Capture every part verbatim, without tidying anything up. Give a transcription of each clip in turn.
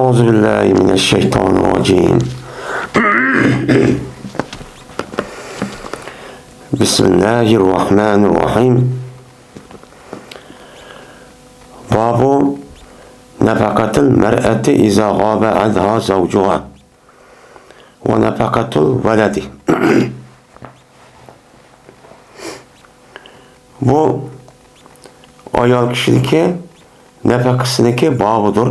أعوذ بالله من الشيطان الرجيم. بسم الله الرحمن الرحيم. باب نفقة المرأة إذا غاب عنها زوجها ونفقة الولد. بۇ ئايال كىشىنىڭكى نەپەقىسىنىڭكى بابىدۇر.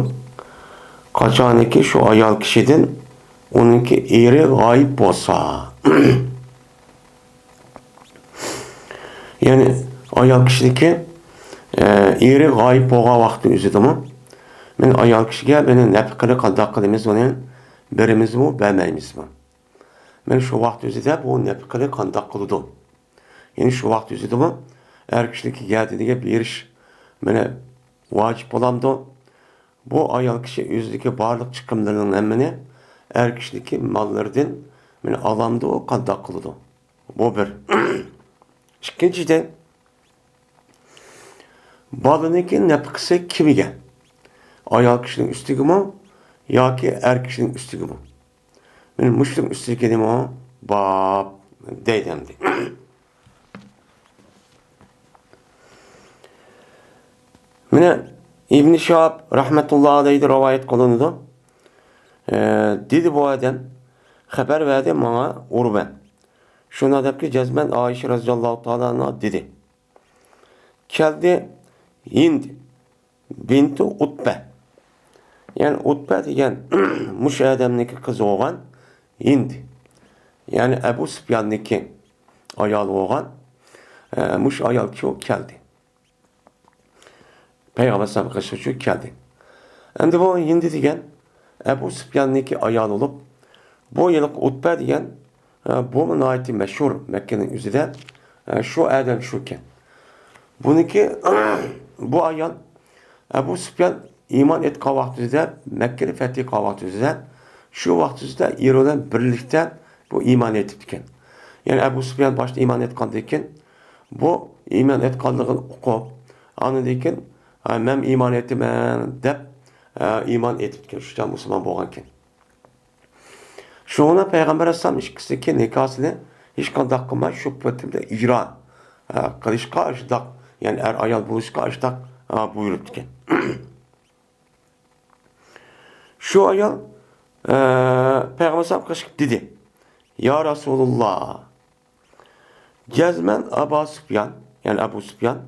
قاچانكى شۇ ئايال كىشىدىن ئۇنىڭكى ئېرى غايىب بولسا. يەنى ئايال كىشىنىڭكى، ئە، ئېرى غايىب بولغان ۋاقتى ئۆزىدىمۇ، مەن ئايال كىشىگە مېنى نەپىقىنى قانداق قىلىمىز، ئۇنى بېرىمىزمۇ، بەرمەيمىزمۇ؟ مەن شۇ ۋاقىت ئۆزىدە بۇ نەپىقىنى قانداق قىلىدۇ؟ يەنى شۇ ۋاقىت ئۆزىدىمۇ ئەر كىشىنىڭكى گەدىنىگە بېرىش مېنى ۋاجىپ بولامدۇ؟ بۇ ئايال كىشى ئۆزىدىكى بارلىق چىقىملىرىنىڭ ھەممىنى ئەر كىشىنىڭكى ماللىرىدىن مېنى ئالامدۇ، قانداق قىلىدۇ؟ بۇ بىر. ئىككىنچىدىن، بالىنىڭكى نەپىقىسى كىمگە؟ ئايال كىشىنىڭ ئۈستىگىمۇ ياكى ئەر كىشىنىڭ ئۈستىگىمۇ؟ مەن مۇشۇنىڭ ئۈستىگىمۇ باب دەيدۇ ئەمدى. مانا ئىبن شىھاب رەھمەتۇللا ئەلەيھىدىن رىۋايەت قىلىنىدۇ. ئە، دېدى بۇ ئادەم، خەۋەر بەردى ماڭا ئۇرۋە. شۇنداق دەپكى جەزمەن ئائىشە رەزىياللاھۇ تائالا ئەنھا دېدى. كەلدى ھىند بىنتۇ ئۇتبە. يەنى ئۇتبە دېگەن مۇشۇ ئادەمنىڭكى قىزى بولغان ھىند. يەنى ئەبۇ سۇپياننىڭكى ئايالى بولغان، ئە، مۇشۇ ئايال كىشى كەلدى. پەيغەمبەر ئەلەيھىسسالام قېشىغا چۈشۈپ كەلدى. ئەمدى بۇ ھىندى دېگەن ئەبۇ سۇپياننىڭكى ئايالى بولۇپ، بۇ ھېلىقى ئۇتبە دېگەن، ئە، بۇمۇ ناھايىتى مەشھۇر مەككىنىڭ ئۆزىدە، ئە، شۇ ئادەم شۇكەن. بۇنىڭكى، بۇ ئايال ئەبۇ سۇپيان ئىمان ئېيتقان ۋاقتىدا، مەككىنى فەتھى قىلغان ۋاقتىدا، شۇ ۋاقتىدا ئېرى بىلەن بىرلىكتە بۇ ئىمان ئېيتىپتىكەن. يەنى ئەبۇ سۇپيان باشتا ئىمان ئېيتقاندىن كېيىن، بۇ ئىمان ئېيتقانلىقىنى ئۇقۇپ، ئاندىن كېيىن، «ھە، مەن ئىمان ئېيتىمەن» دەپ، ئە، ئىمان ئېيتىپتىكەن، شۇ چاغ مۇسۇلمان بولغانكەن. شۇڭا پەيغەمبەر ئەلەيھىسسالام ئىككىسىنىڭكى نىكاھسىنى ھېچقانداق قىلماي، شۇ پېتىمدە ئىجرا، ئە، قىلىشقا، شۇنداق، يەنى ئەر ئايال بولۇشقا شۇنداق، ئە، بۇيرۇپتىكەن. شۇ ئايال، ئە، پەيغەمبەر ئەلەيھىسسالام قېشىپ دېدى، يا رەسۇلۇللا، جەزمەن ئابا سۇپيان، يەنى ئەبۇ سۇپيان،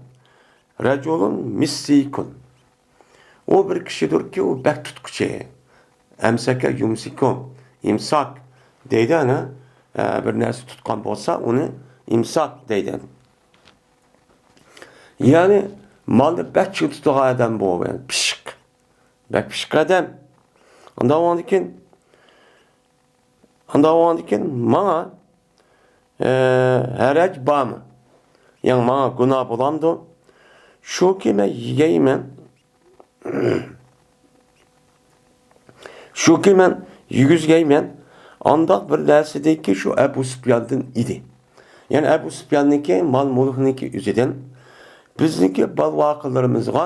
رەجۇلۇن مىسسىكۇن. ئۇ بىر كىشىدۇركى، ئۇ بەك تۇتقۇچى. ئەمسەكە يۇمسىكۇ، ئىمساك دەيدۇ، ئەنە، ئە، بىر نەرسە تۇتقان بولسا، ئۇنى ئىمساك دەيدۇ. يەنى مالنى بەك چىڭ تۇتىدىغان ئادەم بۇ، يەنى پىششىق. بەك پىششىق ئادەم. ئانداق بولغاندىكىن، ئانداق بولغاندىكىن ماڭا، ئە، ھەرەج بارمۇ؟ يەنى ماڭا گۇناھ بولامدۇ؟ شۇكى مەن يېگەيمەن. شۇكى مەن يېگۈزگەيمەن. ئانداق بىر نەرسىدىكى شۇ ئەبۇ سۇپياندىن ئىدى. يەنى ئەبۇ سۇپياننىڭكى مال-مۈلكىنىڭكى ئۆزىدىن، بىزنىڭكى بال-ۋاقىلىرىمىزغا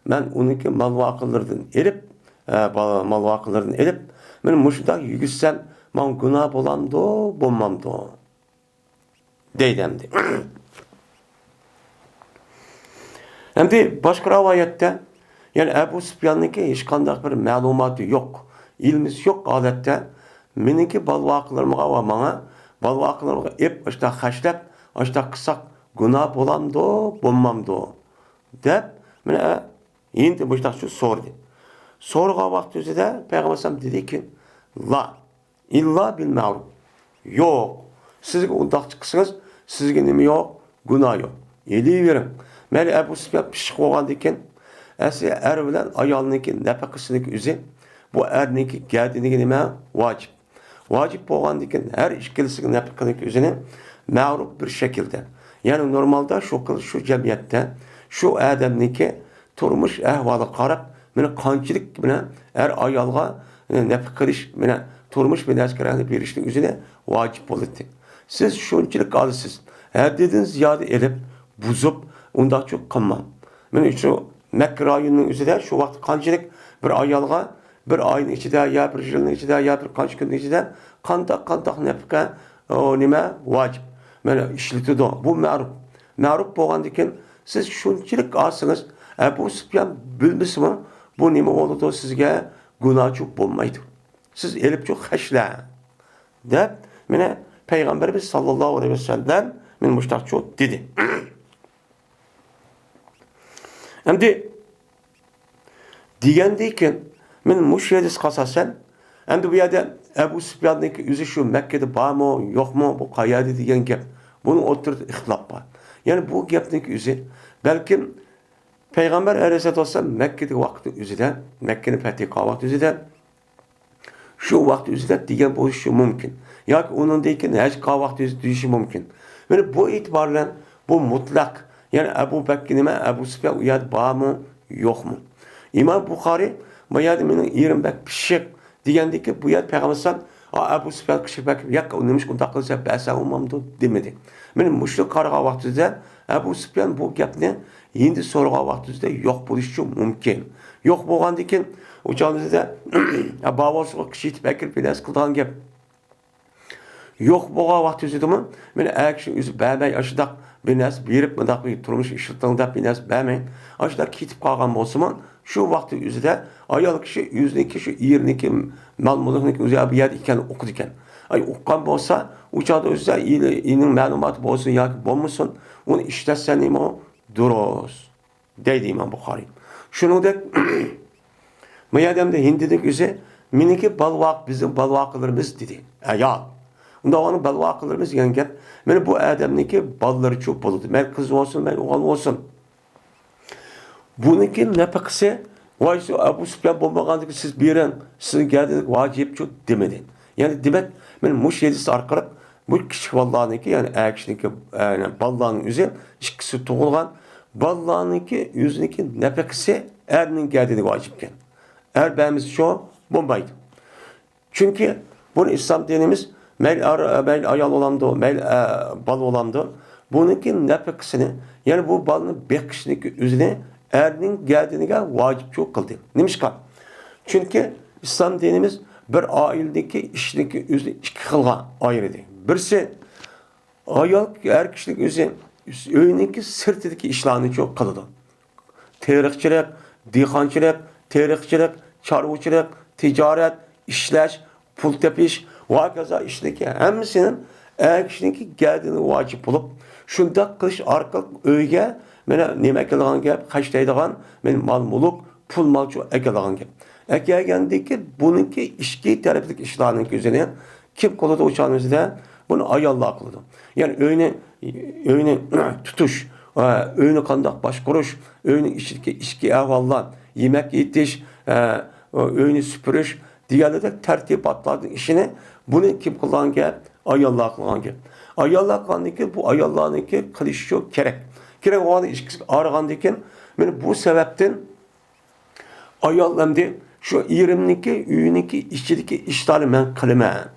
مەن ئۇنىڭكى مال-ۋاقىلىرىدىن ئېلىپ، ئە، بال-، مال-ۋاقىلىرىدىن ئېلىپ، مەن مۇشۇنداق يېگۈزسەم، ماڭا گۇناھ بولامدۇ، بولمامدۇ؟ دەيدۇ ئەمدى. ئەمدى باشقا رىۋايەتتە، يەنى ئەبۇ سۇپياننىڭكى ھېچقانداق بىر مەلۇماتى يوق، ئىلمىسى يوق ھالەتتە، مېنىڭكى بال-ۋاقىلىرىمغا ۋە ماڭا، بال-ۋاقىلىرىمغا ئېپ، ئاشۇنداق خەجلەپ، ئاشۇنداق قىلساق گۇناھ بولامدۇ، بولمامدۇ؟ دەپ، مانا، ئە، ھىند مۇشۇنداق سورىدى. سورىغان ۋاقتى ئۆزىدە پەيغەمبەر ئەلەيھىسسالام دېدىكى، لا، ئىللا بىل مەرۇپ. يوق. سىزگە ئۇنداق قىلسىڭىز، سىزگە نېمە يوق؟ گۇناھ يوق. ئېلىۋېرىڭ. مەيلى ئەبۇ سۇپيان پىششىق بولغاندىكىن، ئەسلى ئەر بىلەن ئايالنىڭكى نەپەقىسىنىڭكى ئۆزى، بۇ ئەرنىڭكى گەدىنىگە نېمە؟ ۋاجىپ. ۋاجىپ بولغاندىكىن، ھەر ئىككىلىسىگە نەپەقىنىڭكى ئۆزىنى مەرۇپ بىر شەكىلدە. يەنى نورمالدا شۇ خىل، شۇ جەمئىيەتتە، شۇ ئادەمنىڭكى تۇرمۇش ئەھۋالىغا قاراپ، مانا قانچىلىك، مانا ئەر ئايالغا، مانا نەپىقە قىلىش، مانا تۇرمۇش بىر نەرسە كېرەكنى بېرىشنىڭ ئۆزىنى ۋاجىپ بولىدۇ. سىز شۇنچىلىك ئالىسىز، ھەددىدىن زىيادە ئېلىپ، بۇزۇپ، ئۇنداقچە قىلماڭ. مانا شۇ مەككە رايونىنىڭ ئۆزىدە شۇ ۋاقىت قانچىلىك بىر ئايالغا، بىر ئاينىڭ ئىچىدە يا بىر يىلنىڭ ئىچىدە يا بىر قانچە كۈننىڭ ئىچىدە قانداق، قانداق نەپقە، ئۇ نېمە، ۋاجىپ. مانا ئىشلىتىدۇ. بۇ مەرۇپ. مەرۇپ بولغاندىن كېيىن سىز شۇنچىلىك ئالسىڭىز، ئەبۇ سۇپيان بىلمىسىمۇ، بۇ نېمە بولىدۇ، سىزگە گۇناھچۇ بولمايدۇ. سىز ئېلىپچۇ خەجلە، دەپ، مانا پەيغەمبىرىمىز ساللاللاھۇ ئەلەيھى ۋەسەللەم مانا مۇشتاقچۇ دېدى. ئەمدى دېگەندىن كېيىن، مانا مۇشۇ ھەدىسكە ئاساسەن، ئەمدى بۇ يەردە ئەبۇ سۇپياننىڭكى ئۆزى شۇ مەككىدە بارمۇ، يوقمۇ، بۇ قەيەردە دېگەن گەپ. بۇنىڭ ئوتتۇرىدا ئىختىلاپ بار. يەنى بۇ گەپنىڭكى ئۆزى، بەلكىم پەيغەمبەر ئەلەيھىسسالاتۇ ۋەسسالام مەككىدىكى ۋاقىتنىڭ ئۆزىدە، مەككىنى پەتھى قىلغان ۋاقىت ئۆزىدە، شۇ ۋاقىت ئۆزىدە دېگەن بولۇشى مۇمكىن. ياكى ئۇنىڭدىن كېيىن ھەج قىلغان ۋاقىت ئۆزىدە دېيىشى مۇمكىن. مانا بۇ ئېتىبار بىلەن بۇ مۇتلەق، يەنى ئەبۇ بەككە نېمە، ئەبۇ سۇپيان ئۇ يەردە بارمۇ، يوقمۇ؟ ئىمام بۇخارى، «بۇ يەردە مېنىڭ ئېرىم بەك پىششىق» دېگەندىكى، بۇ يەردە پەيغەمبەر ئەلەيھىسسالام، «ئا، ئەبۇ سۇپيان پىششىق بەك، ياق، ئۇ نېمىشقا ئۇنداق قىلىسەن، بەرسەڭ بولمامدۇ؟» دېمىدى. مانا مۇشۇنى قارىغان ۋاقتىدا ئەبۇ سۇپيان بۇ گەپنى ھىندى سورىغان ۋاقتىدا يوق بولۇشى مۇمكىن. يوق بولغاندىن كېيىن، ئۇ چاغدا بارغانسىغۇ كىشى يېتىپ ئەكىرىپ بىر نەرسە قىلىدىغان گەپ. يوق بولغان ۋاقتى ئۆزىدىمۇ، مانا ئەر كىشى ئۆزى بەرمەي، ئاشۇنداق بىر نەرسە بېرىپ، مۇنداق بىر تۇرمۇش ئىشلىتىڭ دەپ بىر نەرسە بەرمەي، ئاشۇنداق كېتىپ قالغان بولسىمۇ، شۇ ۋاقتى ئۆزىدە ئايال كىشى ئۆزىنىڭكى، شۇ ئېرىنىڭكى مال-مۈلۈكنىڭكى ئۆزى بۇ يەردە ئىكەنلىكىنى ئۇقىدىكەن. ئاي، ئۇققان بولسا، ئۇ چاغدا ئۆزىدە ئېرى-، ئېرىنىڭ مەلۇماتى بولسۇن ياكى بولمىسۇن، ئۇنى ئىشلەتسە نېمە دۇرۇس. دەيدۇ ئىمام بۇخارىي. شۇنىڭدەك، ما يەردە ھىندىنىڭ ئۆزى، «مېنىڭكى بالىۋاق، بىزنىڭ بالىۋاقىلىرىمىز» دېدى. ئايال. ئۇنداق بولغاندا بالىۋاقىلىرىمىز دېگەن گەپ، مانا بۇ ئادەمنىڭكى بالىلىرىچۇ بولىدۇ. مەيلى قىز بولسۇن، مەيلى ئوغۇل بولسۇن. بۇنىڭكى نەپىقىسى، ۋاي، شۇ ئەبۇ سۇپيان بولمىغاندىكىن سىز بېرىڭ، سىزنىڭ گەدىنىڭىزگە ۋاجىپ يوق دېمىدى. يەنى دېمەك، مانا مۇشۇ ھەدىس ئارقىلىق بۇ كىچىك بالىلارنىڭكى، يەنى ئەر كىشىنىڭكى، يەنى بالىلارنىڭ ئۆزى، ئىككىسى تۇغۇلغان بالىلارنىڭكى ئۆزىنىڭكى نەپىقىسى ئەرنىڭ گەدىنىگە ۋاجىپكەن. ئەر بەرمىسە شۇ بولمايدۇ. چۈنكى بۇنى ئىسلام دىنىمىز مەيلى ئەر، مەيلى ئايال بولامدۇ، مەيلى، ئە، بالا بولامدۇ، بۇنىڭكى نەپىقىسىنى، يەنى بۇ بالىنى بېقىشنىڭكى ئۆزىنى ئەرنىڭ گەدىنىگە ۋاجىپچۇ قىلدى. نېمىشقا؟ چۈنكى ئىسلام دىنىمىز بىر ئائىلىدىكى ئىشنىڭكى ئۆزىنى ئىككى خىلغا ئايرىدى. بىرسى، ئايال، ئەر كىشىنىڭ ئۆزى ئۆينىڭكى سىرتىدىكى ئىشلارنىچۇ قىلىدۇ. تېرىقچىلىق، دېھقانچىلىق، تېرىقچىلىق، چارۋىچىلىق، تىجارەت، ئىشلەش، پۇل تېپىش ۋە ھاكازا ئىشلىكى ھەممىسىنىڭ ئەر كىشىنىڭكى گەدىنىگە ۋاجىپ بولۇپ، شۇنداق قىلىش ئارقىلىق ئۆيگە مانا نېمە ئەكېلىدىغان گەپ، خەجلەيدىغان مانا مال-مۈلۈك، پۇل-مالچۇ ئەكېلىدىغان گەپ. ئەكەلگەندىن كېيىن بۇنىڭكى ئىچكى تەرىپىدىكى ئىشلارنىڭ ئۆزىنى كىم قىلىدۇ ئۇ چاغنىڭ ئۆزىدە؟ بۇنى ئاياللار قىلىدۇ. يەنى ئۆينى، ئۆينى تۇتۇش، ئە، ئۆينى قانداق باشقۇرۇش، ئۆينىڭ ئىچىدىكى ئىچكى ئەھۋاللار، يېمەك ئېتىش، ئە، ئۆينى سۈپۈرۈش دېگەنلىكتەك تەرتىباتلارنىڭ ئىشىنى بۇنى كىم قىلغان گەپ؟ ئاياللار قىلغان گەپ. ئاياللار قىلغاندىن كېيىن بۇ ئاياللارنىڭكى قىلىشى شۇ كېرەك. كېرەك بولغاندا ئىككىسى ئايرىغاندىن كېيىن، مانا بۇ سەۋەبتىن ئايال ئەمدى شۇ ئېرىمنىڭكى ئۆيىنىڭكى ئىچىدىكى ئىشلارنى مەن قىلىمەن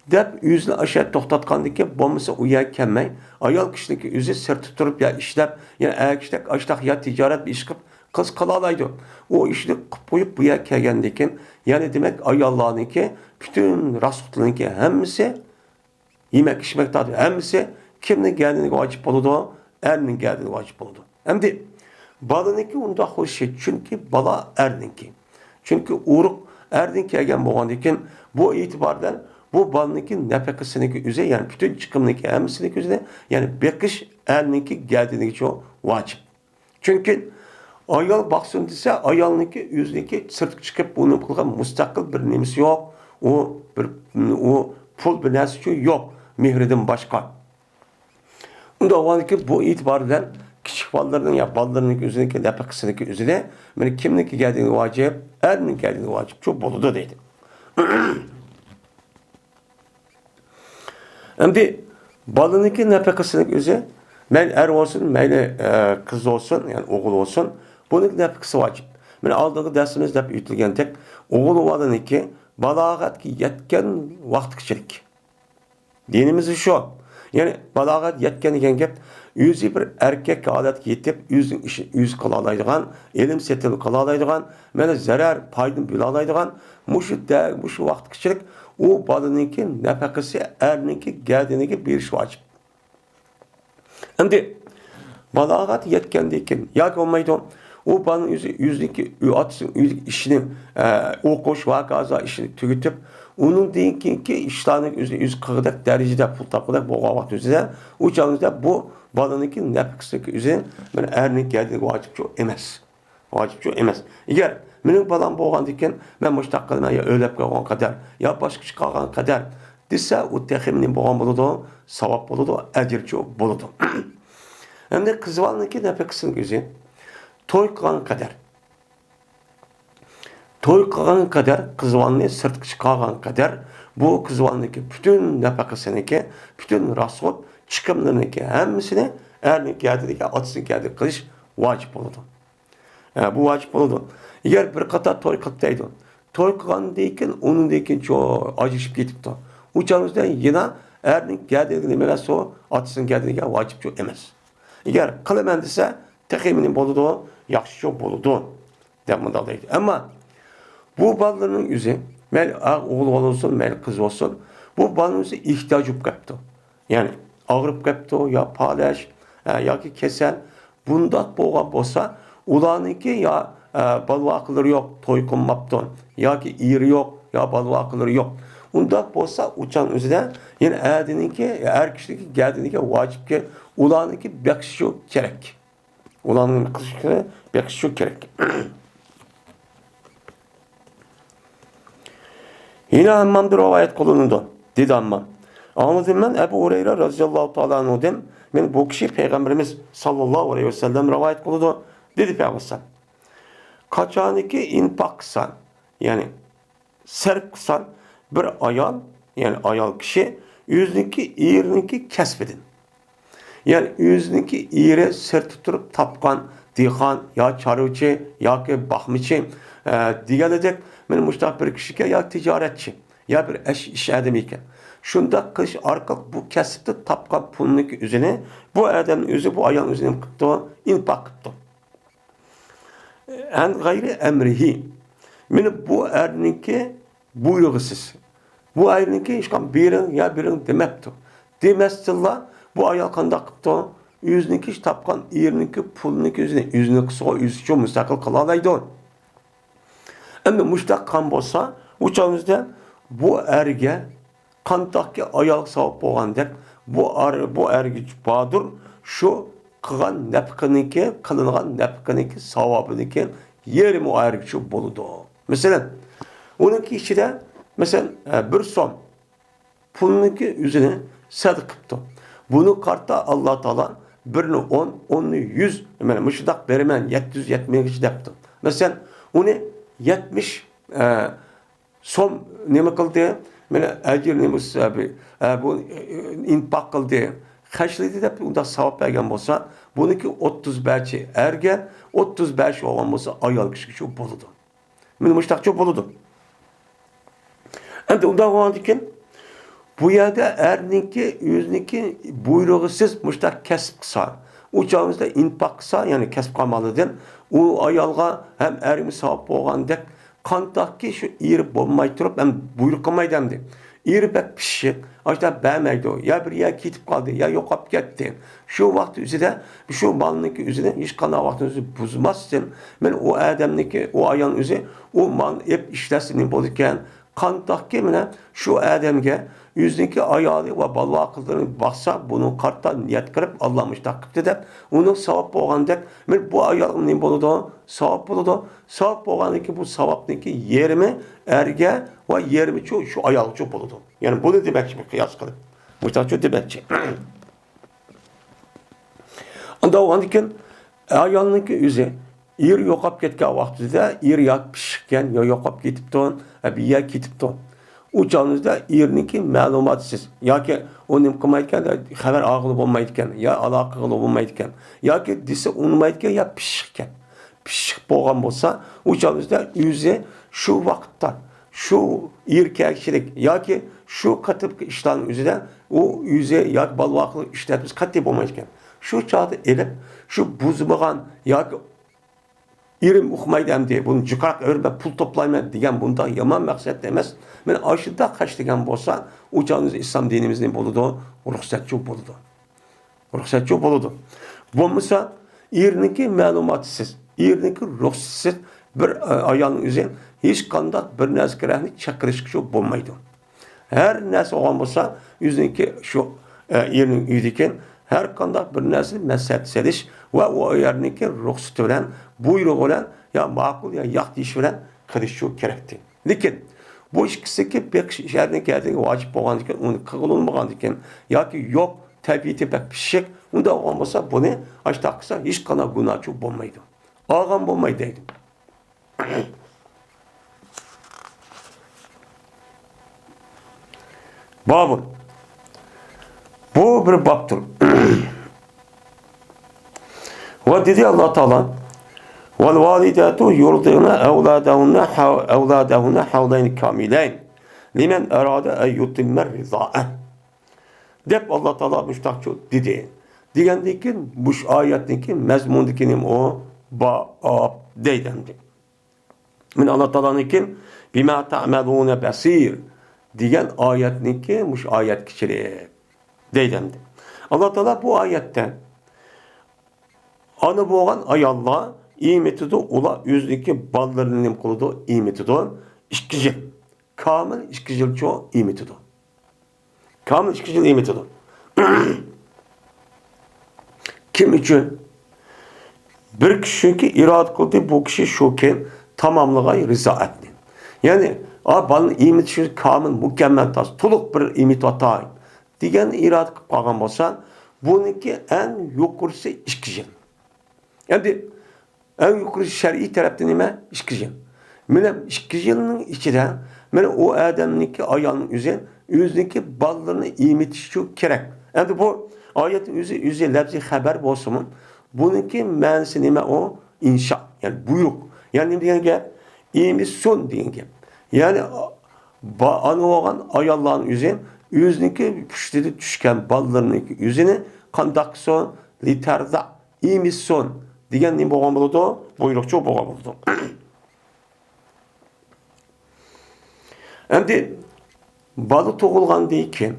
دەپ ئۆزىنى ئاشۇ يەردە توختاتقاندىكىن، بولمىسا ئۇ يەرگە كەلمەي، ئايال كىشىنىڭكى ئۆزى سىرتتا تۇرۇپ يا ئىشلەپ، يەنە ئەر كىشىدەك ئاشتاق يا تىجارەت بىر ئىش قىلىپ قىلسا قىلالايدۇ. ئۇ ئىشنى قىلىپ قويۇپ بۇ يەرگە كەلگەندىن كېيىن، يەنى دېمەك ئاياللارنىڭكى پۈتۈن راسخوتلىرىنىڭكى ھەممىسى يېمەك-ئىچمەك تارتىپ ھەممىسى كىمنىڭ گەدىنىگە ۋاجىپ بولىدۇ؟ ئەرنىڭ گەدىنىگە ۋاجىپ بولىدۇ. ئەمدى بالىنىڭكى ئۇنداق بولۇشى، چۈنكى بالا ئەرنىڭكى. چۈنكى ئۇرۇق ئەردىن كەلگەن بولغاندىكىن، بۇ ئېتىبار بىلەن بۇ بالىنىڭكى نەپىقىسىنىڭكى ئۆزى، يەنى پۈتۈن چىقىمنىڭكى ھەممىسىنىڭكى ئۆزىنى، يەنى بېقىش ئەرنىڭكى گەدىنىگىچۇ ۋاجىپ. چۈنكى ئايال باقسۇن دېسە، ئايالنىڭكى ئۆزىنىڭكى سىرتقا چىقىپ ئۇنىڭ قىلغان مۇستەقىل بىر نېمىسى يوق. ئۇ بىر، ئۇ پۇل بىر نەرسىچۇ يوق، مېھرىدىن باشقا. ئۇنداق بولغاندىكىن بۇ ئېتىبار بىلەن كىچىك بالىلىرىنىڭ يا بالىلىرىنىڭ ئۆزىنىڭكى نەپىقىسىنىڭكى ئۆزىنى مانا كىمنىڭكى گەدىنىگە ۋاجىپ؟ ئەرنىڭ گەدىنىگە ۋاجىپچۇ بولىدۇ دەيدۇ. ئەمدى بالىنىڭكى نەپىقىسىنىڭ ئۆزى، مەيلى ئەر بولسۇن، مەيلى، ئە، قىز بولسۇن، يەنى ئوغۇل بولسۇن، بۇنىڭ نەپىقىسى ۋاجىپ. مانا ئالدىنقى دەرسىمىزدە ئۆتۈلگەندەك، ئوغۇل بالىنىڭكى بالاغەتكە يەتكەن ۋاقتىغىچىلىك. دىنىمىزدا شۇ. يەنى بالاغەت يەتكەن دېگەن گەپ، ئۆزى بىر ئەركەك ھالەتكە يېتىپ، ئۆزىنىڭ ئىشىنى ئۆزى قىلالايدىغان، ئېلىم سېتىم قىلالايدىغان، مانا زەرەر پايدىنى بۆلەلەيدىغان، مۇشۇ دە-، مۇشۇ ۋاقىتقىچىلىك ئۇ بالىنىڭكى نەپەقىسى ئەرنىڭكى گەدىنىگە بېرىش ۋاجىپ. ئەمدى بالاغەت يەتكەندىن كېيىن ياكى بولمايدۇ، ئۇ بالىنىڭ ئۆزى، ئۆزىنىڭكى ئۆ-، ئاتىسىنىڭ ئۆيىدىكى ئىشىنى، ئە، ئوقۇش ۋە ھاكازا ئىشىنى تۈگىتىپ، ئۇنىڭدىن كېيىنكى ئىشلارنى ئۆزى، ئۆزى قىلغۇدەك دەرىجىدە پۇل تاپقۇدەك بولغان ۋاقىت ئۆزىدە، ئۇ چاغ ئۆزىدە بۇ بالىنىڭكى نەپىقىسىنىڭكى ئۆزى بىر ئەرنىڭ گەدىنىگە ۋاجىپچۇ ئەمەس. ۋاجىپچۇ ئەمەس. ئەگەر مېنىڭ بالام بولغاندىكىن، مەن مۇشۇنداق قىلىمەن، يا ئۆيلەپ قالغان قەدەر، يا باشقىچە قالغان قەدەر دېسە، ئۇ تېخىمۇ نېمە بولغان بولىدۇ؟ ساۋاب بولىدۇ، ئەجىرچۇ بولىدۇ. ئەمدى قىز بالىنىڭكى نەپىقىسىنىڭ ئۆزى توي قىلغان قەدەر. توي قىلغان قەدەر، قىز بالىنى سىرتقا چىقارغان قەدەر، بۇ قىز بالىنىڭكى پۈتۈن نەپەقىسىنىڭكى، پۈتۈن راسخوت چىقىملىرىنىڭكى ھەممىسىنى ئەرنىڭ گەدىنىگە، ئاتىسىنىڭ گەدىنىگە قىلىش ۋاجىپ بولىدۇ. ھە، بۇ ۋاجىپ بولىدۇ. ئەگەر بىر قاتار توي قىلىپ دەيدۇ. توي قىلغاندىن كېيىن، ئۇنىڭدىن كېيىن چو-، ئاجرىشىپ كېتىپتۇ. ئۇ چاغدا يەنە ئەرنىڭ گەدىنىگە نېمە ئەمەس ئۇ؟ ئاتىسىنىڭ گەدىنىگە ۋاجىپچۇ ئەمەس. ئەگەر قىلىمەن دېسە، تېخىمۇ نېمە بولىدۇ؟ ياخشىچۇ بولىدۇ. دەپ مۇنداق دەيدۇ. ئەمما بۇ بالىلارنىڭ ئۆزى، مەيلى ئوغۇل بولسۇن، مەيلى قىز بولسۇن، بۇ بالىنىڭ ئۆزى ئېھتىياج بولۇپ قاپتۇ. يەنى ئاغرىپ قاپتۇ، يا پالەچ، ئە، ياكى كېسەل. بۇنداق بولغان بولسا، ئۇلارنىڭكى يا، ئە، بالا-ۋاقىلىرى يوق، توي قىلماپتۇ، ياكى ئېرى يوق، يا بالا-ۋاقىلىرى يوق. ئۇنداق بولسا، ئۇ چاغنىڭ ئۆزىدە يەنە ئەدىنىڭكى، ئەر كىشىنىڭكى گەدىنىگە ۋاجىپكەن، ئۇلارنىڭكى بېقىشى كېرەك. ئۇلارنىڭ قىلىشى، بېقىشى كېرەك. يەنە ھاممامدىن رىۋايەت قىلىنىدۇ، دېدى ھاممام. ئاڭلىدىم مەن ئەبۇ ھۇرەيرە رەزىياللاھۇ تائالا ئەنھۇدىن، مەن بۇ كىشى پەيغەمبىرىمىز ساللاللاھۇ ئەلەيھى ۋەسەللەم رىۋايەت قىلىدۇ، دېدى پەيغەمبەر. قاچانكى ئىنپاق قىلسا، يەنى سەرپ قىلسا بىر ئايال، يەنى ئايال كىشى ئۆزىنىڭكى، ئېرىنىڭكى كەسپىدىن. يەنى ئۆزىنىڭكى ئېرى سىرتتا تۇرۇپ تاپقان دېھقان يا چارۋىچى ياكى باقمىچى، ئە، دېگەنىدەك، مانا مۇشۇنداق بىر كىشىكەن يا تىجارەتچى يا بىر ئەش-، ئىش ئادىمى ئىكەن. شۇنداق قىلىش ئارقىلىق بۇ كەسىپتە تاپقان پۇلنىڭكى ئۆزىنى بۇ ئادەمنىڭ ئۆزى، بۇ ئايال ئۆزى نېمە قىپتۇ؟ ئىنپاق قىپتۇ. ئەن غەيرى ئەمرىھى. مانا بۇ ئەرنىڭكى بۇيرۇغىسىز. بۇ ئەرنىڭكى ھېچقانداق بېرىڭ يا بېرىڭ دېمەپتۇ. دېمەستىنلا بۇ ئايال قانداق قىپتۇ؟ ئۆزىنىڭكى تاپقان ئېرىنىڭكى پۇلىنىڭكى ئۆزىنى، ئۆزىنىڭ قىسىغا ئۆزىچۇ مۇستەقىل قىلالايدۇ. ئەمدى مۇشۇنداق قىلغان بولسا، ئۇ چاغىمىزدا بۇ ئەرگە قانداقكى ئايالغا ساۋاب بولغاندەك، بۇ ئار-، بۇ ئەرگە باردۇر، شۇ قىلغان نەپىقىنىڭكى، قىلىنغان نەپىقىنىڭكى ساۋابىنىڭكى يېرىمى ئۇ ئەرگىچۇ بولىدۇ. مەسىلەن، ئۇنىڭكى ئىچىدە، مەسىلەن، ئە، بىر سوم پۇلنىڭكى ئۆزىنى سەدىقە قىپتۇ. بۇنى قارىتا ئاللا تائالا بىرنى ئون، ئوننى يۈز، مانا مۇشۇنداق بېرىمەن، يەتتە يۈز، يەتتە مىڭغىچە دەپتۇ. مەسىلەن، ئۇنى يەتمىش، ئە، سوم نېمە قىلدى؟ مانا ئەجىر نېمە، ئە، بۇ، ئە، بۇ، ئە، ئىنپاق قىلدى، خەجلىدى دەپ ئۇنداق ساۋاب بەرگەن بولسا، بۇنىڭكى ئوتتۇز بەشى ئەرگە، ئوتتۇز بەشى بولغان بولسا ئايال كىشىگە شۇ بولىدۇ. مانا مۇشۇنداقچۇ بولىدۇ. ئەمدى ئۇنداق بولغاندىكىن، بۇ يەردە ئەرنىڭكى ئۆزىنىڭكى بۇيرۇغىسىز مۇشۇنداق كەسىپ قىلسا، ئۇ چاغىمىزدا ئىنپاق قىلسا، يەنى كەسىپ قامالىدىن، ئۇ ئايالغا ھەم ئەرگىمۇ ساۋاب بولغاندەك، قانداقكى شۇ ئېرى بولماي تۇرۇپ ھەم بۇيرۇق قىلمايدۇ ئەمدى. ئېرى بەك پىششىق، ئاشۇنداق بەرمەيدۇ، يا بىر يەرگە كېتىپ قالدى، يا يوقاپ كەتتى. شۇ ۋاقىت ئۆزىدە شۇ مالنىڭكى ئۆزىنى ھېچقانداق ۋاقىتتا ئۆزى بۇزماستىن، مانا ئۇ ئادەمنىڭكى، ئۇ ئايالنىڭ ئۆزى ئۇ مالنى ئېلىپ ئىشلەتسە نېمە بولىدىكەن؟ قانداقكى مانا شۇ ئادەمگە ئۆزىنىڭكى ئايالى ۋە بالا-ۋاقىلىرىنى باقسا، بۇنىڭغا قارىتا نىيەت قىلىپ، ئاللا مۇشۇنداق قىپتۇ دەپ، ئۇنىڭ ساۋاب بولغاندەك، مانا بۇ ئايالغا نېمە بولىدۇ؟ ساۋاب بولىدۇ. ساۋاب بولغاندىن كېيىن بۇ ساۋابنىڭكى يېرىمى ئەرگە ۋە يېرىمىچۇ شۇ ئايالغىچۇ بولىدۇ. يەنى بۇنى دېمەكچى، بۇ قىياس قىلىپ. مۇشۇنداقچۇ دېمەكچى. ئۇنداق بولغاندىكىن، ئايالنىڭكى ئۆزى، ئېرى يوقاپ كەتكەن ۋاقتىدا، ئېرى يا پىششىقكەن، يا يوقاپ كېتىپتۇ، يا بىر يەرگە كېتىپتۇ. ئۇ چاغىمىزدا ئېرىنىڭكى مەلۇماتسىز، ياكى ئۇ نېمە قىلمايدىكەن، خەۋەر ئالغىلى بولمايدىكەن، يا ئالاقە قىلغىلى بولمايدىكەن، ياكى دېسە ئۇنىمايدىكەن، يا پىششىقكەن. پىششىق بولغان بولسا، ئۇ چاغىمىزدا ئۆزى شۇ ۋاقىتتا، شۇ ئېركەكچىلىك ياكى شۇ قېتىمقى ئىشلارنىڭ ئۆزىدە ئۇ ئۆزى ياكى بالا-ۋاقىلىق ئىشلەتمىسە قەتئىي بولمايدىكەن. شۇ چاغدا ئېلىپ، شۇ بۇزمىغان ياكى ئېرىم ئۇقمايدۇ ئەمدى، بۇنى جۇكاراق ئەۋرىمەن، پۇل توپلايمەن دېگەن بۇنداق يامان مەقسەتتە ئەمەس. مەن ئاشۇنداق خەجلىگەن بولسا، ئۇ چاغدا ئىسلام دىنىمىز نېمە بولىدۇ؟ رۇخسەتچى بولىدۇ. رۇخسەتچى بولىدۇ. بولمىسا، ئېرىنىڭكى مەلۇماتىسىز، ئېرىنىڭكى رۇخسىتىسىز بىر، ئە، ئايالنىڭ ئۆزى ھېچقانداق بىر نەرسە كېرەكنى چاقىرىشقا شۇ بولمايدۇ. ھەر نەرسە بولغان بولسا، ئۆزىنىڭكى شۇ، ئە، ئېرىنىڭ ئۆيىدىكى ھەر قانداق بىر نەرسىنى مەسلىھەت سېلىش ۋە ئۇ ئايالنىڭكى رۇخسىتى بىلەن، بۇيرۇقى بىلەن يا ماقۇل يا ياق دېيىشى بىلەن قىلىش شۇ كېرەكتى. لېكىن بۇ ئىككىسىدىكى بېقىش شەرتنىڭ كەلگەنلىكى ۋاجىپ بولغاندىكىن، ئۇنى قىلغىلى بولمىغاندىكىن ياكى يوق، تەبىئىتى بەك پىششىق، ئۇنداق بولغان بولسا، بۇنى ئاشۇنداق قىلسا ھېچقانداق گۇناھچۇ بولمايدۇ. ئالغان بولمايدۇ دەيدۇ. بابۇن. بۇ بىر بابتۇر. ۋە دېدى ئاللا تائالا، والوالدات يرضعن أولادهن حو-، أولادهن حولين كاملين لمن أراد أن يتم الرضاعة. دەپ ئاللا تائالا مۇشۇنداق دېدى. دېگەندىن كېيىن، مۇشۇ ئايەتنىڭكى مەزمۇنىدىكى نېمە ئۇ؟ باب دەيدۇ ئەمدى. مانا ئاللا تائالانىڭكى بما تعملون بصير دېگەن ئايەتنىڭكى مۇشۇ ئايەتكىچىلىك دەيدۇ ئەمدى. ئاللا تائالا بۇ ئايەتتە ئانا بولغان ئاياللار ئېمىتىدۇ، ئۇلار ئۆزىنىڭكى بالىلىرىنى نېمە قىلىدۇ؟ ئېمىتىدۇ. ئىككى يىل. كامىل ئىككى يىلچۇ ئېمىتىدۇ. كامىل ئىككى يىل ئېمىتىدۇ. كىم ئۈچۈن؟ بىر كىشى چۈنكى ئىرادە قىلدى، بۇ كىشى شۇ كۈن تاماملىغاي رىزائەتنى. يەنى، ئا، بالىنى ئېمىتىش ئۈچۈن كامىل، مۇكەممەل، تاز، تولۇق بىر ئېمىتىۋاتاي دېگەن ئىرادە قىلىپ قالغان بولسا، بۇنىڭكى ئەڭ يۇقىرىسى ئىككى يىل. ئەمدى ئەڭ يۇقىرى شەرئىي تەرەپتە نېمە؟ ئىككى يىل. مانا ئىككى يىلنىڭ ئىچىدە، مانا ئۇ ئادەمنىڭكى، ئايالنىڭ ئۆزى، ئۆزىنىڭكى بالىلىرىنى ئېمىتىشى كېرەك. ئەمدى بۇ ئايەتنىڭ ئۆزى، ئۆزى لەپزىي خەبەر بولسىمۇ، بۇنىڭكى مەنىسى نېمە ئۇ؟ ئىنشا، يەنى بۇيرۇق. يەنى نېمە دېگەن گەپ؟ ئېمىتسۇن دېگەن گەپ. يەنى با-، ئانا بولغان ئاياللارنىڭ ئۆزى، ئۆزىنىڭكى پۇشتىدا چۈشكەن بالىلىرىنىڭكى ئۆزىنى قانداق قىلسۇن؟ لترضع. ئېمىتسۇن دېگەن نېمە بولغان بولىدۇ؟ بۇيرۇقچۇ بولغان بولىدۇ. ئەمدى بالا تۇغۇلغاندىن كېيىن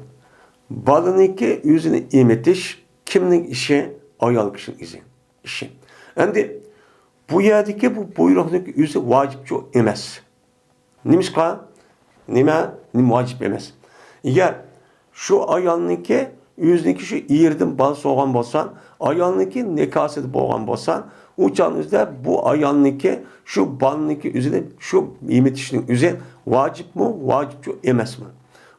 بالىنىڭكى ئۆزىنى ئېمىتىش كىمنىڭ ئىشى؟ ئايال كىشىنىڭ ئىزى-، ئىشى. ئەمدى بۇ يەردىكى بۇ بۇيرۇقنىڭكى ئۆزى ۋاجىپچۇ ئەمەس. نېمىشقا؟ نېمە؟ نېمە ۋاجىپ ئەمەس؟ ئەگەر شۇ ئايالنىڭكى، ئۆزىنىڭكى شۇ ئېرىدىن بالىسى بولغان بولسا، ئايالنىڭكى نىكاسىدا بولغان بولسا، ئۇ چاغنىڭ ئۆزىدە بۇ ئايالنىڭكى شۇ بالىنىڭكى ئۆزىنى شۇ ئېمىتىشنىڭ ئۆزى ۋاجىپمۇ، ۋاجىپچۇ ئەمەسمۇ؟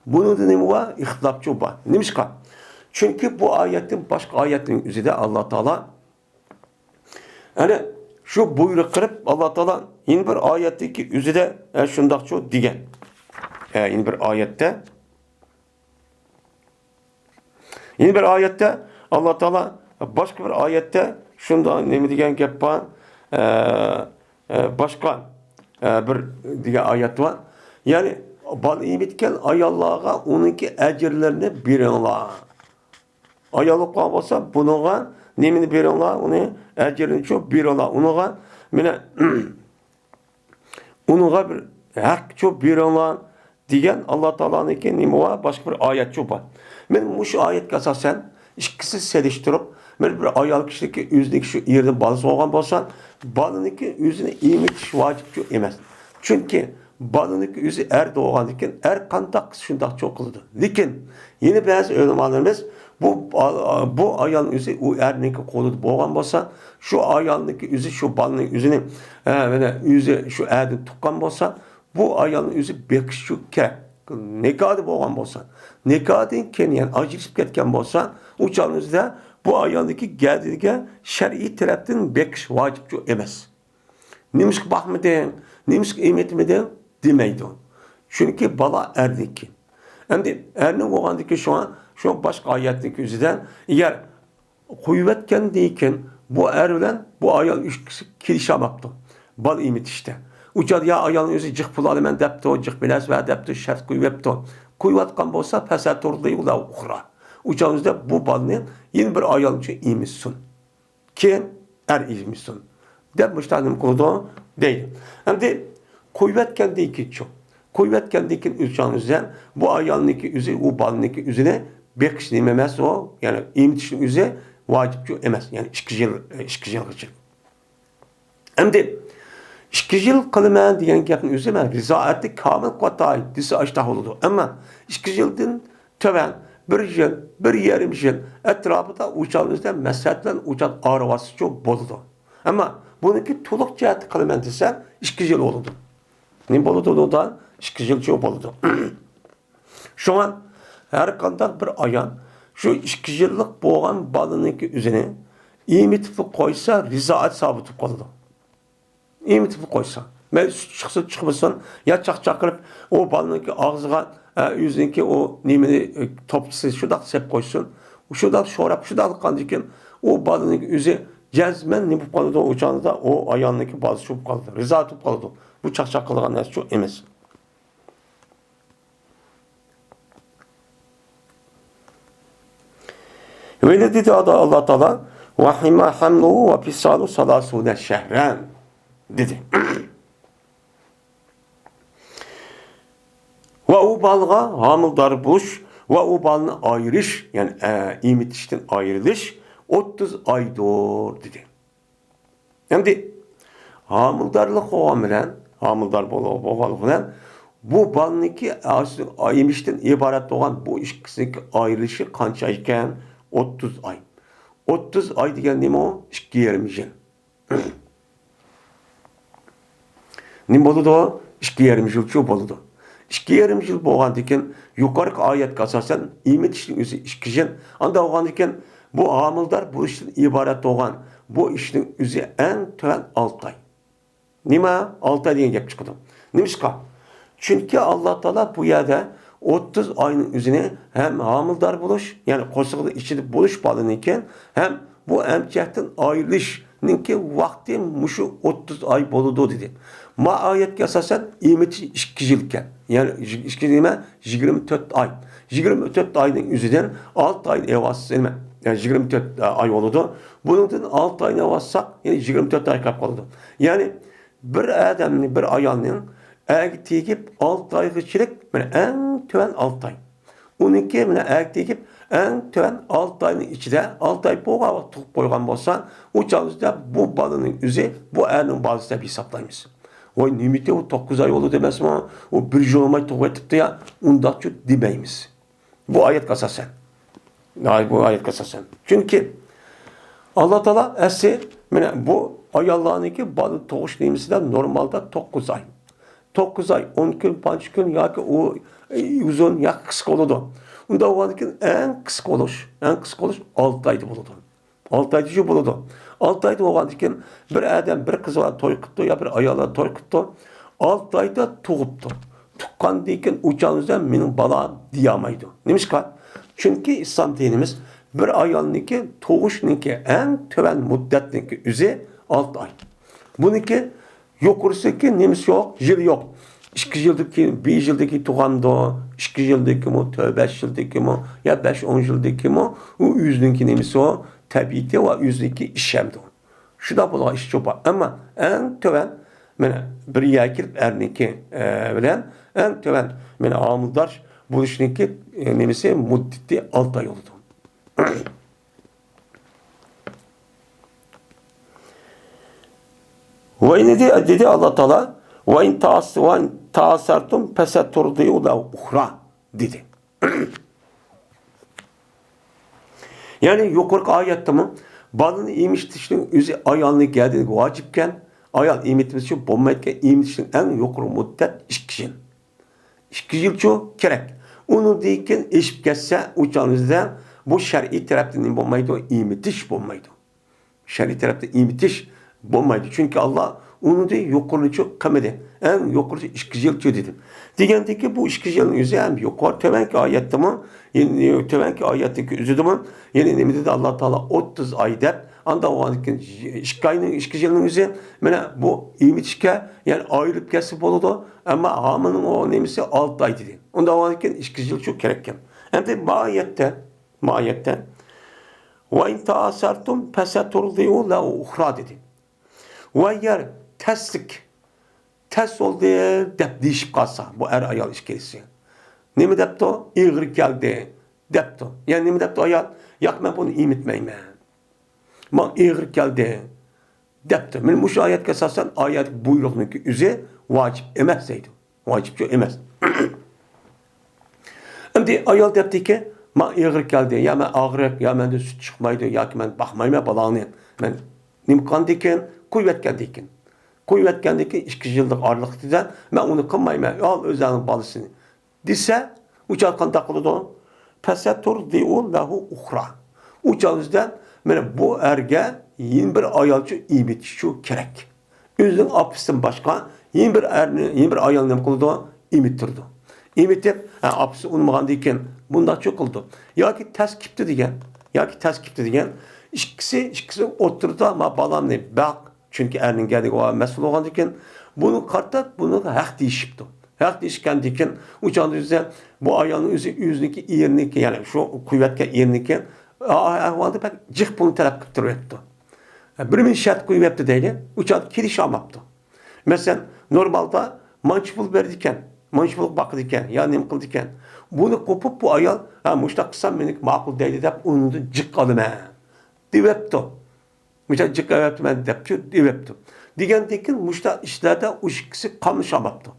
بۇنىڭدا نېمە بار؟ ئىختىلاپچۇ بار. نېمىشقا؟ چۈنكى بۇ ئايەتتىن باشقا ئايەتنىڭ ئۆزىدە ئاللا تائالا ئەنە شۇ بۇيرۇق قىلىپ، ئاللا تائالا يەنە بىر ئايەتتىكى ئۆزىدە، ئە، شۇنداقچۇ دېگەن. ئە، يەنە بىر ئايەتتە، يەنە بىر ئايەتتە ئاللا تائالا باشقا بىر ئايەتتە شۇنداق نېمە دېگەن گەپ بار؟ ئە، ئە، باشقا، ئە، بىر دېگەن ئايەت بار. يەنى بالا ئېمىتكەن ئاياللارغا ئۇنىڭكى ئەجىرلىرىنى بېرىڭلار. ئايال بولۇپ قالغان بولسا، بۇنىڭغا نېمىنى بېرىڭلار؟ ئۇنى ئەجرىنىچۇ بېرىڭلار. ئۇنىڭغا، مانا، ئۇنىڭغا بىر ھەقچۇ بېرىڭلار دېگەن ئاللا تائالانىڭكى نېمە بار؟ باشقا بىر ئايەتچۇ بار. مەن مۇشۇ ئايەتكە ئاساسەن ئىككىسى سېلىشتۇرۇپ، مەن بىر ئايال كىشىنىڭكى ئۆزىنىڭكى شۇ ئېرىدىن بالىسى بولغان بولسا، بالىنىڭكى ئۆزىنى ئېمىتىش ۋاجىپچۇ ئەمەس. چۈنكى بالىنىڭكى ئۆزى ئەردە بولغاندىكىن، ئەر قانداق قىلسا شۇنداقچۇ قىلىدۇ. لېكىن يەنە بەزى ئۆلىمالىرىمىز بۇ، بۇ ئايالنىڭ ئۆزى ئۇ ئەرنىڭكى قولىدا بولغان بولسا، شۇ ئايالنىڭكى ئۆزى شۇ بالىنىڭ ئۆزىنى، ئە، مانا ئۆزى شۇ ئەردىن تۇغقان بولسا، بۇ ئايالنىڭ ئۆزى بېقىشى كېرەك. نىكاھدا بولغان بولسا، نىكاھدىن كېيىن يەنە ئاجرىشىپ كەتكەن بولسا، ئۇ چاغنىڭ ئۆزىدە بۇ ئايالنىڭكى گەدىنىگە شەرئىي تەرەپتىن بېقىش ۋاجىپچۇ ئەمەس. نېمىشقا باقمىدىڭ؟ نېمىشقا ئېمىتمىدىڭ؟ دېمەيدۇ. چۈنكى بالا ئەرنىڭكى. ئەمدى ئەرنىڭ بولغاندىكىن شۇڭا، شۇ باشقا ئايەتنىڭ كۆزىدە، ئەگەر قويۇۋەتكەندىن كېيىن بۇ ئەر بىلەن بۇ ئايال ئىككىسى كېلىشەلمەپتۇ بالا ئېمىتىشتە. ئۇ چاغدا يا ئايالنىڭ ئۆزى جىق پۇل ئالىمەن دەپتۇ، جىق بىر نەرسە بەر دەپتۇ، شەرت قويۇۋەپتۇ. قويۇۋاتقان بولسا، فسترضع لها أخرى. ئۇ چاغدا بۇ بالىنى يەنە بىر ئايال ئىمىتسۇن. كېيىن ئەر ئىمىتسۇن. دەپ مۇشۇنداق نېمە قىلىدۇ دەيدۇ. ئەمدى قويۇۋەتكەندىن كېيىنچۇ؟ قويۇۋەتكەندىن كېيىن ئۇ چاغنىڭ ئۆزى، بۇ ئايالنىڭكى ئۆزى، ئۇ بالىنىڭكى ئۆزىنى بېقىش نېمە ئەمەس ئۇ؟ يەنى ئېمىتىشنىڭ ئۆزى ۋاجىپچۇ ئەمەس. يەنى ئىككى يىل، ئىككى يىلغىچە. ئەمدى ئىككى يىل قىلىمەن دېگەن گەپنىڭ ئۆزى مەن رىزائەتنى كامىل قىلىۋاتاي دېسە ئاشتاق بولىدۇ. ئەمما ئىككى يىلدىن تۆۋەن، بىر يىل، بىر يېرىم يىل ئەتراپىدا ئۇ چاغنىڭ ئۆزىدە مەسلىھەت بىلەن ئۇ چاغ ئايرىۋاتسىچۇ بولىدۇ. ئەمما بۇنىڭكى تولۇق جەھەتتە قىلىمەن دېسە ئىككى يىل بولىدۇ. نېمە بولىدۇ ئۇنىڭدا؟ ئىككى يىلچۇ بولىدۇ. شۇڭا ھەر قانداق بىر ئايال شۇ ئىككى يىللىق بولغان بالىنىڭكى ئۆزىنى ئېمىتىپلا قويسا، رىزائەت سابىت بولۇپ قالىدۇ. ئېمىتىپلا قويسا، مەيلى سۈت چىقسۇن، چىقمىسۇن، يا چاقچاق قىلىپ، ئۇ بالىنىڭكى ئاغزىغا، ئە، ئۆزىنىڭكى ئۇ نېمىنى، ئە، توپىسى شۇنداق سېلىپ قويسۇن. شۇنداق شوراپ، شۇنداق قىلغاندىكىن، ئۇ بالىنىڭكى ئۆزى جەزمەن نېمە بولۇپ قالىدۇ؟ ئۇ چاغدا ئۇ ئايالنىڭكى بالىسى بولۇپ قالىدۇ. رىزائەت بولۇپ قالىدۇ. بۇ چاقچاق قىلغان نەرسىچۇ ئەمەس. ۋەينى دېدى ئاللا تائالا، ۋەھىمە ھەملۇھۇ ۋە فىسالۇ سالاسۇنە شەھرەن دېدى. ۋە ئۇ بالىغا ھامىلىدار بولۇش ۋە ئۇ بالىنى ئايرىش، يەنى، ئە، ئېمىتىشتىن ئايرىلىش ئوتتۇز ئايدۇر دېدى. ئەمدى ھامىلىدارلىق بولغان بىلەن، ھامىلىدار بول-، بولغانلىق بىلەن بۇ بالىنىڭكى ئېمىشتىن ئىبارەت بولغان بۇ ئىككىسىنىڭكى ئايرىلىشى قانچە ئىكەن؟ ئوتتۇز ئاي. ئوتتۇز ئاي دېگەن نېمە ئۇ؟ ئىككى يېرىم يىل. نېمە بولىدۇ؟ ئىككى يېرىم يىلچۇ بولىدۇ. ئىككى يېرىم يىل بولغاندىكىن يۇقىرىقى ئايەتكە ئاساسەن ئېمىتىشنىڭ ئۆزى ئىككى يىل. ئانداق بولغاندىكىن بۇ ھامىلىدار بولۇشتىن ئىبارەت بولغان بۇ ئىشنىڭ ئۆزى ئەڭ تۆۋەن ئالتە ئاي. نېمە؟ ئالتە ئاي دېگەن گەپ چىقىدۇ. نېمىشقا؟ چۈنكى ئاللا تائالا بۇ يەردە ئوتتۇز ئاينىڭ ئۆزىنى ھەم ھامىلىدار بولۇش، يەنى قورسىقىدا ئىچىدە بولۇش بالىنىڭكى، ھەم بۇ ئەمچەكتىن ئايرىلىشنىڭكى ۋاقتى مۇشۇ ئوتتۇز ئاي بولىدۇ دېدى. ما ئايەتكە ئاساسەن ئېمىتىش ئىككى يىل ئىكەن. يەنى ئىككى يىل نېمە؟ يىگىرمە تۆت ئاي. يىگىرمە تۆت ئاينىڭ ئۆزىدىن ئالتە ئاينى ئېلىۋالسىز، نېمە؟ يەنى يىگىرمە تۆت ئاي بولىدۇ. بۇنىڭدىن ئالتە ئاينى ئېلىۋالساق، يەنى يىگىرمە تۆت ئاي قاپ قالىدۇ. يەنى بىر ئادەمنى، بىر ئايالنىڭ ئەگە تېگىپ ئالتە ئايغىچىلىك، مانا ئەڭ تۆۋەن ئالتە ئاي. ئۇنىڭكى مانا ئەگە تېگىپ ئەڭ تۆۋەن ئالتە ئاينىڭ ئىچىدە، ئالتە ئاي بولغان ۋاقىت تۇغۇپ قويغان بولسا، ئۇ چاغدا بۇ بالىنىڭ ئۆزى بۇ ئەرنىڭ بالىسى دەپ ھېسابلايمىز. ۋاي، نېمىتى ئۇ توققۇز ئاي بولدى دەيمىزمۇ؟ ئۇ بىر يىل بولماي تۇغۇپ كېتىپتۇ يا، ئۇنداقچۇ دېمەيمىز. بۇ ئايەتكە ئاساسەن. ھاي، بۇ ئايەتكە ئاساسەن. چۈنكى ئاللا تائالا ئەسلى، مانا بۇ ئاياللارنىڭكى بالا تۇغۇش نېمىسىدە نورمالدا توققۇز ئاي. توققۇز ئاي، ئون كۈن، پانچە كۈن ياكى ئۇ، ئۇزۇن ياكى قىسقا بولىدۇ. ئۇنداق بولغاندىكىن ئەڭ قىسقا بولۇش، ئەڭ قىسقا بولۇش ئالتە ئايدا بولىدۇ. ئالتە ئايدا شۇ بولىدۇ. ئالتە ئايدا بولغاندىكىن بىر ئادەم بىر قىز بىلەن توي قىپتۇ يا بىر ئايال بىلەن توي قىپتۇ. ئالتە ئايدا تۇغۇپتۇ. تۇغقاندىن كېيىن ئۇ چاغنىڭ ئۆزىدە مېنىڭ بالام دېيەلمەيدۇ. نېمىشقا؟ چۈنكى ئىسلام دىنىمىز بىر ئايالنىڭكى تۇغۇشنىڭكى ئەڭ تۆۋەن مۇددەتنىڭكى ئۆزى ئالتە ئاي. بۇنىڭكى يۇقىرىسىدىكى نېمىسى يوق، يىلى يوق. ئىككى يىلدىن كېيىن، بىر يىلدىن كېيىن تۇغامدۇ، ئىككى يىلدىن كېيىنمۇ، تۆت، بەش يىلدىن كېيىنمۇ، يا بەش، ئون يىلدىن كېيىنمۇ، ئۇ ئۆزىنىڭكى نېمىسى ئۇ، تەبىئىتى ۋە ئۆزىنىڭكى ئىشەمدۇ. شۇنداق بولغان ئىشچۇ بار. ئەمما ئەڭ تۆۋەن، مانا، بىر يەرگە كېلىپ ئەرنىڭكى، ئە، بىلەن ئەڭ تۆۋەن، مانا، ھامىلىدار بولۇشنىڭكى، ئە، نېمىسى، مۇددىتى ئالتە ئاي بولىدۇ. ۋەينى دېدى ئاللا تائالا، ۋەئىن تاس-، ۋەئىن تاسەرتۇم پەسەتۇردىئۇ لەھۇ ئۇخرا دېدى. يەنى يۇقىرىقى ئايەتتىمۇ بالىنى ئېمىشتىرىشنىڭ ئۆزى ئايالنىڭ گەدىنىگە ۋاجىپكەن، ئايال ئېمىتمىسىچۇ بولمايدىكەن، ئېمىتىشنىڭ ئەڭ يۇقىرى مۇددەت ئىككى يىل. ئىككى يىلچۇ كېرەك. ئۇنىڭدىن كېيىن ئېشىپ كەتسە، ئۇ چاغنىڭدا بۇ شەرئىي تەرەپتىن نېمە بولمايدۇ؟ ئېمىتىش بولمايدۇ. شەرئىي تەرەپتىن ئېمىتىش بولمايدۇ. چۈنكى ئاللا ئۇنىڭدىن يۇقىرىنىچۇ قىلمىدى. ئەڭ يۇقىرىسى ئىككى يىلچۇ دېدى. دېگەندىكى بۇ ئىككى يىلنىڭ ئۆزى ھەم يۇقىرى، تۆۋەنكى ئايەتتىمۇ، يەنى تۆۋەنكى ئايەتتىكى ئۆزىدىمۇ، يەنى نېمە دېدى ئاللا تائالا؟ ئوتتۇز ئاي دەپ، ئانداق بولغاندىكىن ئىككى ئاينىڭ، ئىككى يىلنىڭ ئۆزى، مانا بۇ ئېمىتىشكە، يەنى ئايرىلىپ كەتسە بولىدۇ، ئەمما ھامىلىنىڭ ئۇ نېمىسى ئالتە ئاي دېدى. ئۇنداق بولغاندىكىن ئىككى يىلچۇ كېرەككەن. ئەمدى بۇ ئايەتتە ما ئايەتتە، «وإن تعسرتم فسترضع له أخرى» دېدى. ۋە يەر تەسلىك، تەس بولدى دەپ دېيىشىپ قالسا، بۇ ئەر ئايال ئىككىلىسى نېمە دەپتۇ؟ ئېغىر كەلدى دەپتۇ. يەنى نېمە دەپتۇ ئايال؟ ياق، مەن بۇنى ئېمىتمەيمەن. ماڭا ئېغىر كەلدى دەپتۇ. مانا مۇشۇ ئايەتكە ئاساسەن، ئايەت بۇيرۇقنىڭكى ئۆزى ۋاجىپ ئەمەس دەيدۇ. ۋاجىپچۇ ئەمەس. ئەمدى ئايال دەپتىكى، ماڭا ئېغىر كەلدى، يا مەن ئاغرىق، يا مەندىن سۈت چىقمايدۇ، ياكى مەن باقمايمەن بالاڭنى. مەن نېمە قىلغاندىكىن، قويۇۋەتكەندىكىن. قويۇۋەتكەندىكىن ئىككى يىللىق ئارىلىقتا مەن ئۇنى قىلمايمەن، ئال ئۆزۈڭنىڭ بالىسىنى دېسە، ئۇ چاغ قانداق قىلىدۇ؟ فسترضع له أخرى. ئۇ چاغ بىزدە مانا بۇ ئەرگە يەنە بىر ئايالچۇ ئېمىتىشچۇ كېرەك. ئۆزىنىڭ ئاپىسىدىن باشقا يەنە بىر ئەرنى، يەنە بىر ئايالنى نېمە قىلىدۇ؟ ئېمىتتۈرىدۇ. ئېمىتىپ، ھە، ئاپىسى ئۇنىمىغاندىن كېيىن بۇنداقچۇ قىلىدۇ. ياكى تەس كېپتۇ دېگەن، ياكى تەس كېپتۇ دېگەن، ئىككىسى، ئىككىسى ئوتتۇرىدا، ما بالامنى باق، چۈنكى ئەرنىڭ گەدىگە مەسئۇل بولغاندىكىن، بۇنىڭغا قارىتا بۇنىڭغا ھەق دېيىشىپتۇ. ھەق دېيىشكەندىكىن، ئۇ چاغدا ئۆزى، بۇ ئايالنىڭ ئۆزى ئۆزىنىڭكى ئېرىنىڭكى، يەنى شۇ قويۇۋەتكەن ئېرىنىڭكى ئەھۋالدا بەك جىق پۇلنى تەلەپ قىلىپ تۇرۇۋېتىپتۇ. بىر مىڭ شەرت قويۇۋەپتۇ دەيلى، ئۇ چاغدا كېلىشەلمەپتۇ. مەسىلەن، نورمالدا مانچە پۇل بېرىدىكەن، مانچە پۇل باقىدىكەن، يا نېمە قىلىدىكەن. بۇنى قوپۇپ بۇ ئايال، ھە، مۇشۇنداق قىلسام مېنىڭكى ماقۇل دەيدۇ دەپ ئۇنىڭدىن جىق ئالىمەن دېۋەپتۇ. مۇشۇنداق جىق ئەۋەپتىمەن دەپچۇ، دېۋەپتۇ. دېگەندىن كېيىن مۇشۇنداق ئىشلاردا ئۇ ئىككىسى قاملىشالماپتۇ.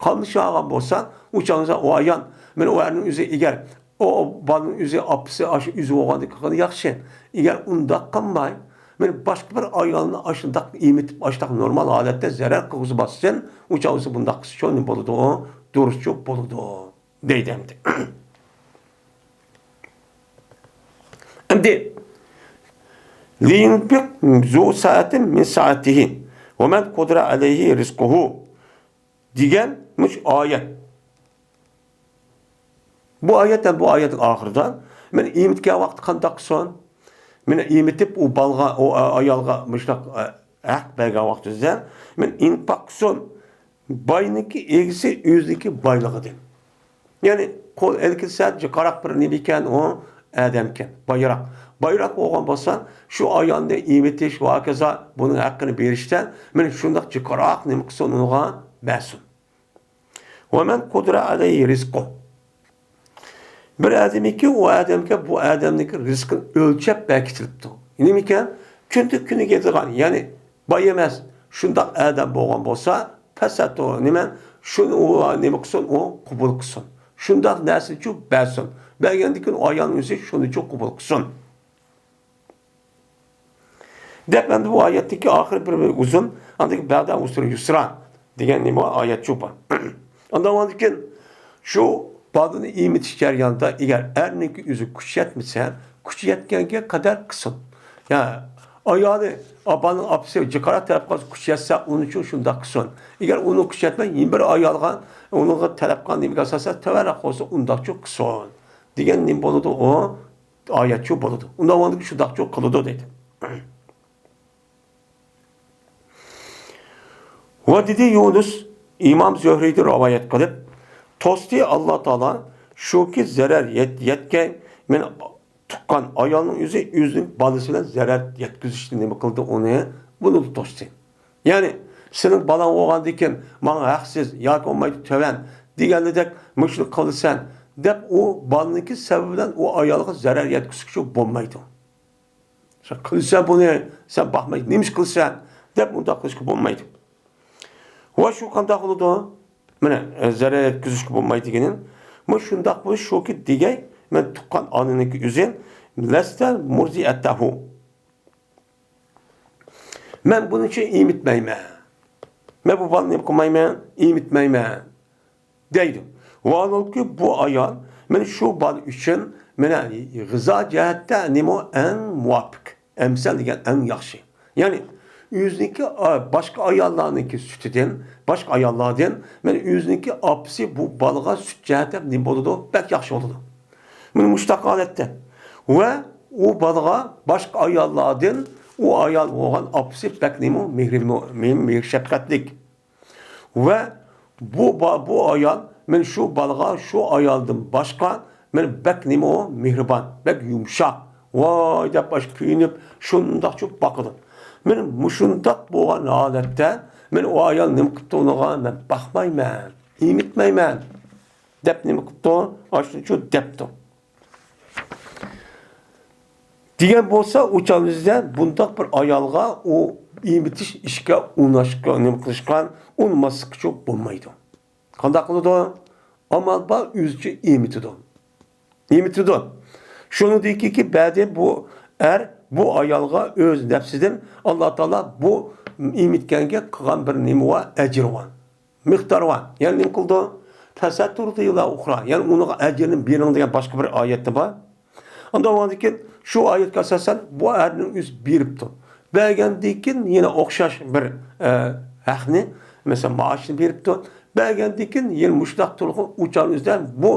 قاملىشالغان بولسا، ئۇ چاغدا ئۇ ئايال، مانا ئۇ ئەرنىڭ ئۆزى ئەگەر، ئۇ بالىنىڭ ئۆزى، ئاپىسى ئاشۇ ئۆزى بولغاندىكىن ياخشى. ئەگەر ئۇنداق قىلماي، مانا باشقا بىر ئايالنى ئاشۇنداق ئېمىتىپ، ئاشۇنداق نورمال ھالەتتە زەرەر قىلغۇزماستىن، ئۇ چاغدا بۇنداق قىلسا چوڭ بولىدۇ، دۇرۇسچۇ بولىدۇ. دەيدۇ ئەمدى. ئەمدى، لينفق ذو سعة من سعته ومن قدر عليه رزقه دېگەن مۇشۇ ئايەت. بۇ ئايەت ھەم بۇ ئايەتنىڭ ئاخىرىدا، مانا ئېمىتكەن ۋاقتى قانداق قىلسۇن؟ مانا ئېمىتىپ، ئۇ بالغا، ئۇ ئايالغا مۇشۇنداق ھەق بەرگەن ۋاقتىدا، مانا ئىنفاق قىلسۇن. باينىڭكى ئىگىسى ئۆزىنىڭكى بايلىقىدىن. يەنى قول ئەلكىسە جىقراق بىر نېمە ئىكەن، ئۇ ئادەمكەن، بايراق. بايراق بولغان بولسا، شۇ ئايالنى ئېمىتىش ۋە ھاكازا بۇنىڭ ھەققىنى بېرىشتە، مانا شۇنداق جىقراق نېمە قىلسۇن، ئۇنىڭغا بەرسۇن. ومن قدر عليه رزقه. بىر ئادەمكى، ئۇ ئادەمگە بۇ ئادەمنىڭكى رىزقىنى ئۆلچەپ بەرگىلى بولىدۇ. نېمىكەن؟ كۈندە كۈنىگە يەتىدىغان، يەنى باي ئەمەس، شۇنداق ئادەم بولغان بولسا، پەسەتۇ، نېمە، شۇنى ئۇ نېمە قىلسۇن، ئۇ قوبۇل قىلسۇن. شۇنداق نەرسىنىچۇ بەرسۇن. بەرگەندىن كېيىن ئۇ ئايالنىڭ ئۆزى شۇنىچۇ قوبۇل قىلسۇن. دەپ، ئەمدى بۇ ئايەتتىكى ئاخىرى بىر، بىر ئۇزۇن، ئاندىن كېيىن بەدە ئۇسرى يۇسرا دېگەن نېمە ئايەتچۇ بار. ئاندىن كېيىن شۇ بالىنى ئېمىتىش جەريانىدا ئەگەر ئەرنىڭكى ئۆزى كۈچى يەتمىسە، كۈچى يەتكەنگە قەدەر قىلسۇن. يا ئايالى، بالىنىڭ ئاپىسى جىقراق تەلەپ قىلسا، كۈچى يەتسە، ئۇنىچۇ شۇنداق قىلسۇن. ئەگەر ئۇنىڭ كۈچى يەتمەي، يەنە بىر ئايالغا، ئۇنىڭغا تەلەپ قىلغان نېمىگە ئاساسەن تۆۋەنرەك بولسا، ئۇنداقچۇ قىلسۇن. دېگەن نېمە بولىدۇ ئۇ؟ ئايەتچۇ بولىدۇ. ئۇنداق بولغاندىكىن شۇنداقچۇ قىلىدۇ دەيدۇ. ۋە دېدى يۇنۇس، ئىمام زۆھرىدىن رىۋايەت قىلىپ، توستى ئاللا تائالا، شۇكى زەرەر يەت-، يەتكەي، مەن تۇغقان ئايالنىڭ ئۆزى ئۆزىنىڭ بالىسى بىلەن زەرەر يەتكۈزۈشنى نېمە قىلدى ئۇنى، بۇنى توستى. يەنى، سېنىڭ بالاڭ بولغاندىكىن ماڭا ھەقسىز ياكى بولمايدۇ تۆۋەن دېگەنلىدەك مۇشۇنى قىلىسەن دەپ ئۇ بالىنىڭكى سەۋەبى بىلەن ئۇ ئايالغا زەرەر يەتكۈزۈشكە بولمايدۇ. سەن قىلىسەن بۇنى، سەن باقماي نېمە ئىش قىلىسەن دەپ ئۇنداق قىلىشقا بولمايدۇ. ۋە شۇ قانداق بولىدۇ؟ مانا، ئە، زەرەر يەتكۈزۈشكە بولمايدۇ دېگىنىم. مۇ شۇنداق بولۇش شۇكى دېگەي، مەن تۇغقان ئانىنىڭكى ئۆزى، لەستە مۇرزىئەتەھۇ. مەن بۇنىڭ ئۈچۈن ئېمىتمەيمەن. مەن بۇ بالىنى نېمە قىلمايمەن؟ ئېمىتمەيمەن. دەيدۇ. ۋاھالەنكى، بۇ ئايال مانا شۇ بالا ئۈچۈن مانا غىزا جەھەتتە نېمە ئەڭ مۇۋاپىق، ئەمسەل دېگەن ئەڭ ياخشى. يەنى ئۆزىنىڭكى، ئا، باشقا ئاياللارنىڭكى سۈتىدىن، باشقا ئاياللاردىن مانا ئۆزىنىڭكى ئاپىسى بۇ بالىغا سۈت جەھەتتە نېمە بولىدۇ؟ بەك ياخشى بولىدۇ. مانا مۇشۇنداق ھالەتتە. ۋە ئۇ بالىغا باشقا ئاياللاردىن ئۇ ئايال بولغان ئاپىسى بەك نېمە مېھرى، مېھىر شەپقەتلىك. ۋە بۇ با-، بۇ ئايال، مەن شۇ بالىغا شۇ ئايالدىن باشقا مانا بەك نېمە ئۇ، مېھرىبان، بەك يۇمشاق. ۋاي دەپ ئاشۇ كۆيۈنۈپ، شۇنداقچۇ باقىدۇ. مانا مۇشۇنداق بولغان ھالەتتە، مانا ئۇ ئايال نېمە قىپتۇ ئۇنىڭغا؟ مەن باقمايمەن، ئېمىتمەيمەن، دەپ نېمە قىپتۇ؟ ئاشۇنچۇ دەپتۇ. دېگەن بولسا، ئۇ چاغ ئۆزىدە بۇنداق بىر ئايالغا ئۇ ئېمىتىش ئىشقا ئۇناشقا، نېمە قىلىشقا، ئۇنىماسلىققىچۇ بولمايدۇ. قانداق قىلىدۇ؟ ئامال بار، ئۆزىچە ئېمىتىدۇ. ئېمىتىدۇ. شۇنىڭدىن كېيىنكى بەدى بۇ ئەر بۇ ئايالغا ئۆز نەپسىدىن ئاللا تائالا بۇ ئېمىتكەنگە قىلغان بىر نېمە بار، ئەجرى بار، مىقدارى بار. يەنى نېمە قىلىدۇ؟ فسترضع لها أخرى. يەنى ئۇنىڭغا ئەجرىنى بېرىڭ دېگەن باشقا بىر ئايەتتە بار. ئاندىن ئۇنىڭدىن كېيىن شۇ ئايەتكە ئاساسەن بۇ ئەرنىڭ ئۆزى بېرىپتۇ. بەرگەندىن كېيىن يەنە ئوخشاش بىر، ئە، ھەقنى، مەسىلەن، مائاشنى بېرىپتۇ. بەرگەندىن كېيىن يەنە مۇشۇنداق تۇرغۇ ئۇچار ئۆزىدە بۇ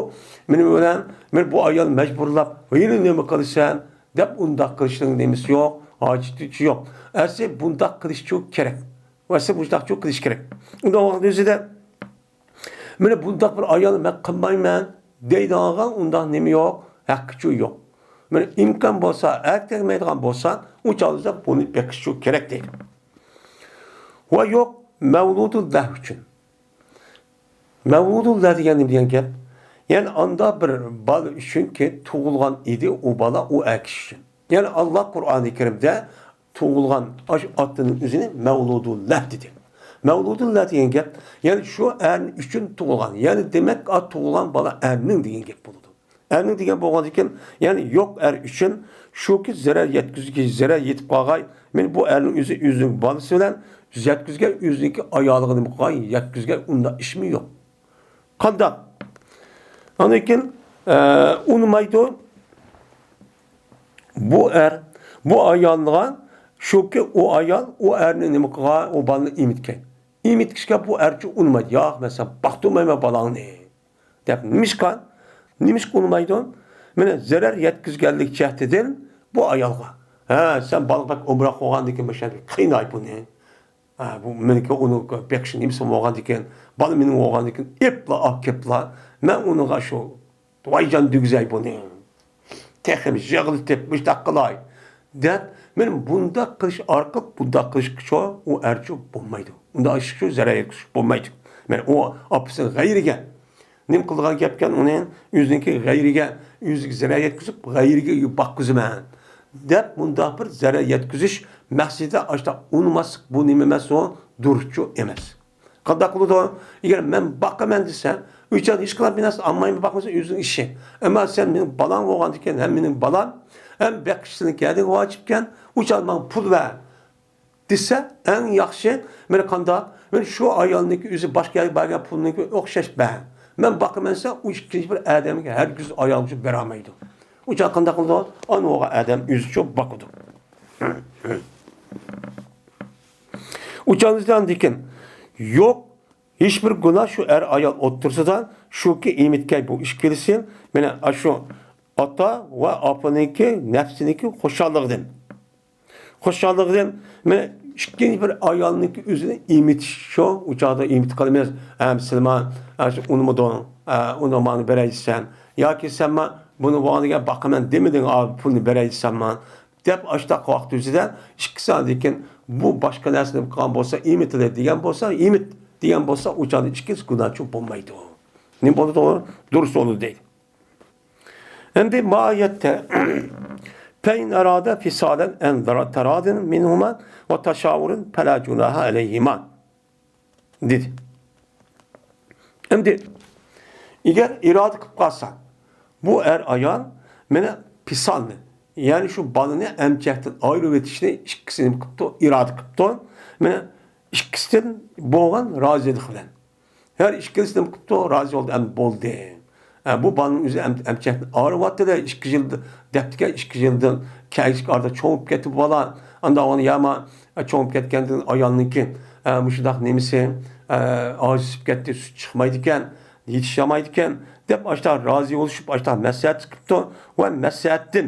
مېنىڭ بىلەن، مېنى بۇ ئايال مەجبۇرلاپ، يەنە نېمە قىلىسەن دەپ ئۇنداق قىلىشنىڭ نېمىسى يوق، ھاجىتى يوق. ئەسلى بۇنداق قىلىشچۇ كېرەك. ئەسلى مۇشۇنداقچۇ قىلىش كېرەك. ئۇنداق ۋاقىت ئۆزىدە مانا بۇنداق بىر ئايال مەن قىلمايمەن دەيدىغانغا ئۇنداق نېمە يوق، ھەققىچۇ يوق. مانا ئىمكان بولسا، ئەركەك دېمەيدىغان بولسا، ئۇ چاغدا بۇنى بېقىشچۇ كېرەك دەيدۇ. ۋە يوق، مەۋلۇدۇللا ئۈچۈن. مەۋلۇدۇللا دېگەن نېمە دېگەن گەپ؟ يەنى ئاندا بىر بالا ئۈچۈنكى تۇغۇلغان ئىدى، ئۇ بالا ئۇ ئەر كىشى ئۈچۈن. يەنى ئاللا قۇرئانى كەرىمدە تۇغۇلغان ئاشۇ ئاتىنىڭ ئۆزىنى مەۋلۇدۇللا دېدى. مەۋلۇدۇللا دېگەن گەپ، يەنى شۇ ئەر ئۈچۈن تۇغۇلغان، يەنى دېمەك، ئا، تۇغۇلغان بالا ئەرنىڭ دېگەن گەپ بولىدۇ. ئەرنىڭ دېگەن بولغاندىكىن، يەنى يوق ئەر ئۈچۈن شۇكى زەرەر يەتكۈزگۈچى زەرەر يېتىپ قالغاي، مېنى بۇ ئەرنىڭ ئۆزى ئۆزىنىڭ بالىسى بىلەن يەتكۈزگەن، ئۆزىنىڭكى ئايالىغا نېمە قىلغاي، يەتكۈزگەن، ئۇنداق ئىشمۇ يوق. قانداق؟ ئاندىن كېيىن، ئە، ئۇنىمايدۇ. بۇ ئەر، بۇ ئايالغا شۇكى ئۇ ئايال، ئۇ ئەرنى نېمە قىلغان، ئۇ بالىنى ئېمىتكەن. ئېمىتكىچە بۇ ئەرچۇ ئۇنىمايدۇ. ياق، مەن سەن باقتۇرمايمەن بالاڭنى، دەپ. نېمىشقا؟ نېمىشقا ئۇنىمايدۇ؟ مانا زەرەر يەتكۈزگەنلىك جەھىتىدىن بۇ ئايالغا. ھە، سەن بالىغا بەك ئومراق بولغاندىكىن، مۇشۇ قىيناي بۇنى. ھە، بۇ مېنىڭكى ئۇنىڭ بېقىش نېمىسى بولغاندىكىن، بالا مېنىڭ بولغاندىكىن، ئېپلا ئاكېپلا، مەن ئۇنىڭغا شۇ ۋايجان دېگۈزەي بۇنى. تېخىمۇ يىغلىتىپ، مۇشۇنداق قىلاي، دەپ، مېنىڭ بۇنداق قىلىش ئارقىلىق، بۇنداق قىلىشقىچۇ ئۇ ئەرچۇ بولمايدۇ. ئۇنداق ئىشقىچۇ زەرەر يەتكۈزۈش بولمايدۇ. مەن ئۇ ئاپىسىنىڭ غەيرىگە نېمە قىلىدىغان گەپكەن ئۇنى، ئۆزىنىڭكى غەيرىگە، ئۆزىگە زەرەر يەتكۈزۈپ، غەيرىگە باققۇزىمەن، دەپ، مۇنداق بىر زەرەر يەتكۈزۈش مەقسىتىدە ئاشۇنداق ئۇنىماسلىق، بۇ نېمە ئەمەس، ئۇ دۇرۇسچۇ ئەمەس. قانداق قىلىدۇ؟ ئەگەر مەن باقىمەن دېسە، ئۇ چاغدا ھېچقانداق بىر نەرسە ئالمايمەن، باقمىسا ئۆزىنىڭ ئىشى. ئەمما سەن مېنىڭ بالاڭ بولغاندىكىن، ھەم مېنىڭ بالام، ھەم بېقىش سېنىڭ كەينىڭگە ۋاجىپكەن، ئۇ چاغدا ماڭا پۇل بەر، دېسە، ئەڭ ياخشى، مانا قانداق، مانا شۇ ئايالنىڭكى ئۆزى باشقا يەرگە بەرگەن پۇلنىڭكى ئوخشاش بەر. مەن باقىمەن دېسە، ئۇ ئىككىنچى بىر ئادەمگە ھەرگىز ئايالغا بېرەلمەيدۇ. ئۇ چاغدا قانداق قىلىدۇ؟ ئانا ئوغۇل ئادەم ئۆزىچۇ باقىدۇ. ئۇ چاغدا ئاندىن كېيىن يوق، ھېچبىر گۇناھ شۇ ئەر-ئايال ئوتتۇرىسىدا، شۇكى ئېمىتكەي بۇ ئىككىلىسى، مانا ئاشۇ ئاتا ۋە ئاپىنىڭكى نەپسىنىڭكى خۇشاللىقىدىن. خۇشاللىقىدىن، مانا ئىككىنچى بىر ئايالنىڭكى ئۆزىنى ئېمىتىش شۇ، ئۇ چاغدا ئېمىتىپ قالىمىز، ھەم سىلىما، ئاشۇ ئۇنىمىدىڭ، ئۇنى مانا بېرەي دېسەم، ياكى سەنما بۇنى بولغان دېگەن باقىمەن دېمىدىڭ، ئا، پۇلنى بېرەي دېسەمما، دەپ، ئاشتاق ۋاقىت ئۆزىدە ئىككىسى ئاندىن كېيىن بۇ باشقا نەرسىنى قىلغان بولسا، ئېمىتىلى دېگەن بولسا، ئېمىت دېگەن بولسا، ئۇ چاغدا ئىككىسى گۇناھچى بولمايدۇ. نېمە بولىدۇ؟ دۇرۇس بولىدۇ دەيدۇ. ئەمدى ماھىيەتتە، فَإِنْ أَرَادَا فِصَالًا عَنْ تَرَاضٍ مِنْهُمَا وَتَشَاوُرٍ فَلَا جُنَاحَ عَلَيْهِمَا. دېدى. ئەمدى ئەگەر ئىرادە قىلىپ قالسا، بۇ ئەر-ئايال مانا پىسالنى، يەنى شۇ بالىنى ئەمچەكتىن ئايرىۋېتىشنى ئىككىسى نېمە قىپتۇ؟ ئىرادە قىپتۇ. مانا ئىككىسىدىن بولغان رازىلىق بىلەن. ھەر ئىككىلىسى نېمە قىپتۇ؟ رازى بولدى، ئەمدى بولدى. ئە، بۇ بالىنىڭ ئۆزى ئەم-، ئەمچەكتىن ئاغرىۋاتىدۇ، ئىككى يىل دەپتىكەن، ئىككى يىلدىن كەلگۈسى ئارىدا چوڭىيىپ كەتتى بۇ بالا. ئاندا ئۇنى ياما، ئە، چوڭىيىپ كەتكەندىن ئايالنىڭكى، ئە، مۇشۇنداق نېمىسى، ئە، ئاجىزلىشىپ كەتتى، سۈت چىقمايدىكەن، يېتىشەلمەيدىكەن، دەپ ئاشتا رازى بولۇشۇپ، ئاشتا مەسلىھەت قىپتۇ ۋە مەسلىھەتتىن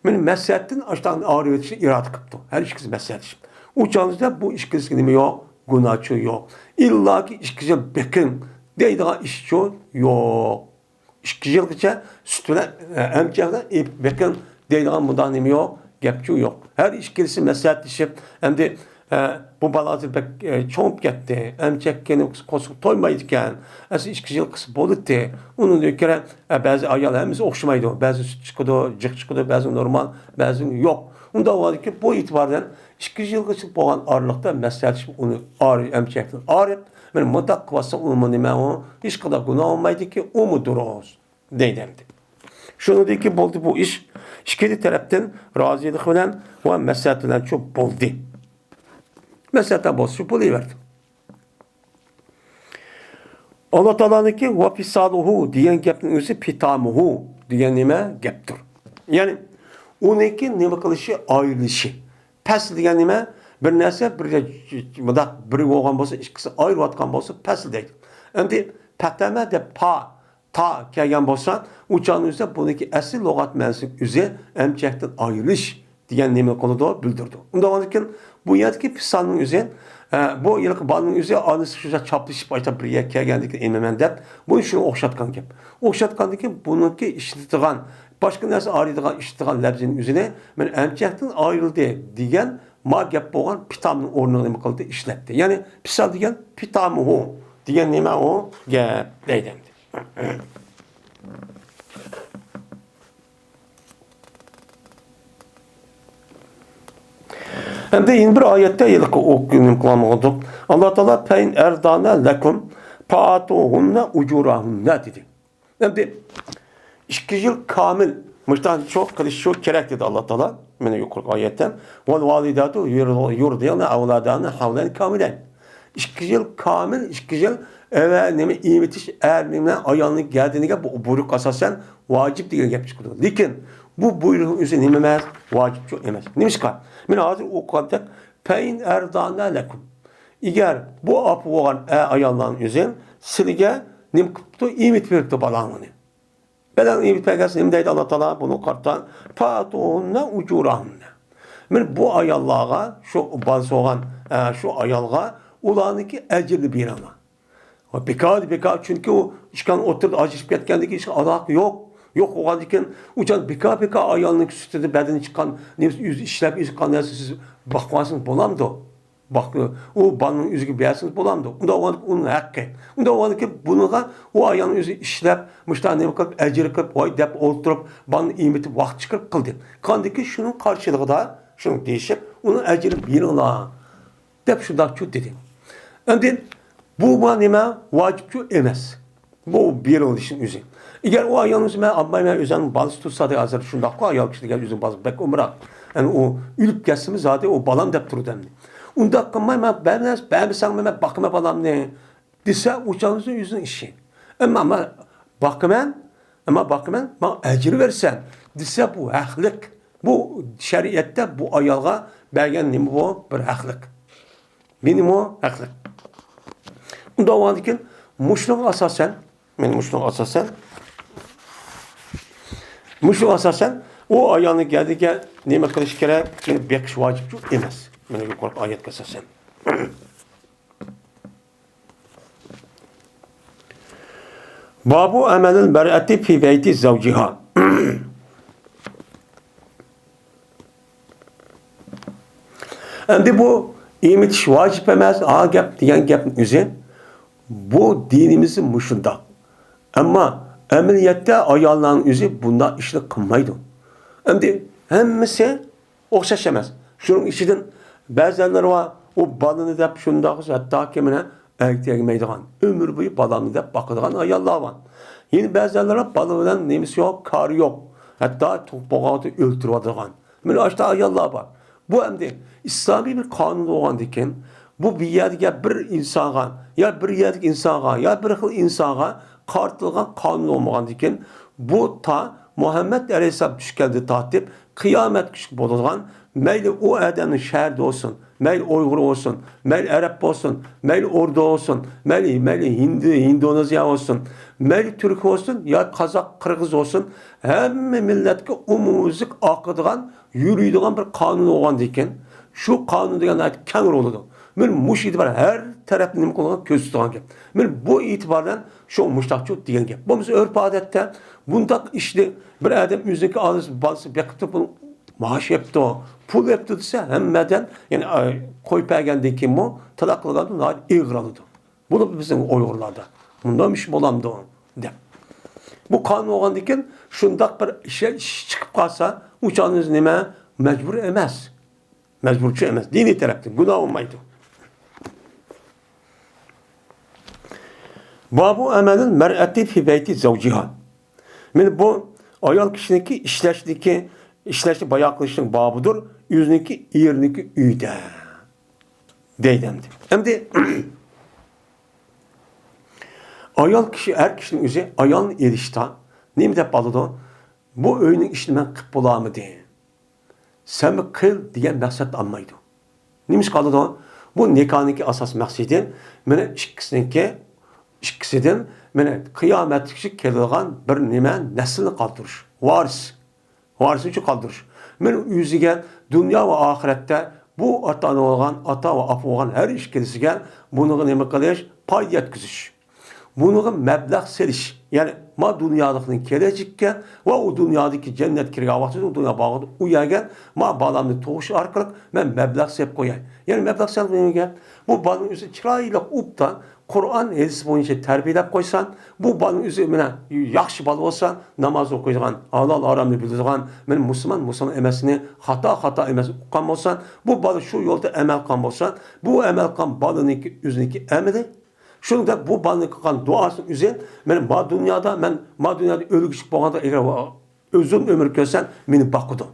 مانا مەسلىھەتتىن ئاشتاقنى ئايرىۋېتىشنى ئىرادە قىپتۇ. ھەر ئىككىسى مەسلىھەتلىشىپ. ئۇ چاغدا بۇ ئىككىسىگە نېمە يوق؟ گۇناھچۇ يوق. ئىللاكى ئىككى يىل بېقىڭ دەيدىغان ئىشچۇ يوق. ئىككى يىلغىچە سۈت بىلەن، ئە، ئەمچەكلەر ئېلىپ بېقىڭ دەيدىغان مۇنداق نېمە يوق، گەپچۇ يوق. ھەر ئىككىلىسى مەسلىھەتلىشىپ، ئەمدى، ئە، بۇ بالا ھازىر بەك، ئە، چوڭىيىپ كەتتى، ئەمچەككە قورسىقى تويمايدىكەن، ئەسلى ئىككى يىل قىلسا بولاتتى. ئۇنىڭدىن كېرە، ئە، بەزى ئايال ھەممىسى ئوخشىمايدۇ، بەزى سۈت چىقىدۇ، جىق چىقىدۇ، بەزى نورمال، بەزى يوق. ئۇنداق بولغاندىكىن بۇ ئېتىبار بىلەن ئىككى يىلغىچە بولغان ئارىلىقتا مەسلىھەتلىشىپ ئۇنى ئار-، ئەمچەكتىن ئايرىپ، مانا مۇنداق قىلىۋاتساق ئۇمۇ نېمە ئۇ، ھېچقانداق گۇناھ بولمايدىكى، ئۇمۇ دۇرۇس. دەيدۇ ئەمدى. شۇنىڭدىن كېيىن بولدى بۇ ئىش. ئىككىلا تەرەپتىن رازىلىق بىلەن ۋە مەسلىھەت بىلەنچۇ بولدى. مەسلىھەت بولسىچۇ بولۇۋەردى. ئاللا تائالانىڭكى ۋە پىسالۇھۇ دېگەن گەپنىڭ ئۆزى پىتامۇھۇ دېگەن نېمە گەپتۇر. يەنى ئۇنىڭكى نېمە قىلىشى، ئايرىلىشى. پەسل دېگەن نېمە؟ بىر نەرسە بىر، مۇنداق بىر بولغان بولسا، ئىككىسى ئايرىلىۋاتقان بولسا پەسل دەيدۇ. ئەمدى پەتەمە دەپ پا، تا كەلگەن بولسا، ئۇ چاغنىڭ ئۆزىدە بۇنىڭكى ئەسلى لۇغەت مەنىسىنىڭ ئۆزى ئەمچەكتىن ئايرىلىش دېگەن نېمە قىلىدۇ، بىلدۈرىدۇ. ئۇنداق بولغاندىكىن بۇ يەردىكى پىسالنىڭ ئۆزى، ئە، بۇ ھېلىقى بالىنىڭ ئۆزى ئانىسى شۇ چاپلىشىپ ئاشتا بىر يەرگە كەلگەندىكىن ئېمىمەن دەپ، بۇنى شۇنى ئوخشاتقان گەپ. ئوخشاتقاندىكىن بۇنىڭكى ئىشلىتىدىغان، باشقا نەرسە ئايرىيدىغان ئىشلىتىدىغان لەپزىنىڭ ئۆزىنى مەن ئەمچەكتىن ئايرىلدى دېگەن ما گەپ بولغان پىتامنىڭ ئورنىغا نېمە قىلدى؟ ئىشلەتتى. يەنى پىسال دېگەن پىتامۇھۇ دېگەن نېمە ئۇ گەپ دەيدۇ ئەمدى. ئەمدى يەنە بىر ئايەتتە ھېلىقى ئوقۇپ نېمە قىلالمىغۇدۇق. ئاللا تائالا فەئىن ئەرزانە لەكۇم فائاتۇھۇننە ئۇجۇراھۇننە دېدى. ئەمدى ئىككى يىل كامىل مۇشتانچۇ قىلىش شۇ كېرەك دېدى ئاللا تائالا. مانا يۇقىرىقى ئايەتتە. ۋەل ۋالىداتۇ يۇرضىئنە ئەۋلادەھۇننە ھەۋلەينى كامىلەين. ئىككى يىل كامىل، ئىككى يىل ئەۋە نېمە ئېمىتىش ئەر نېمە ئايالنىڭ گەدىنىگە بۇ بۇيرۇق ئاساسەن ۋاجىپ دېگەن گەپ چىقىدۇ. لېكىن بۇ بۇيرۇقنىڭ ئۆزى نېمە ئەمەس؟ ۋاجىپچۇ ئەمەس. نېمىشقا؟ مانا ھازىر ئوقۇغاندەك فەئىن ئەرزانە لەكۇم. ئەگەر بۇ ئاپا بولغان ئە-، ئاياللارنىڭ ئۆزى سىلىگە نېمە قىپتۇ؟ ئېمىتىپ بېرىپتۇ بالاڭنى. بالاڭنى ئېمىتىپ بەرگەنسە نېمە دەيدۇ ئاللا تائالا؟ بۇنى قارىتا. فائاتۇھۇننە ئۇجۇراھۇننە. مانا بۇ ئاياللارغا، شۇ بالىسى بولغان، ئە، شۇ ئايالغا ئۇلارنىڭكى ئەجرىنى بېرىڭلار. ۋە بىكار، بىكار، چۈنكى ئۇ ئىككىڭ ئوتتۇرىدا ئاجرىشىپ كەتكەندىن كېيىن ھېچ ئالاقە يوق. يوق بولغاندىن كېيىن ئۇ چاغ بىكار، بىكار ئايالنىڭ سۈتىدىن بەدىنى چىققان نېمىسى ئۆزى ئىشلەپ ئۆزى قىلغان نەرسە سىز باقماسىڭىز بولامدۇ؟ باق، ئۇ بالىنىڭ ئۆزىگە بەرسىڭىز بولامدۇ؟ ئۇنداق بولغاندىكىن ئۇنىڭ ھەققى. ئۇنداق بولغاندىكىن بۇنىڭغا ئۇ ئايالنىڭ ئۆزى ئىشلەپ، مۇشۇنداق نېمە قىلىپ، ئەجىر قىلىپ، ۋاي دەپ ئولتۇرۇپ، بالىنى ئېمىتىپ ۋاقىت چىقىرىپ قىلدى. قاندىكى شۇنىڭ قارشىلىقىدا شۇنى دېيىشىپ، ئۇنىڭ ئەجرىنى بېرىڭلار دەپ شۇنداقچۇ دېدى. ئەمدى بۇ، بۇ نېمە؟ ۋاجىپچۇ ئەمەس. بۇ بېرىلىشنىڭ ئۆزى. ئەگەر ئۇ ئايالنىڭ ئۆزى، مەن ئالمايمەن، ئۆزۈمنىڭ بالىسى تۇرسا دەپ، ھازىر شۇنداققۇ ئايال كىشى دېگەن ئۆزىنىڭ بالىسى بەك ئومراق. يەنى ئۇ ئۆلۈپ كەتسىمۇ زادى ئۇ بالام دەپ تۇرىدۇ ئەمدى. ئۇنداق قىلماي، مەن بەرمەس، بەرمىسەڭمۇ مەن باقىمەن بالامنى دېسە، ئۇ چاغنىڭ ئۆزىنىڭ ئىشى. ئەمما، ئەمما باقىمەن، ئەمما باقىمەن، ماڭا ئەجىر بەرسەن دېسە، بۇ ھەقلىق. بۇ شەرىئەتتە بۇ ئايالغا بەرگەن نېمە بۇ؟ بىر ھەقلىق. مېنىمۇ ھەقلىق. ئۇنداق بولغاندىكىن مۇشۇنىڭغا ئاساسەن، مېنىڭ مۇشۇنىڭغا ئاساسەن، مۇشۇنىڭغا ئاساسەن ئۇ ئايالنى گەدىگە نېمە قىلىش كېرەك؟ بېقىش ۋاجىپچۇ ئەمەس. مانا يۇقىرىقى ئايەتكە ئاساسەن. بابۇ ئەمەلىل مەرئەتى فى بەيتى زەۋجىھا. ئەمدى بۇ ئېمىتىش ۋاجىپ ئەمەس، ھا گەپ دېگەن گەپنىڭ ئۆزى، بۇ دىنىمىزدا مۇشۇنداق. ئەمما ئەمەلىيەتتە ئاياللارنىڭ ئۆزى بۇنداق ئىشنى قىلمايدۇ. ئەمدى ھەممىسى ئوخشاش ئەمەس. شۇنىڭ ئىچىدىن بەزىلەر بار، ئۇ بالىنى دەپ شۇنداق، ھەتتاكى مانا ئەگىپ تەگمەيدىغان، ئۆمۈر بويى بالامنى دەپ باقىدىغان ئاياللار بار. يەنە بەزىلەر بالا بىلەن نېمىسى يوق، كارى يوق. ھەتتا تۇغۇپ بولغاندا ئۆلتۈرۈۋاتىدىغان. مانا ئاشۇنداق ئاياللار بار. بۇ ئەمدى ئىسلامىي بىر قانۇن بولغاندىكىن، بۇ بىر يەردىكى بىر ئىنسانغا، يا بىر يەردىكى ئىنسانغا، يا بىر خىل ئىنسانغا قارىتىلغان قانۇن بولمىغاندىكىن، بۇ تا مۇھەممەد ئەلەيھىسسالام چۈشكەندىن تارتىپ قىيامەتكىچە بولىدىغان، مەيلى ئۇ ئادەمنىڭ شەھىرىدە بولسۇن، مەيلى ئۇيغۇر بولسۇن، مەيلى ئەرەب بولسۇن، مەيلى ئوردۇ بولسۇن، مەيلى، مەيلى ھىندى، ھىندونېزىيە بولسۇن، مەيلى تۈرك بولسۇن، يا قازاق، قىرغىز بولسۇن، ھەممە مىللەتكە ئومۇميۈزلۈك ئاقىدىغان، يۈرىدىغان بىر قانۇن بولغاندىكىن، شۇ قانۇن دېگەن ناھايىتى كەڭ بولىدۇ. مانا مۇشۇ ئېتىبار ھەر تەرەپنى نېمە قىلغان، كۆرسىتىدىغان گەپ. مانا بۇ ئېتىبار بىلەن شۇ مۇشتاقچۇ دېگەن گەپ. بولمىسا ئۆرپ ئادەتتە بۇنداق ئىشنى بىر ئادەم ئۆزىنىڭكى ئائىلىسى، بالىسى بېقىپتۇ، بۇ مائاش يەپتۇ، پۇل يەپتۇ دېسە ھەممىدىن، يەنى، ئاي، قويۇپ بەرگەندىن كېيىنمۇ تالاق قىلغاندا ناھايىتى ئېغىر ئالىدۇ. بولۇپمۇ بىزنىڭ ئۇيغۇرلاردا مۇنداق ئىش بولامدۇ دەپ. بۇ قانۇن بولغاندىكىن شۇنداق بىر ئىش، ئىش چىقىپ قالسا، ئۇ چاغدا ئۆزى نېمە؟ مەجبۇر ئەمەس. مەجبۇرچى ئەمەس. دىنىي تەرەپتىن گۇناھ بولمايدۇ. بابۇ ئەمەلىل مەرئەتى فى بەيتى زەۋجىھا. مانا بۇ ئايال كىشىنىڭكى ئىشلەشنىكى، ئىشلەشنى بايان قىلىشنىڭ بابىدۇر، ئۆزىنىڭكى ئېرىنىڭكى ئۆيىدە. دەيدۇ ئەمدى. ئەمدى ئايال كىشى، ئەر كىشىنىڭ ئۆزى ئايالنى ئېلىشتا نېمە دەپ ئالىدۇ؟ بۇ ئۆينىڭ ئىشىنى مەن قىلىپ بولالمىدىم، سەنمۇ قىل دېگەن مەقسەتتە ئالمايدۇ. نېمىشقا ئالىدۇ؟ بۇ نىكاھنىڭكى ئاساسىي مەقسىتى مانا ئىككىسىنىڭكى، ئىككىسىدىن مانا قىيامەتكىچە كېلىدىغان بىر نېمە، نەسىلنى قالدۇرۇش، ۋارىس. ۋارىسنى ئۈچۈن قالدۇرۇش. مانا ئۆزىگە دۇنيا ۋە ئاخىرەتتە بۇ ئاتا-ئانا بولغان، ئاتا ۋە ئاپا بولغان ھەر ئىككىلىسىگە بۇنىڭغا نېمە قىلىش؟ پايدا يەتكۈزۈش. بۇنىڭغا مەبلەغ سېلىش. يەنى ما دۇنيالىقنىڭ كېلەچىكىگە ۋە ئۇ دۇنيادىكى جەننەت كىرگەن ۋاقتىدا، ئۇ دۇنيا باغىدا ئۇ يەرگە ما بالامنى تۇغۇش ئارقىلىق مەن مەبلەغ سېلىپ قوياي. يەنى مەبلەغ سېلىپ نېمىگە؟ بۇ بالىنى ئۆزى چىرايلىق، ئوبدان قۇرئان، ھەدىس بويىچە تەربىيەلەپ قويسا، بۇ بالىنىڭ ئۆزى مانا ياخشى بالا بولسا، ناماز ئوقۇيدىغان، ھالال ھارامنى بىلىدىغان، مانا مۇسۇلمان، مۇسۇلمان ئەمەسنى، خاتا، خاتا ئەمەسنى ئۇققان بولسا، بۇ بالا شۇ يولدا ئەمەل قىلغان بولسا، بۇ ئەمەل قىلغان بالىنىڭكى ئۆزىنىڭكى ئەمىلى، شۇنىڭدەك بۇ بالىنىڭ قىلغان دۇئاسىنىڭ ئۆزى، مانا ما دۇنيادا، مەن ما دۇنيادا ئۆلگۈچىلىك بولغاندا، ئەگەر ئۇزۇن ئۆمۈر كۆرسەم، مېنى باقىدۇ.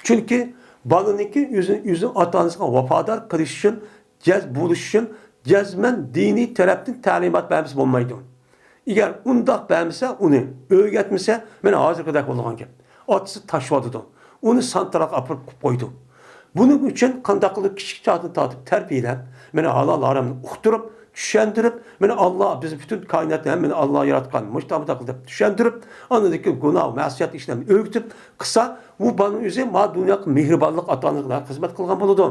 چۈنكى بالىنىڭكى ئۆزىنى، ئۆزىنىڭ ئاتا-ئانىسىغا ۋاپادار قىلىش ئۈچۈن، جەز-، بولۇش ئۈچۈن جەزمەن دىنىي تەرەپتىن تەلىمات بەرمىسە بولمايدۇ. ئەگەر ئۇنداق بەرمىسە، ئۇنى ئۆگەتمىسە، مانا ھازىرقىدەك بولىدىغان گەپ. ئاتىسى تاشلىۋاتىدۇ. ئۇنى سانتراغا ئاپىرىپ قويۇپ قويىدۇ. بۇنىڭ ئۈچۈن قانداق قىلىپ كىچىك چاغدىن تارتىپ تەربىيەلەپ، مانا ھالال ھارامنى ئۇقتۇرۇپ، چۈشەندۈرۈپ، مانا ئاللا، بىز پۈتۈن كائىناتنى ھەممىنى ئاللا ياراتقان، مۇشۇنداق مۇنداق دەپ چۈشەندۈرۈپ، ئاندىن كېيىن گۇناھ، مەسىيەت ئىشلارنى ئۆگىتىپ قىلسا، بۇ بالىنىڭ ئۆزى ما دۇنيا مېھرىبانلىق، ئاتا-ئانىغا خىزمەت قىلغان بولىدۇ.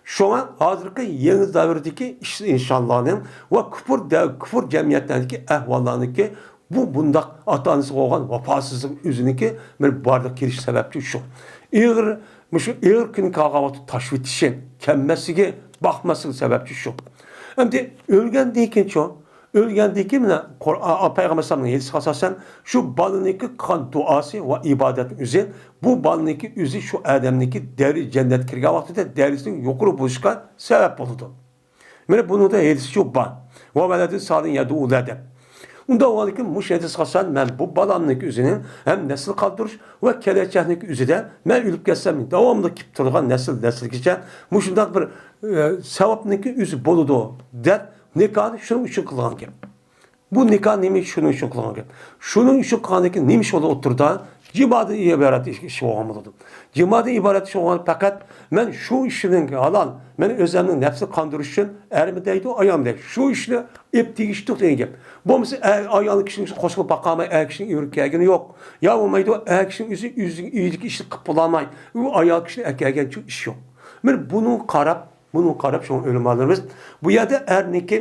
شۇڭا ھازىرقى يېڭى دەۋردىكى ئىش-، ئىنسانلارنىڭ ۋە كۇپۇر دەۋ-، كۇپۇر جەمئىيەتلەردىكى ئەھۋاللارنىڭكى بۇ بۇنداق ئاتا-ئانىسىغا بولغان ۋاپاسىزلىق ئۆزىنىڭكى بىر بارلىققا كېلىش سەۋەبچى شۇ. ئېغىر، مۇشۇ ئېغىر كۈن كەلگەن ۋاقىتتا تاشلىۋېتىشى، كەلمەسلىكى، باقماسلىقى سەۋەبچى شۇ. ئەمدى ئۆلگەندىن كېيىنچۇ؟ ئۆلگەندىن كېيىن مانا قۇرئان، پەيغەمبەر ئەلەيھىسسالامنىڭ ھەدىسىگە ئاساسەن، شۇ بالىنىڭكى قىلغان دۇئاسى ۋە ئىبادەتنىڭ ئۆزى بۇ بالىنىڭكى ئۆزى شۇ ئادەمنىڭكى دەرىجە، جەننەتكە كىرگەن ۋاقتىدا دەرىجىسىنىڭ يۇقىرى بولۇشىغا سەۋەب بولىدۇ. مانا بۇنىڭدا ھەدىسچۇ بار. ۋە ۋەلەدۇن سالىھۇن يەدئۇ لەھ دەپ. ئۇنداق بولغاندىكىن مۇشۇ ھەدىسكە ئاساسەن مەن بۇ بالامنىڭكى ئۆزىنىڭ ھەم نەسىل قالدۇرۇش ۋە كېلەچەكنىڭكى ئۆزىدە مەن ئۆلۈپ كەتسەم داۋاملىق كېلىپ تۇرىدىغان نەسىل نەسىلگىچە مۇشۇنداق بىر، ئە، ساۋابنىڭكى ئۆزى بولىدۇ دەپ نىكاھنى شۇنىڭ ئۈچۈن قىلغان گەپ. بۇ نىكاھ نېمە شۇنىڭ ئۈچۈن قىلغان گەپ. شۇنىڭ ئۈچۈن قىلغاندىكىن نېمە ئىش بولىدۇ ئوتتۇرىدا؟ جىمادىن ئىبارەت ئىش، ئىش بولغان بولىدۇ. جىمادىن ئىبارەت ئىش بولغان پەقەت مەن شۇ ئىشنىڭ ھالال، مەن ئۆزۈمنىڭ نەپسىنى قاندۇرۇش ئۈچۈن ئەرمۇ دەيدۇ، ئايالمۇ دەيدۇ. شۇ ئىشنى ئېپ تېگىشتۇق دېگەن گەپ. بولمىسا ئە-، ئايال كىشىنىڭ قوشۇلۇپ باقالماي، ئەر كىشىنىڭ ئۆيىگە كەلگىنى يوق. يا بولمايدۇ، ئەر كىشىنىڭ ئۆزى، ئۆزى ئۆيىدىكى ئىشنى قىلىپ بولالماي، ئۇ ئايال كىشىنى ئەكەلگەنچۇ ئىش يوق. مانا بۇنىڭغا قاراپ، بۇنىڭغا قاراپ شۇڭا ئۆلىمالىرىمىز بۇ يەردە ئەرنىڭكى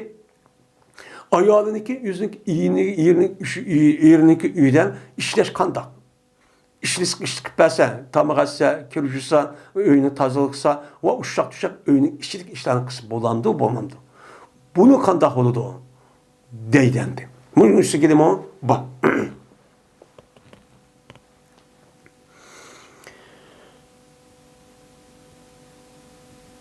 ئايالىنىڭكى ئۆزىنىڭ ئېرىنىڭ، ئېرىنىڭ ئۆيىدە ئىشلەش قانداق؟ ئىشلىسا، ئىش قىلىپ بەرسە، تاماق ئەتسە، كىر يۇسا، ئۆينى تازىلىسا ۋە ئۇششاق-چۈششەك ئۆينىڭ ئىچىدىكى ئىشلارنى قىلسا بولامدۇ، بولمامدۇ؟ بۇنى قانداق بولىدۇ؟ دەيدۇ ئەمدى. بۇنىڭ ئۈستىگە نېمە بار؟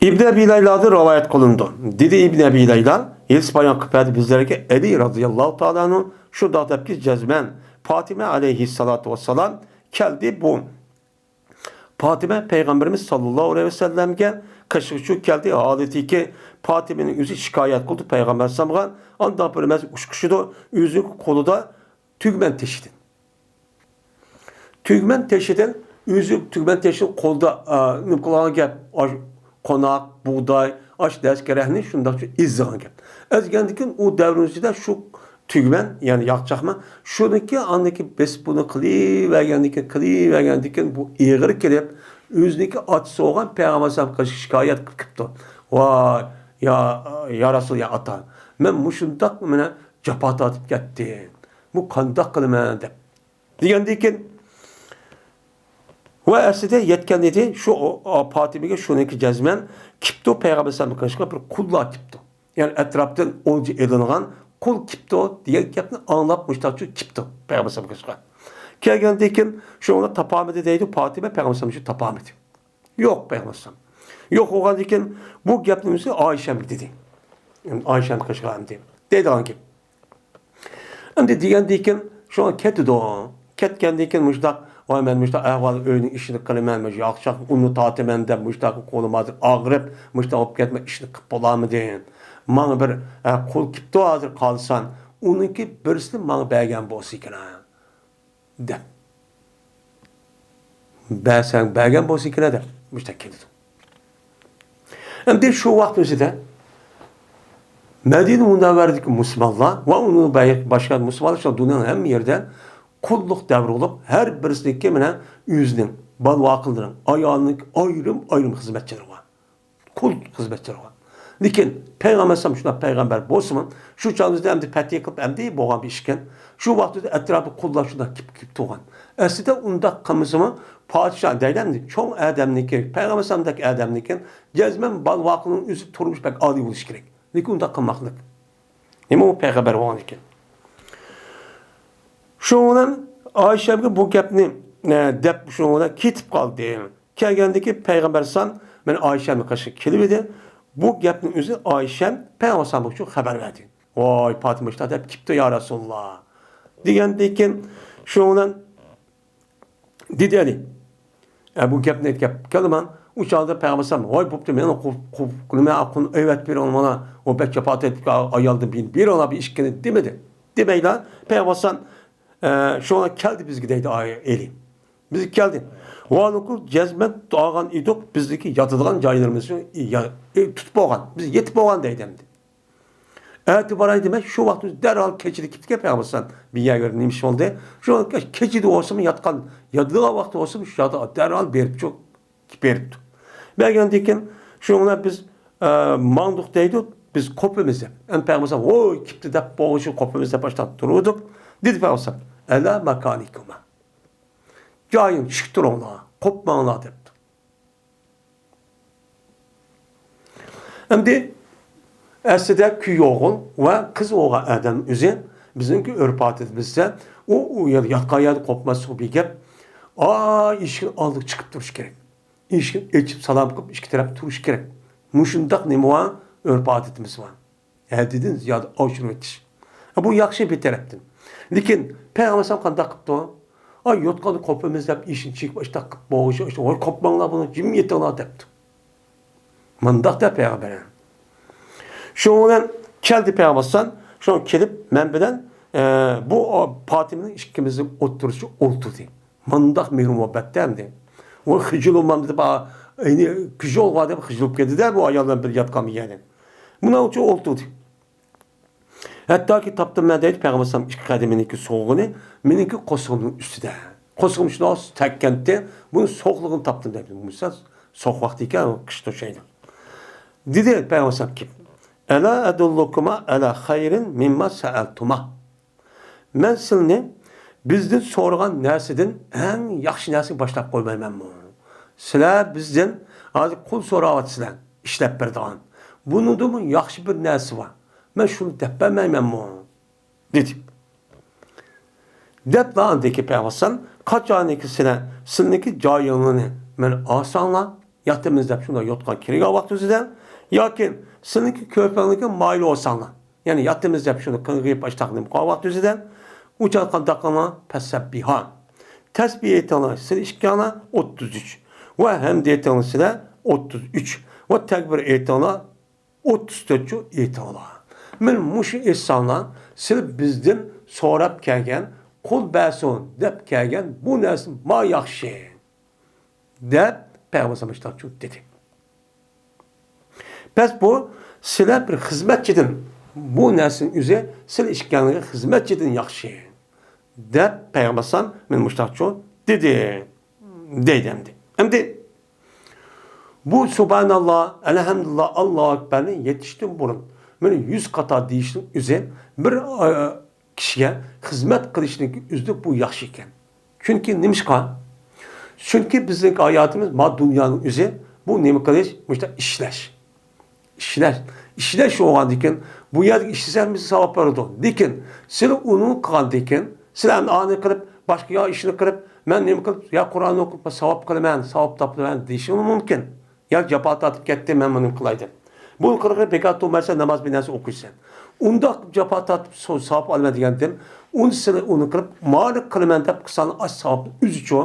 ئىبن ئەبى لەيلادىن رىۋايەت قىلىنىدۇ. دېدى ئىبن ئەبى لەيلا، ھەدىس بايان قىلىپ بەردى بىزلەرگە ئەلى رازىياللاھۇ تائالا ئەنھۇ شۇنداق دەپكى، جەزمەن پاتىمە ئەلەيھىسسالاتۇ ۋەسسالام كەلدى. بۇ پاتىمە پەيغەمبىرىمىز ساللاللاھۇ ئەلەيھى ۋەسەللەمگە قېشىغا چۈشۈپ كەلدى. ھالىتىكى پاتىمىنىڭ ئۆزى شىكايەت قىلدى پەيغەمبەر ئەلەيھىسسالامغا. ئانداق بىر مەزگىل ئۇچقۇچىدۇ، ئۆزىنىڭ قولىدا تۈگمەن تېشىدىن. تۈگمەن تېشىدىن، ئۆزى تۈگمەن تېشىدىن قولدا، ئا، نېمە قىلغان گەپ، ئاش، قوناق، بۇغداي، ئاش، دەرس-كېرەكنى شۇنداقچە ئېزىغان گەپ. ئەزگەندىكىن ئۇ دەۋرنىڭ ئىچىدە شۇ تۈگمەن، يەنى ياغ چاقما، شۇنىڭكى ئاندىكى بېسىپ بۇنى قىلىۋەرگەندىكىن، قىلىۋەرگەندىكىن بۇ ئېغىر كېلىپ، ئۆزىنىڭكى ئاتىسى بولغان پەيغەمبەر ئەلەيھىسسالامغا شىكايەت قىلىپ كېپتۇ. ۋاي، يا، يا رەسۇل، يا ئاتا، مەن مۇشۇنداق مانا جاپا تارتىپ كەتتىم. بۇ قانداق قىلىمەن؟» دەپ. دېگەندىن كېيىن، ۋە ئەسلىدە يەتكەن ئىدى، شۇ، ئۇ، ئۇ پاتىمىگە شۇنىڭكى جەزمەن كېپتۇ، پەيغەمبەر ئەلەيھىسسالامغا بىر قۇللار كېپتۇ. يەنى ئەتراپتىن ئولجا ئېلىنغان قۇل كېپتۇ دېگەن گەپنى ئاڭلاپ، مۇشتاقچۇ كېپتۇ پەيغەمبەر ئەلەيھىسسالامغا. كەلگەندىن كېيىن شۇنى تاپالمىدى دەيدۇ، پاتىمە پەيغەمبەر ئەلەيھىسسالام شۇ تاپالمىدى. يوق، پەيغەمبەر ئەلەيھىسسالام. يوق بولغاندىن كېيىن بۇ گەپنى ئۆزى ئايشەمگە دېدى. ئايشەم قېشىغا ئەمدى دەيدىغان گەپ. ئەمدى دېگەندىن كېيىن شۇڭا كېتىدۇ. كەتكەندىن كېيىن مۇشۇنداق، ۋاي، مەن مۇشۇنداق ئەھۋال، ئۆينىڭ ئىشىنى قىلىمەن، مۇشۇ ياخشىراق ئۇننى تارتىمەن دەپ، مۇشۇنداق قولۇم ھازىر ئاغرىپ، مۇشۇنداق بولۇپ كەتمە، ئىشنى قىلىپ بولالمىدىم. ماڭا بىر، ئە، قۇل كېپتۇ ھازىر قالسان، ئۇنىڭكى بىرسىنى ماڭا بەرگەن بولسا كېرەك. دەپ. بەرسەڭ بەرگەن بولسا كېرەك دەپ مۇشۇنداق كېلىدۇ. ئەمدى شۇ ۋاقىت ئۆزىدە مەدىنە مۇنەۋۋەرىدىكى مۇسۇلمانلار ۋە ئۇنىڭ بە-، باشقا مۇسۇلمانلار شۇ دۇنيانىڭ ھەممە يېرىدە قۇللۇق دەۋرى بولۇپ، ھەر بىرسىنىڭكى مانا ئۆزىنىڭ بالىۋاقلىرىنىڭ، ئايالىنىڭ ئايرىم-ئايرىم خىزمەتچىلىرى بار. قۇل خىزمەتچىلىرى بار. لېكىن پەيغەمبەر ئەلەيھىسسالام شۇنداق پەيغەمبەر بولسىمۇ، شۇ چاغدا ئەمدى پەتھى قىلىپ ئەمدى بولغان بىر ئىشكەن. شۇ ۋاقىتتا ئەتراپى قۇللار شۇنداق كېلىپ، كېلىپ تۇرغان. ئەسلىدە ئۇنداق قىلمىسىمۇ، پادىشاھ دەيدۇ ئەمدى، چوڭ ئادەمنىڭكى، پەيغەمبەر ئەلەيھىسسالامدەك ئادەمنىڭكى جەزمەن بالىۋاقلىرىنىڭ ئۆزى تۇرمۇش بەك ئالىي بولۇشى كېرەك. لېكىن ئۇنداق قىلماقلىق. نېمە ئۇ پەيغەمبەر بولغاندىكىن. شۇنىڭ بىلەن ئايشەمگە بۇ گەپنى، ئە، دەپ شۇنىڭ بىلەن كېتىپ قالدى. كەلگەندىكى پەيغەمبەر ئەلەيھىسسالام مانا ئايشەمنىڭ قېشىغا كېلىۋىدى. بۇ گەپنى ئۆزى ئايشەم پەيغەمبەر ئەلەيھىسسالامغا شۇ خەۋەر بەردى. ۋاي، پاتىمە شۇنداق دەپ كېپتۇ يا رەسۇلاللا. دېگەندىن كېيىن شۇنىڭ بىلەن دېدى ئەلى. ئە، بۇ گەپنى ئېيتىپ كەلدىمەن. ئۇ چاغدا پەيغەمبەر ئەلەيھىسسالام، ۋاي، بوپتۇ، مېنى قوپ، قوپ، نېمە، ئەۋەتىپ بېرىڭ مانا. ئۇ بەك جاپا تارتىپ، ئايالدىن بېرىڭلار بىر ئىككىنى دېمىدى. دېمەيلا، پەيغەمبەر ئەلەيھىسسالام، ئە، شۇڭا كەلدى بىزگە دەيدۇ ئەلى. بىزگە كەلدى. ۋانۇكۇل جەزمەن ئالغان ئىدۇق، بىزدىكى ياتىدىغان جايلىرىمىزنى يا-، ئە، تۇتۇپ بولغان، بىز يېتىپ بولغان دەيدۇ ئەمدى. ئەتە باراي دېمەي، شۇ ۋاقىت ئۆزى دەرھال كېچىدە كېپتىكەن پەيغەمبەر ئەلەيھىسسالام بىر يەرگە نېمە ئىش بولدى. شۇ كېچىدە بولسىمۇ ياتقان، ياتىدىغان ۋاقتى بولسىمۇ شۇ ياتىدىغان دەرھال بېرىپچۇ، بېرىپتۇ. بەرگەندىن كېيىن شۇنىڭ بىلەن بىز، ئە، ماڭدۇق دەيدۇ، بىز قوپىمىز دەپ. ئەمدى پەيغەمبەر ئەلەيھىسسالام، ۋوي، كېپتۇ دەپ، بولغۇچە قوپىمىز دەپ ئاشتاق تۇرۇۋىدۇق. دېدى پەيغەمبەر ئەلەيھىسسالام، ئەلا ماكانىكۇما. جايىڭ چىك تۇرۇڭلار، قوپماڭلار دەپتۇ. ئەمدى ئەسلىدە كۈيئوغۇل ۋە قىز بولغان ئادەم ئۆزى بىزنىڭكى ئۆرپ-ئادىتىمىزدە ئۇ، ئۇ يەر ياتقان يەردە قوپماسلىق بىر گەپ. ئا، ئىشىكنىڭ ئالدىغا چىقىپ تۇرۇش كېرەك. ئىشىكنى ئېچىپ سالام قىلىپ ئىككى تەرەپ تۇرۇش كېرەك. مۇشۇنداق نېمە بار؟ ئۆرپ-ئادىتىمىز بار. ھەددىدىن زىيادە ئاشۇرۇۋېتىش. بۇ ياخشى بىر تەرەپتىن. لېكىن پەيغەمبەر ئەلەيھىسسالام قانداق قىپتۇ؟ ئاي، يوتقاننى قوپىمىز دەپ ئىشىنى چېكىپ ئاشتاق قىپ بولغۇچە، ۋاي، قوپماڭلار بۇنى، جىم يېتىڭلار دەپتۇ. مۇنداق دەپ پەيغەمبەر. شۇنىڭ بىلەن كەلدى پەيغەمبەر ئەلەيھىسسالام. شۇڭا كېلىپ مەن بىلەن، ئە، بۇ پاتىمىنىڭ ئىككىمىزنىڭ ئوتتۇرىسىدا ئولتۇردى. مۇنداق مېھرى مۇھەببەتتە ئەمدى. ئۇ خىجىل بولمامدۇ دەپ، ئا، ئەينى كۈجى بولغان دەپ خىجىل بولۇپ كەتتى-دە، بۇ ئايال بىلەن بىر ياتقان بىر يەردە. مۇناۋچە ئولتۇردى. ھەتتاكى تاپتىم مەن دەيدۇ، پەيغەمبەر ئەلەيھىسسالام ئىككى قەدىمىنىڭكى سوغۇقىنى مېنىڭكى قورسىقىمنىڭ ئۈستىدە. قورسىقىم شۇنداق تەگكەنتى، بۇنى سوغۇقلۇقىنى تاپتىم دەيدۇ. مۇشۇ سوغۇق ۋاقتى ئىكەن، قىش توشايدۇ. دېدى پەيغەمبەر ئەلەيھىسسالام كېلىپ، ئەلا ئەدۇللۇكۇما ئەلا خەيرىن مىمما سەئەلتۇما. مەن سىلىنى بىزدىن سورىغان نەرسىدىن ئەڭ ياخشى نەرسىگە باشلاپ قويمايمەنمۇ؟ سىلەر بىزدىن ھازىر قۇل سوراۋاتىسىلەر، ئىشلەپ بېرىدىغان. بۇنىڭدىنمۇ ياخشى بىر نەرسە بار. مەن شۇنى دەپ بەرمەيمەنمۇ؟ دېدى. دەپلا ئاندىكى پەيغەمبەر قاچانكى سىلەر، سىلىنىڭكى جايىڭلارنى مەن ئالساڭلار، ياتىمىز دەپ شۇنداق يوتقان كىرگەن ۋاقتىڭىزدا ياكى سىلىنىڭكى كۆرپەڭلىرىگە مايىل بولساڭلار، يەنى ياتىمىز دەپ شۇنداق قىلغىپ ئاشتاق نېمە قىلغان ۋاقتىڭىزدا ئۇ چاغ قانداق قىلىڭلار؟ پەسسەببىھا. تەسبىھ ئېيتىڭلار سىلەر ئىككىڭلار ئوتتۇز ئۈچ ۋە ھەمدە ئېيتىڭلار سىلەر ئوتتۇز ئۈچ ۋە تەكبىر ئېيتىڭلار ئوتتۇز تۆتچۇ ئېيتىڭلار. مەن مۇشۇ ئېيتساڭلار، سىلەر بىزدىن سوراپ كەلگەن، قۇل بەرسۇن دەپ كەلگەن بۇ نەرسە ما ياخشى. دەپ پەيغەمبەر ئەلەيھىسسالام مۇشۇنداق دېدى. بەس بۇ سىلەر بىر خىزمەتچىدىن، بۇ نەرسىنىڭ ئۆزى سىلەر ئىككىڭلارغا خىزمەتچىدىن ياخشى. دەپ پەيغەمبەر ئەلەيھىسسالام مانا مۇشۇنداقچۇ دېدى. دەيدۇ ئەمدى. ئەمدى بۇ سۇبھاناللا، ئەلھەمدۇلىللا، ئاللاھۇ ئەكبەرنى يېتىشتىن بۇرۇن مانا يۈز قاتا دېيىشنىڭ ئۆزى بىر، ئە، كىشىگە خىزمەت قىلىشنىڭ ئۆزىدە بۇ ياخشى ئىكەن. چۈنكى نېمىشقا؟ چۈنكى بىزنىڭ ھاياتىمىز ما دۇنيانىڭ ئۆزى، بۇ نېمە قىلىش؟ مۇشۇنداق ئىشلەش. ئىشلەش. ئىشلەش بولغاندىكىن، بۇ يەردە ئىشلىسەڭ بىزگە ساۋاب بېرىدۇ. لېكىن سىلەر ئۇنى قىلغاندىكىن، سىلەر ئەمدى ئانى قىلىپ، باشقا يا ئىشنى قىلىپ، مەن نېمە قىلىپ، يا قۇرئان ئوقۇپ ساۋاب قىلىمەن، ساۋاب تاپىمەن دېيىشىڭ مۇمكىن. يا جاپا تارتىپ كەتتى، مەن بۇنى قىلاي دەپ. بۇنى قىلغىلى بىكار تۇرمايسەن، ناماز بىر نەرسە ئوقۇيسەن. ئۇنداق جاپا تارتىپ سو-، ساۋاب ئالىمەن دېگەندىن، ئۇنى سىلى ئۇنى قىلىپ، مانى قىلىمەن دەپ قىلساڭ، ئاش ساۋابنى ئۆزىچۇ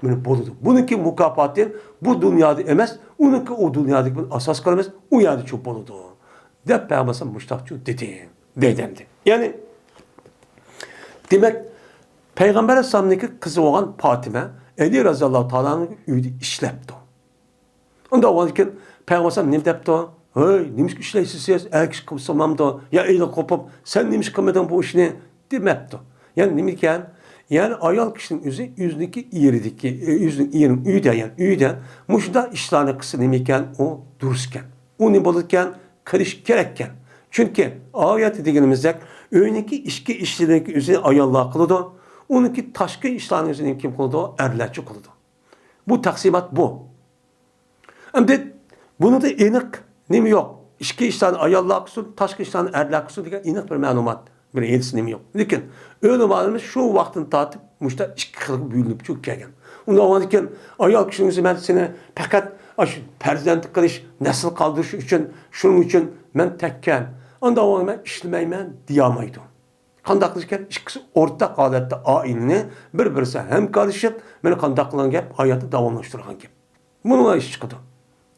مانا بولىدۇ. بۇنىڭكى مۇكاپاتى بۇ دۇنيادا ئەمەس، ئۇنىڭكى ئۇ دۇنيادىكى بىلەن ئاساس قىلىمىز، ئۇ يەردىچۇ بولىدۇ. دەپ پەيغەمبەر مۇشتاقچۇ دېدى، دەيدۇ ئەمدى. يەنى، دېمەك، پەيغەمبەر ئەلەيھىسسالامنىڭكى قىزى بولغان پاتىمە ئەلى رەزىياللاھۇ تائالا ئەنھۇ ئۆيدە ئىشلەپتۇ. ئۇنداق بولغاندىكىن پەيغەمبەر ئەلەيھىسسالام نېمە دەپتۇ؟ ھەي، نېمىشقا ئىشلەيسىز سىز؟ ئەر كىشى قىلسا بولمامدۇ؟ يا ئېلى قوپۇپ، سەن نېمىشقا قىلمىدىڭ بۇ ئىشنى؟ دېمەپتۇ. يەنى نېمە ئىكەن؟ يەنى ئايال كىشىنىڭ ئۆزى ئۆزىنىڭكى ئېرىدىكى، ئۆزىنىڭ ئېرىنىڭ ئۆيىدە، يەنى ئۆيدە مۇشۇنداق ئىشلارنى قىلسا نېمە ئىكەن؟ ئۇ دۇرۇس ئىكەن. ئۇ نېمە بولىدىكەن؟ قىلىش كېرەككەن. چۈنكى ئايەتتە دېگىنىمىزدەك، ئۆينىڭكى ئىچكى ئىشلىرىنىڭكى ئۆزىنى ئاياللار قىلىدۇ، ئۇنىڭكى تاشقى ئىشلارنىڭ ئۆزىنى كىم قىلىدۇ؟ ئەرلەرچۇ قىلىدۇ. بۇ تەقسىمات بۇ. ئەمدى بۇنىڭدا ئېنىق نېمە يوق؟ ئىچكى ئىشلارنى ئاياللار قىلسۇن، تاشقى ئىشلارنى ئەرلەر قىلسۇن دېگەن ئېنىق بىر مەلۇمات، بىر ھەدىس نېمە يوق. لېكىن ئۆلىمالىرىمىز شۇ ۋاقىتتىن تارتىپ مۇشۇنداق ئىككى خىلغا بۆلۈنۈپ چۈشۈپ كەلگەن. ئۇنداق بولغاندىكىن ئايال كىشىنىڭ ئۆزى مەن سېنى پەقەت ئاشۇ پەرزەنت قىلىش، نەسىل قالدۇرۇش ئۈچۈن، شۇنىڭ ئۈچۈن مەن تەككەن. ئانداق بولغاندا مەن ئىشلىمەيمەن دېيەلمەيدۇ. قانداق قىلىش كېرەك؟ ئىككىسى ئورتاق ھالەتتە ئائىلىنى بىر-بىرسى ھەمكارلىشىپ، مانا قانداق قىلغان گەپ، ھاياتنى داۋاملاشتۇرغان گەپ. مۇنۇلار ئىش چىقىدۇ.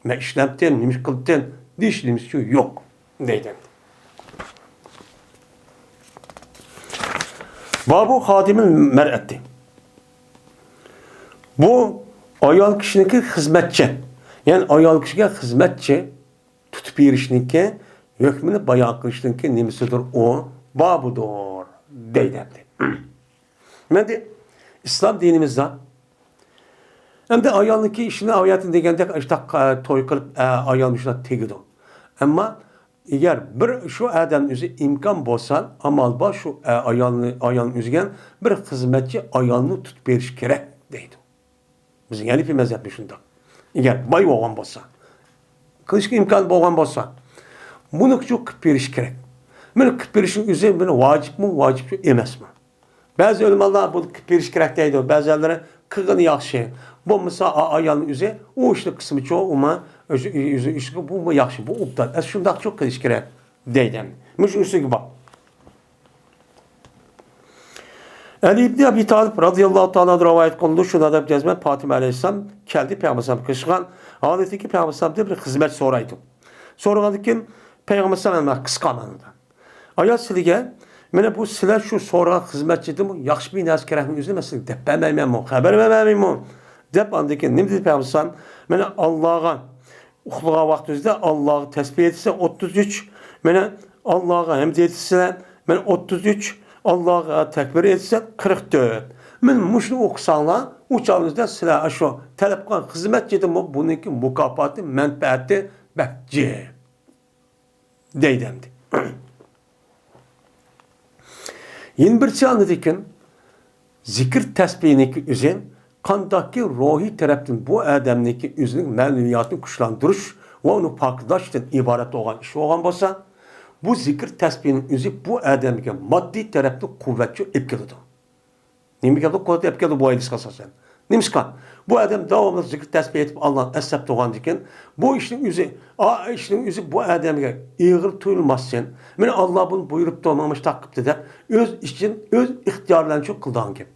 مەن ئىشلەپتىم، نېمە ئىش قىلىپتىم دېيىش نېمىسى يوق دەيدۇ. بابۇ خادىمىل مەرئەتى. بۇ ئايال كىشىنىڭكى خىزمەتچى، يەنى ئايال كىشىگە خىزمەتچى تۇتۇپ بېرىشنىڭكى ھۆكمىنى بايان قىلىشنىڭكى نېمىسىدۇر ئۇ؟ بابىدۇر دەيدۇ ئەمدى. مەندە ئىسلام دىنىمىزدا ئەمدى ئايالنىڭكى ئىشىنى ئايەتتە دېگەندەك ئاشتاق، ئە، توي قىلىپ، ئە، ئايال مۇشۇنداق تېگىدۇ. ئەمما ئەگەر بىر شۇ ئادەم ئۆزى ئىمكان بولسا، ئامال بار شۇ، ئە، ئايالنى، ئايالنى ئۆزىگە بىر خىزمەتچى ئايالنى تۇتۇپ بېرىش كېرەك دەيدۇ. بىزنىڭ ھەنىفىي مەزھەپمۇ شۇنداق. ئەگەر باي بولغان بولسا، قىلىشقا ئىمكان بولغان بولسا، بۇنى شۇ قىلىپ بېرىش كېرەك. بۇنى قىلىپ بېرىشنىڭ ئۆزى بۇنى ۋاجىپمۇ، ۋاجىپ ئەمەسمۇ؟ بەزى ئۆلىمالار بۇنى قىلىپ بېرىش كېرەك دەيدۇ، بەزىلەرى قىلغىنى ياخشى. بولمىسا ئا-، ئايالنىڭ ئۆزى ئۇ ئىشنى قىلسىمۇچۇ، ئۇمۇ ئۆزى، ئۆزى ئىشقا بۇمۇ ياخشى، بۇ ئوبدان. ئەسلى شۇنداقچۇ قىلىش كېرەك دەيدۇ. مۇشۇ ئۈستىگە بار. ئەلى ئىبنى ئەبى تالىپ رازىياللاھۇ تائالا ئەنھۇ رىۋايەت قىلىنىدۇ، شۇندا دەپ جەزمەن پاتىمە ئەلەيھىسسالام كەلدى پەيغەمبەر ئەلەيھىسسالامغا قىلىشقان ھالىتىكى پەيغەمبەر ئەلەيھىسسالامدىن بىر خىزمەت سورايدۇ. سورىغاندىن كېيىن پەيغەمبەر ئەلەيھىسسالام قىسقا مەنىدە ئايال سىلىگە، مانا بۇ سىلەر شۇ سورىغان خىزمەتچىدىنمۇ ياخشى بىر نەرسە كېرەكمۇ ئۆزىنى مەن سىلىگە دەپ بەرمەيمەنمۇ، خەۋەر بەرمەيمەنمۇ؟ دەپ ئاندىن كېيىن نېمە دېدى پەيغەمبەر ئەلەيھىسسالام؟ مانا ئاللاغا ئۇخلىغان ۋاقتىڭىزدا ئاللاغا تەسبىھ ئېيتىسىلەر ئوتتۇز ئۈچ، مانا ئاللاغا ھەمد ئېيتىسىلەر مانا ئوتتۇز ئۈچ، ئاللاغا تەكبىر ئېيتىسىلەر قىرىق تۆت. مانا مۇشۇنى ئوقۇساڭلار، ئۇ چاغىڭىزدا سىلەر ئاشۇ تەلەپ قىلغان خىزمەتچىدىنمۇ بۇنىڭكى مۇكاپاتى، مەنپەئەتى بەك جىق دەيدۇ ئەمدى. يەنە بىرسى ئاندىن كېيىن زىكىر تەسبىھنىڭكى ئۆزى قانداقكى روھىي تەرەپتىن بۇ ئادەمنىڭكى ئۆزىنىڭ مەنىۋىياتىنى كۈچلەندۈرۈش ۋە ئۇنى پاكلاشتىن ئىبارەت بولغان ئىش بولغان بولسا، بۇ زىكىر تەسبىھنىڭ ئۆزى بۇ ئادەمگە ماددىي تەرەپتىن قۇۋۋەتچۇ ئېلىپ كېلىدۇ. نېمە كەلدى؟ قۇۋۋەت ئېلىپ كەلدى بۇ ھەدىسكە ئاساسەن. نېمىشقا؟ بۇ ئادەم داۋاملىق زىكىر تەسبىھ ئېيتىپ، ئاللانى ئەسلەپ تۇرغاندىكىن، بۇ ئىشنىڭ ئۆزى، ئا، ئىشنىڭ ئۆزى بۇ ئادەمگە ئېغىر تۇيۇلماستىن، مانا ئاللا بۇنى بۇيرۇپتۇ، ماڭا مۇشۇنداق قىپتۇ دەپ، ئۆز ئىچىدىن، ئۆز ئىختىيارى بىلەن شۇ قىلىدىغان گەپ.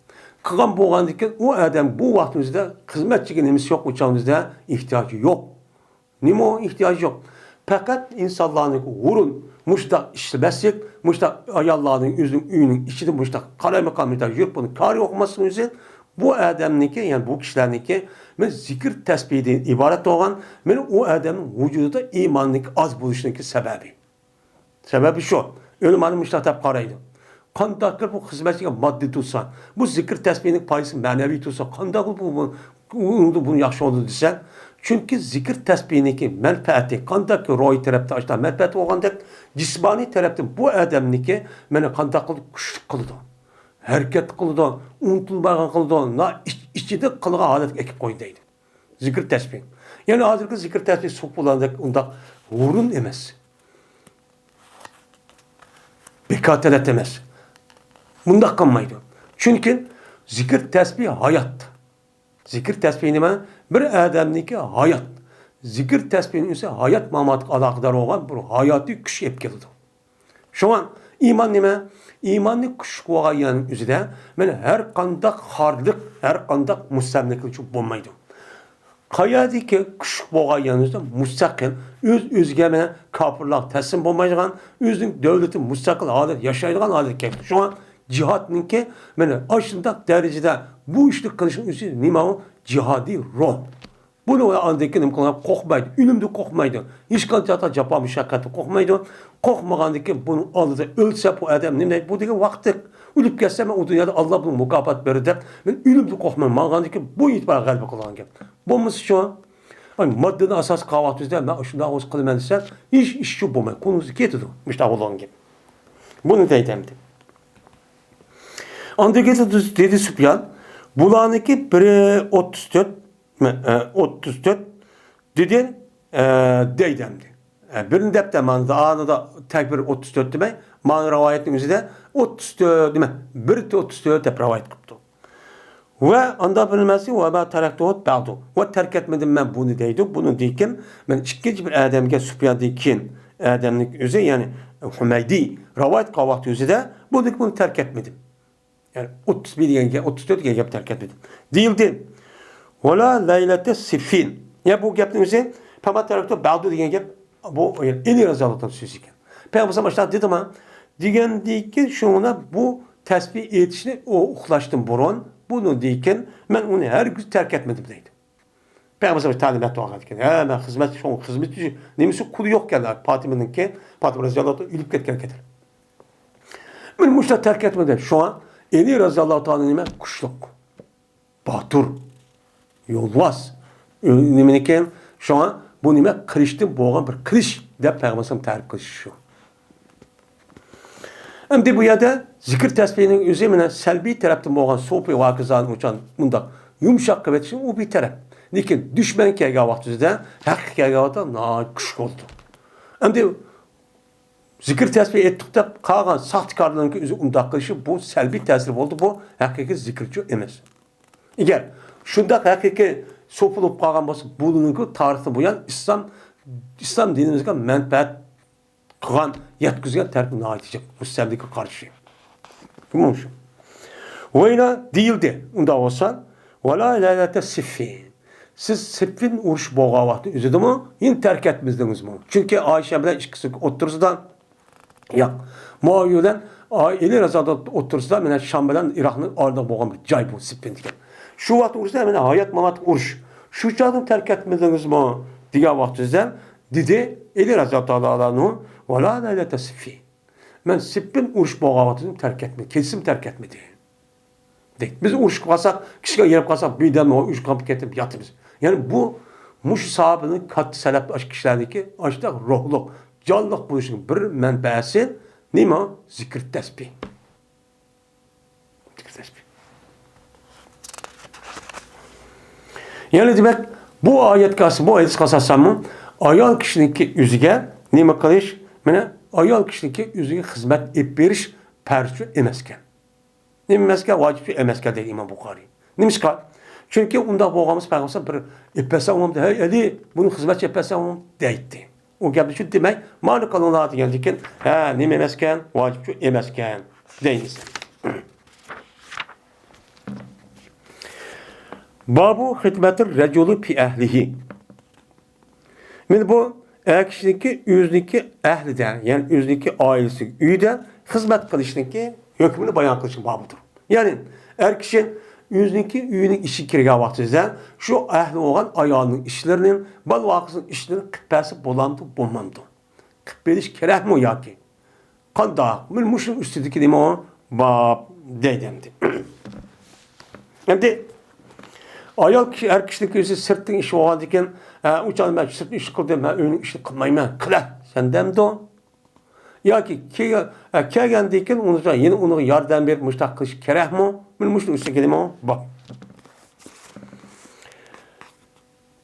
قىلغان بولغاندىكىن، ئۇ ئادەم بۇ ۋاقىتنىڭ ئۆزىدە خىزمەتچىگە نېمىسى يوق، ئۇ چاغنىڭ ئۆزىدە ئېھتىياجى يوق. نېمە ئېھتىياجى يوق؟ پەقەت ئىنسانلارنىڭ ھۇرۇن مۇشۇنداق ئىشلىمەسلىك، مۇشۇنداق ئاياللارنىڭ ئۆزىنىڭ ئۆيىنىڭ ئىچىدە مۇشۇنداق قالايمىقان مۇشۇنداق يۈرۈپ، بۇنىڭ كارى يوق ئەمەسلىكى ئۈچۈن، بۇ ئادەمنىڭكى، يەنى بۇ كىشىلەرنىڭكى مانا زىكىر تەسبىھدىن ئىبارەت بولغان، مانا ئۇ ئادەمنىڭ ۋۇجۇدىدا ئىماننىڭكى ئاز بولۇشىنىڭكى سەۋەبى. سەۋەبى شۇ، ئۆلىمالار مۇشۇنداق دەپ قارايدۇ. قانداق قىلىپ بۇ خىزمەتچىگە ماددىي تۇرسا، بۇ زىكىر تەسبىھنىڭ پايدىسى مەنىۋى تۇرسا، قانداق قىلىپ بۇ، بۇ، بۇ، بۇنى ياخشى بولىدۇ دېسە، چۈنكى زىكىر تەسبىھنىڭكى مەنپەئەتى قانداقكى روھىي تەرەپتە ئاشۇنداق مەنپەئەت بولغاندەك، جىسمانىي تەرەپتىن بۇ ئادەمنىڭكى مانا قانداق قىلىدۇ، كۈچلۈك قىلىدۇ، ھەرىكەت قىلىدۇ، ئۇنتۇلمايدىغان قىلىدۇ، نا-، ئىچ-، ئىچىدە قىلغان ھالەتكە ئەكىپ قويىدۇ دەيدۇ. زىكىر تەسبىھ. يەنى ھازىرقى زىكىر تەسبىھ سوپىلاردەك ئۇنداق ھۇرۇن ئەمەس. بىكار تەلەت ئەمەس. مۇنداق قىلمايدۇ. چۈنكى زىكىر تەسبىھ ھايات. زىكىر تەسبىھ نېمە؟ بىر ئادەمنىڭكى ھايات. زىكىر تەسبىھنىڭ ئۆزى ھايات ماماتقا ئالاقىدار بولغان بىر ھاياتىي كۈچ ئېلىپ كېلىدۇ. شۇڭا ئىمان نېمە؟ ئىماننى كۈچلۈك بولغان يەرنىڭ ئۆزىدە مانا ھەر قانداق خارلىق، ھەر قانداق مۇستەملىكىلىك بولمايدۇ. قەيەردىكى كۈچلۈك بولغان يەرنىڭ ئۆزىدە مۇستەقىل، ئۆز-ئۆزىگە مانا كاپىرلارغا تەسلىم بولمايدىغان، ئۆزىنىڭ دۆلىتى مۇستەقىل ھالەتتە ياشايدىغان ھالەتكە كەلدى. شۇڭا جىھادنىڭكى مانا ئاشۇنداق دەرىجىدە بۇ ئىشنى قىلىشنىڭ ئۆزى نېمە ئۇ؟ جىھادىي روھ. بۇنى ئاندىن كېيىن نېمە قىلغان؟ قورقمايدۇ، ئۆلۈمدىن قورقمايدۇ، ھېچقانداق جاپا مۇشەققەتتىن قورقمايدۇ. قورقمىغاندىن كېيىن بۇنىڭ ئالدىدا ئۆلسە بۇ ئادەم نېمە دەيدۇ؟ بۇ دېگەن ۋاقىتلىق. ئۆلۈپ كەتسە مەن ئۇ دۇنيادا ئاللا بۇنىڭ مۇكاپات بېرىدۇ دەپ مەن ئۆلۈمدىن قورقمايمەن. ماڭغاندىن كېيىن بۇ ئېتىبار غەلىبە قىلغان گەپ. بولمىسىچۇ؟ ئاي، ماددىنى ئاساس قىلغان ۋاقتىمىزدا مەن شۇنداق بولسا قىلىمەن دېسە، ھېچ ئىش شۇ بولمايدۇ. كۆڭلىڭىزگە كېتىدۇ مۇشۇنداق بولغان گەپ. بۇنى دەيدۇ ئەمدى. ئاندىن كېيىن دېدى سۇپيان، بۇلارنىڭكى بىرى ئوتتۇز تۆت، ئە، ئوتتۇز تۆت دېدى، ئە، دەيدۇ ئەمدى. ئە، بىرنى دەپتە مانا، ئانىدا تەكبىر ئوتتۇز تۆت دېمەي، مانا رىۋايەتنىڭ ئۆزىدە ئوتتۇز تۆت دېمە، بىر ئوتتۇز تۆت دەپ رىۋايەت قىپتۇ. ۋە ئاندا بىر نېمىسى، ۋە ما تەرەكتۇھۇ بەئدۇ. ۋە تەرك ئەتمىدىم مەن بۇنى دەيدۇ. بۇنىڭدىن كېيىن مەن ئىككىنچى بىر ئادەمگە، سۇپياندىن كېيىن ئادەمنىڭ ئۆزى، يەنى ھۇمەيدى رىۋايەت قىلغان ۋاقتى ئۆزىدە بۇنى، بۇنى تەرك ئەتمىدىم. يەنى ئوتتۇز بىر دېگەن گەپ، ئوتتۇز تۆت دېگەن گەپ تەرك ئەتمىدىم. دېيىلدى. ۋەلا لەيلەتە سىففىن. يەنى بۇ گەپنىڭ ئۆزى، پەما تەرەكتۇ بەئدۇ دېگەن گەپ، بۇ ئەلى رەزىياللاھۇ تائالا سۆزى ئىكەن. پەيغەمبەر ئاشۇنداق دېدىما؟ دېگەندىن كېيىن شۇڭا بۇ تەسبىھ ئېيتىشنى ئۇ ئۇخلاشتىن بۇرۇن، بۇنىڭدىن كېيىن مەن ئۇنى ھەرگىز تەرك ئەتمىدىم دەيدۇ. پەيغەمبەر تەلىمات بەرگەن ئىكەن. ھە، مەن خىزمەت، شۇڭا خىزمەت نېمىسى قۇلى يوق ئىكەن، پاتىمىنىڭكى، پاتىمە رەزىياللاھۇ تائالا ئۆلۈپ كەتكەن ئىكەن. مەن مۇشۇنداق تەرك ئەتمىدىم. شۇڭا ئەلى رەزىياللاھۇ تائالا نېمە؟ كۈچلۈك. باتۇر، يولۋاس. ئۆ-، نېمىنىكەن؟ شۇڭا بۇ نېمە؟ قىلىچتىن بولغان بىر قىلىچ دەپ پەيغەمبەر تەرىپ قىلىشى شۇ. ئەمدى بۇ يەردە زىكىر تەسبىھنىڭ ئۆزى مانا سەلبىي تەرەپتىن بولغان سوپى ۋە ھاكازانى ئۇچان مۇنداق يۇمشاق قىلىۋېتىشى ئۇ بىر تەرەپ. لېكىن دۈشمەن كەلگەن ۋاقتىدا، ھەققە كەلگەن ۋاقىتتا ناھايىتى كۈچلۈك بولىدۇ. ئەمدى زىكىر تەسبىھ ئېيتتۇق دەپ قالغان ساختىكارلارنىڭكى ئۆزى ئۇنداق قىلىشى بۇ سەلبىي تەسىر بولدى، بۇ ھەقىقىي زىكىرچۇ ئەمەس. ئەگەر شۇنداق ھەقىقىي سوپى بولۇپ قالغان بولسا، بۇنىڭكى تارىختىن بۇيان ئىسلام، ئىسلام دىنىمىزغا مەنپەئەت قىلغان، يەتكۈزگەن تەرىپى ناھايىتى جىق، مۇستەملىكىگە قارشى. مۇشۇ. ۋەيلا دېيىلدى. ئۇنداق بولسا، ۋەلا لەيلەتە سىففىن. سىز سىففىن ئۇرۇش بولغان ۋاقتى ئۆزىدىمۇ يەنە تەرك ئەتمىدىڭىزمۇ؟ چۈنكى ئائىشە بىلەن ئىككىسى ئوتتۇرىسىدا، ياق، مۇئاۋىيە بىلەن ئەلى رەزىياللاھۇ ئوتتۇرىسىدا مانا شام بىلەن ئىراقنىڭ ئارىلىقىدا بولغان بىر جاي بۇ سىففىن دېگەن. شۇ ۋاقىت ئۇرۇشتا مانا ھايات مامات ئۇرۇش. شۇ چاغدىن تەرك ئەتمىدىڭىزمۇ دېگەن ۋاقتىدا دېدى ئەلى رەزىياللاھۇ تائالا ئەنھۇ، ۋەلا لەيلەتە سىففىن. مەن سىففىن ئۇرۇش بولغان ۋاقتىدىن تەرك ئەتمىدىم، كېچىسىمۇ تەرك ئەتمىدى. دەيدۇ. بىز ئۇرۇشقا قالساق، كىشىگە يېرىپ قالساق، بىردەم ئۇرۇشقا كېتىپ ياتىمىز. يەنى بۇ، مۇشۇ ساھابىنىڭ كاتتا سەلەپ ئاشۇ كىشىلەرنىڭكى ئاشۇنداق روھلۇق، جانلىق بولۇشىنىڭ بىر مەنبەسى نېمە؟ زىكىر تەسبىھ. زىكىر تەسبىھ. يەنى دېمەك، بۇ ئايەتكە ئاساسەن، بۇ ھەدىسكە ئاساسەنمۇ ئايال كىشىنىڭكى ئۆزىگە نېمە قىلىش؟ مانا ئايال كىشىنىڭكى ئۆزىگە خىزمەت ئېلىپ بېرىش پەرزچۇ ئەمەسكەن. نېمە ئەمەسكەن؟ ۋاجىپچۇ ئەمەسكەن دەيدۇ ئىمام بۇخارىي. نېمىشقا؟ چۈنكى ئۇنداق بولغان بولسا پەيغەمبەر بىر ئېلىپ بەرسەڭ بولمامدۇ؟ ھەي ئەلى، بۇنى خىزمەتچى ئېلىپ بەرسەڭ بولمامدۇ؟ دەيتتى. ئۇ گەپنى شۇ دېمەي، مانا قىلىڭلار دېگەندىن كېيىن، ھە، نېمە ئەمەسكەن؟ ۋاجىپچۇ ئەمەسكەن دەيمىز. بابۇ خىدمەتىر رەجۇلى پى ئەھلىھى. مانا بۇ ئەر كىشىنىڭكى ئۆزىنىڭكى ئەھلىدە، يەنى ئۆزىنىڭكى ئائىلىسى، ئۆيىدە خىزمەت قىلىشنىڭكى ھۆكمىنى بايان قىلىشنىڭ بابىدۇر. يەنى ئەر كىشى ئۆزىنىڭكى ئۆيىنىڭ ئىچىگە كىرگەن ۋاقتىدا شۇ ئەھلى بولغان ئايالىنىڭ ئىشلىرىنى، بالا-ۋاقىسىنىڭ ئىشلىرىنى قىلىپ بەرسە بولامدۇ، بولمامدۇ؟ قىلىپ بېرىش كېرەكمۇ ياكى؟ قانداق؟ مانا مۇشۇنىڭ ئۈستىدىكى نېمە ئۇ؟ باب دەيدۇ ئەمدى. ئەمدى ئايال كىشى، ئەر كىشىنىڭكى ئۆزى سىرتنىڭ ئىشى بولغاندىكىن، ھە، ئۇ چاغدا مەن سىرتنىڭ ئىشىنى قىلدىم، مەن ئۆينىڭ ئىشىنى قىلمايمەن، قىلە، سەن دەمدۇ؟ ياكى كەلگەن، ھە، كەلگەندىن كېيىن ئۇنىڭ، يەنە ئۇنىڭغا ياردەم بېرىپ مۇشۇنداق قىلىش كېرەكمۇ؟ مانا مۇشۇنىڭ ئۈستىگە كېلىمۇ؟ بار.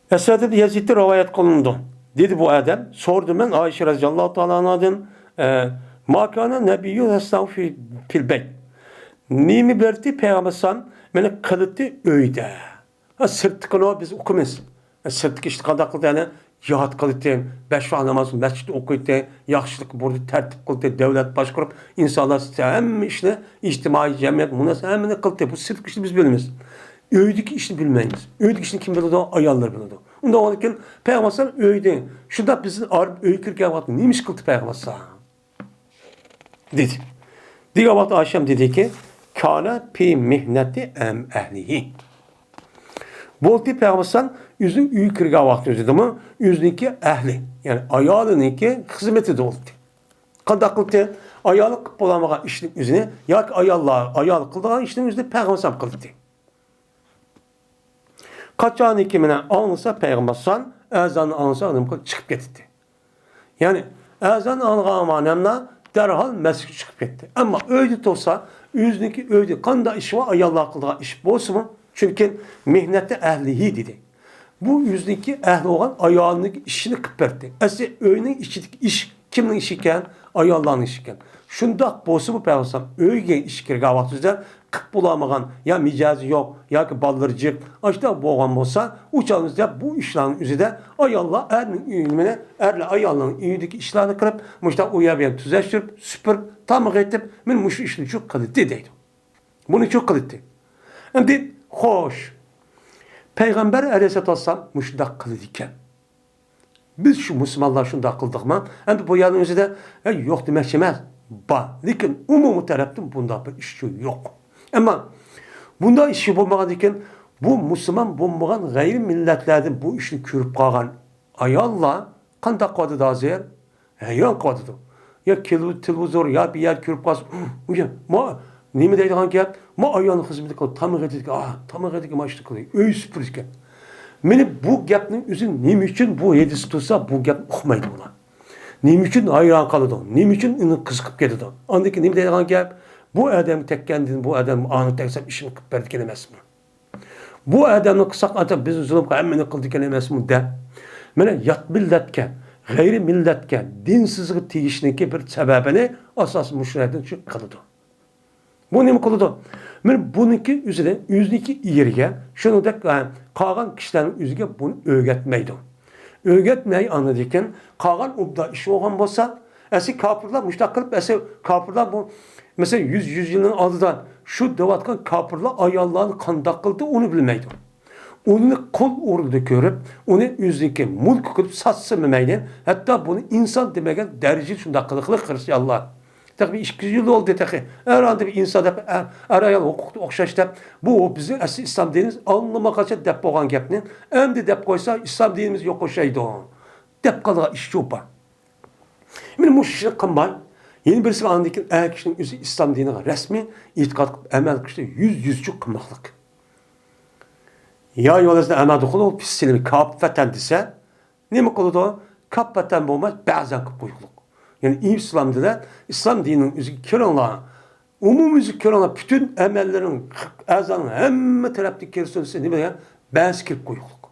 ئەسۋەد ئىبن يەزىدتىن رىۋايەت قىلىنىدۇ. دېدى بۇ ئادەم، سورىدىم مەن ئائىشە رەزىياللاھۇ تائالا ئانھادىن، ئە، ما كان نەبىييۇ يەسنەئۇ في، في البيت. نېمە بەردى پەيغەمبەر ئەلەيھىسسالام مېنى قىلدى ئۆيدە. ھە، سىرتتىكىنى بىز ئۇقىمىز. ھە، سىرتتىكى ئىشنى قانداق قىلدى؟ يەنى جىھاد قىلدى، بەش ۋاق نامازنى مەسچىتتە ئوقۇيتتى، ياخشىلىق بۇيرۇدى، تەرتىپ قىلدى، دۆلەت باشقۇرۇپ، ئىنسانلار ھەممە ئىشنى، ئىجتىمائىي جەمئىيەت مۇناسىۋەت ھەممىنى قىلدى. بۇ سىرتتىكى ئىشنى بىز بىلىمىز. ئۆيدىكى ئىشنى بىلمەيمىز. ئۆيدىكى ئىشنى كىم بىلىدۇ؟ ئاياللار بىلىدۇ. ئۇنداق بولغاندىكىن پەيغەمبەر ئەلەيھىسسالام ئۆيدە شۇنداق بىزدىن ئايرىپ ئۆيگە كىرگەن ۋاقىتتا نېمە ئىش قىلدى پەيغەمبەر ئەلەيھىسسالام؟ دېدى. دېگەن ۋاقىتتا ئائىشەم دېدىكى، كان في مهنة أهله. بولدى پەيغەمبەر ئەلەيھىسسالام ئۆزى ئۆيگە كىرگەن ۋاقتى ئۆزىدىمۇ ئۆزىنىڭكى ئەھلى، يەنى ئايالىنىڭكى خىزمىتىدە بولدى. قانداق قىلدى؟ ئايالى قىلىپ بولالمىغان ئىشنىڭ ئۆزىنى ياكى ئاياللار، ئايال قىلىدىغان ئىشنىڭ ئۆزىنى پەيغەمبەر ئەلەيھىسسالام قىلدى. قاچانكى مانا ئاڭلىسا پەيغەمبەر ئەلەيھىسسالام ئەزاننى ئاڭلىسا نېمە قىلىپ چىقىپ كېتەتتى. يەنى ئەزان ئاڭلىغان مانەملا دەرھال مەسچىتكە چىقىپ كەتتى. ئەمما ئۆيدە تۇرسا، ئۆزىنىڭكى ئۆيدە قانداق ئىشى بار، ئاياللار قىلىدىغان ئىش بولسىمۇ، چۈنكى مهنة أهله دېدى. بۇ ئۆزىنىڭكى ئەھلى بولغان ئايالىنىڭكى ئىشىنى قىلىپ بەردى. ئەسلى ئۆينىڭ ئىچىدىكى ئىش كىمنىڭ ئىشى ئىكەن؟ ئاياللارنىڭ ئىشى ئىكەن. شۇنداق بولسىمۇ پەيغەمبەر ئەلەيھىسسالام ئۆيگە ئىش كىرگەن ۋاقتىدا قىلىپ بولالمىغان يا مىجەزى يوق ياكى بالىلىرى جىق، ئاشۇنداق بولغان بولسا، ئۇ چاغدا بۇ ئىشلارنىڭ ئۆزىدە ئاياللار ئەرنىڭ ئۆيىنى، ئەرلەر ئايالنىڭ ئۆيىدىكى ئىشلارنى قىلىپ، مۇشۇنداق ئۇ يەر بۇ يەرنى تۈزەشتۈرۈپ، سۈپۈرۈپ، تاماق ئېتىپ، مانا مۇشۇ ئىشنى شۇ قىلدى دەيدۇ. بۇنى شۇ قىلدى. ئەمدى خوش، پەيغەمبەر ئەلەيھىسسالاتۇ ۋەسسالام مۇشۇنداق قىلىدىكەن. بىز شۇ مۇسۇلمانلار شۇنداق قىلدۇقمۇ؟ ئەمدى بۇ يەرنىڭ ئۆزىدە، ئە، يوق دېمەكچى ئەمەس، بار. لېكىن ئومۇمىي تەرەپتىن بۇنداق بىر ئىش يوق. ئەمما بۇنداق ئىش بولمىغاندىكىن، بۇ مۇسۇلمان بولمىغان غەيرىي مىللەتلەردىن بۇ ئىشنى كۆرۈپ قالغان ئاياللار قانداق قىلىۋاتىدۇ ھازىر؟ ھەيران قېلىۋاتىدۇ. يا كېلىۋ-، تېلېۋىزور يا بىر يەردە كۆرۈپ قالسا، ئۇ يا، ما، نېمە دەيدىغان گەپ؟ ما ئايالنىڭ خىزمىتى قىلىدۇ، تاماق ئېتىدىكەن، ئا، تاماق ئېتىدىكەن، مانا ئىشنى قىلدى، ئۆي سۈپۈرىدىكەن. مانا بۇ گەپنىڭ ئۆزى نېمە ئۈچۈن بۇ ھەدىس تۇرسا، بۇ گەپنى ئۇقمايدۇ ئۇلار. نېمە ئۈچۈن ھەيران قالىدۇ؟ نېمە ئۈچۈن ئۇنى قىزىقىپ كېتىدۇ؟ ئاندىن كېيىن نېمە دەيدىغان گەپ؟ بۇ ئادەمگە تەگكەندىن بۇ ئادەم ئاڭا تەگسەم ئىشىنى قىلىپ بەردىكەن ئەمەسمۇ؟ بۇ ئادەمنى قىلساق، ئاتا بىز زۇلۇم قىلغان ھەممىنى قىلدىكەن ئەمەسمۇ دەپ، مانا يات مىللەتكە، غەيرىي مىللەتكە، دىنسىزغا تېگىشنىڭكى بىر سەۋەبىنى ئاساسىي مۇشۇ يەردىن شۇ قىلىدۇ. بۇ نېمە قىلىدۇ؟ مانا بۇنىڭكى ئۆزىنى، ئۆزىنىڭكى ئېرىگە شۇنىڭدەك، ئە، قالغان كىشىلەرنىڭ ئۆزىگە بۇنى ئۆگەتمەيدۇ. ئۆگەتمەي ئاندىن كېيىن قالغان ئوبدان ئىش بولغان بولسا، ئەسلى كاپىرلار مۇشۇنداق قىلىپ، ئەسلى كاپىرلار بۇ، مەسىلەن، يۈز، يۈز يىلنىڭ ئالدىدا شۇ دەۋاتقان كاپىرلار ئاياللارنى قانداق قىلدى، ئۇنى بىلمەيدۇ. ئۇنى قۇل ئورنىدا كۆرۈپ، ئۇنى ئۆزىنىڭكى مۈلكى قىلىپ ساتسىمۇ مەيلى، ھەتتا بۇنى ئىنسان دېمەيدىغان دەرىجىدە شۇنداق قىلىقلىق خىرىستىيانلار. تېخى بىر ئىككى يۈز يىل بولدى تېخى. ئەر ئاندىن بىر ئىنسان دەپ، ئەر، ئەر-ئايال ھوقۇقتا ئوخشاش دەپ، بۇ بىزنىڭ ئەسلى ئىسلام دىنىمىز ئاللىماقاچان دەپ بولغان گەپنى ئەمدى دەپ قويسا، ئىسلام دىنىمىز يوقىشايدۇ دەپ قالىدىغان ئىش شۇ بار. مانا مۇشۇ ئىشنى قىلماي، يەنە بىرسى ئاندىن كېيىن ئەر كىشىنىڭ ئۆزى ئىسلام دىنىغا رەسمىي ئېتىقاد قىلىپ ئەمەل قىلىشنى يۈز يۈزچە قىلماقلىق. يا يولداشلار، ئەمەدۇخۇلۇ پىسسىلىمى كاپىتەن دېسە، نېمە قىلىدۇ؟ كاپىتەن بولماي، بەزەن قىلىپ قويۇقلۇق. يەنى ئىسلام دىنى، ئىسلام دىنىنىڭ ئۆزىگە كىرىڭلار. ئومۇميۈزلۈك كۆرۈڭلار، پۈتۈن ئەمەللىرىڭ، ئەزاڭ ھەممە تەرەپتىن كىرسۇن دېسە، نېمە دېگەن؟ بەزى كىرىپ قويۇقلۇق.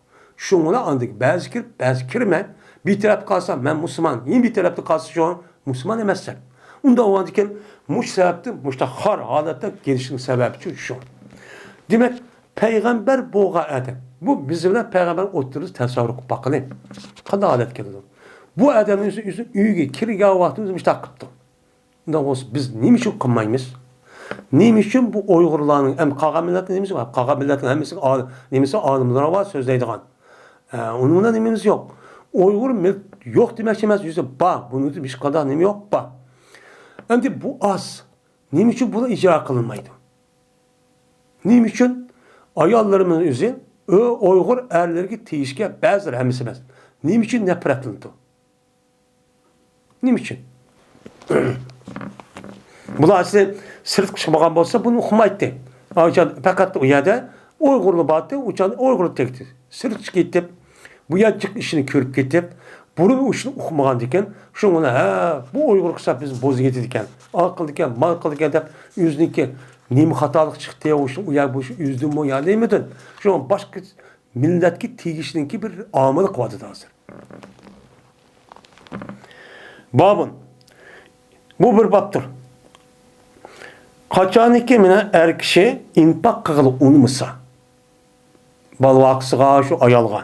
شۇڭىلا ئاندىن بەزى كىرىپ، بەزى كىرمەي، بىر تەرەپتە قالسا، مەن مۇسۇلمان، يەنە بىر تەرەپتە قالسا، شۇ مۇسۇلمان ئەمەس دەپ. ئۇنداق بولغاندىكىن، مۇشۇ سەۋەبتىن مۇشۇنداق خار ھالەتتە كېلىشنىڭ سەۋەبى شۇ. دېمەك، پەيغەمبەر بولغان ئادەم، بۇ بىز بىلەن پەيغەمبەر ئوتتۇرىسىدا تەسەۋۋۇر قىلىپ باققىلى، قانداق ھالەت كېلىدۇ؟ بۇ ئادەمنىڭ ئۆزى، ئۆزى ئۆيگە كىرگەن ۋاقتىمىز مۇشۇنداق قىپتۇ. ئۇنداق بولسا، بىز نېمە ئۈچۈن قىلمايمىز؟ نېمە ئۈچۈن بۇ ئۇيغۇرلارنىڭ، ھەم قالغان مىللەتنىڭ نېمىسى بار؟ قالغان مىللەتنىڭ ھەممىسى ئال-، نېمىسى ئالىملار بار سۆزلەيدىغان. ئە، ئۇنىڭ بىلەن نېمىمىز يوق. ئۇيغۇر مىل-، يوق دېمەكچى ئەمەس، يۈزى بار. بۇنىڭدا ھېچقانداق نېمە يوق، بار. ئەمدى بۇ ئاز. نېمە ئۈچۈن بۇنى ئىجرا قىلىنمايدۇ؟ نېمە ئۈچۈن ئاياللىرىمىز ئۆزى ئۇ-، ئۇيغۇر ئەرلىرىگە تېگىشكە بەزىلەر، ھەممىسى ئەمەس، نېمە ئۈچۈن نەپرەتلىنىدۇ؟ نېمە ئۈچۈن؟ بۇلار ئەسلى سىرتقا چىقمىغان بولسا، بۇنى ئۇقمايتتى. ئاچان پەقەت ئۇ يەردە ئۇيغۇرلار بارتى، ئۇ چاغدا ئۇيغۇر تەكتى. سىرتقا كېتىپ، بۇ يانچۇق ئىشىنى كۆرۈپ كېتىپ، بۇرۇن ئۇ ئىشنى ئۇقمىغاندىكىن، شۇڭا، ھە، بۇ ئۇيغۇر قىلسا بىز بوزۇپ كېتىدىكەن، ئا قىلىدىكەن، ما قىلىدىكەن دەپ، ئۆزىنىڭكى نېمە خاتالىق چىقتى، ئۇ شۇ، ئۇ يا بۇ شۇ ئۆزىدىنمۇ يا نېمىدىن، شۇڭا باشقا مىللەتكە تېگىشنىڭكى بىر ئامىلى قىلىۋاتىدۇ ھازىر. بابۇن. بۇ بىر بابتۇر. قاچانكى مانا ئەر كىشى ئىنپاق قىلغىلى ئۇنىمىسا، بالىۋاقىسىغا، شۇ ئايالغا،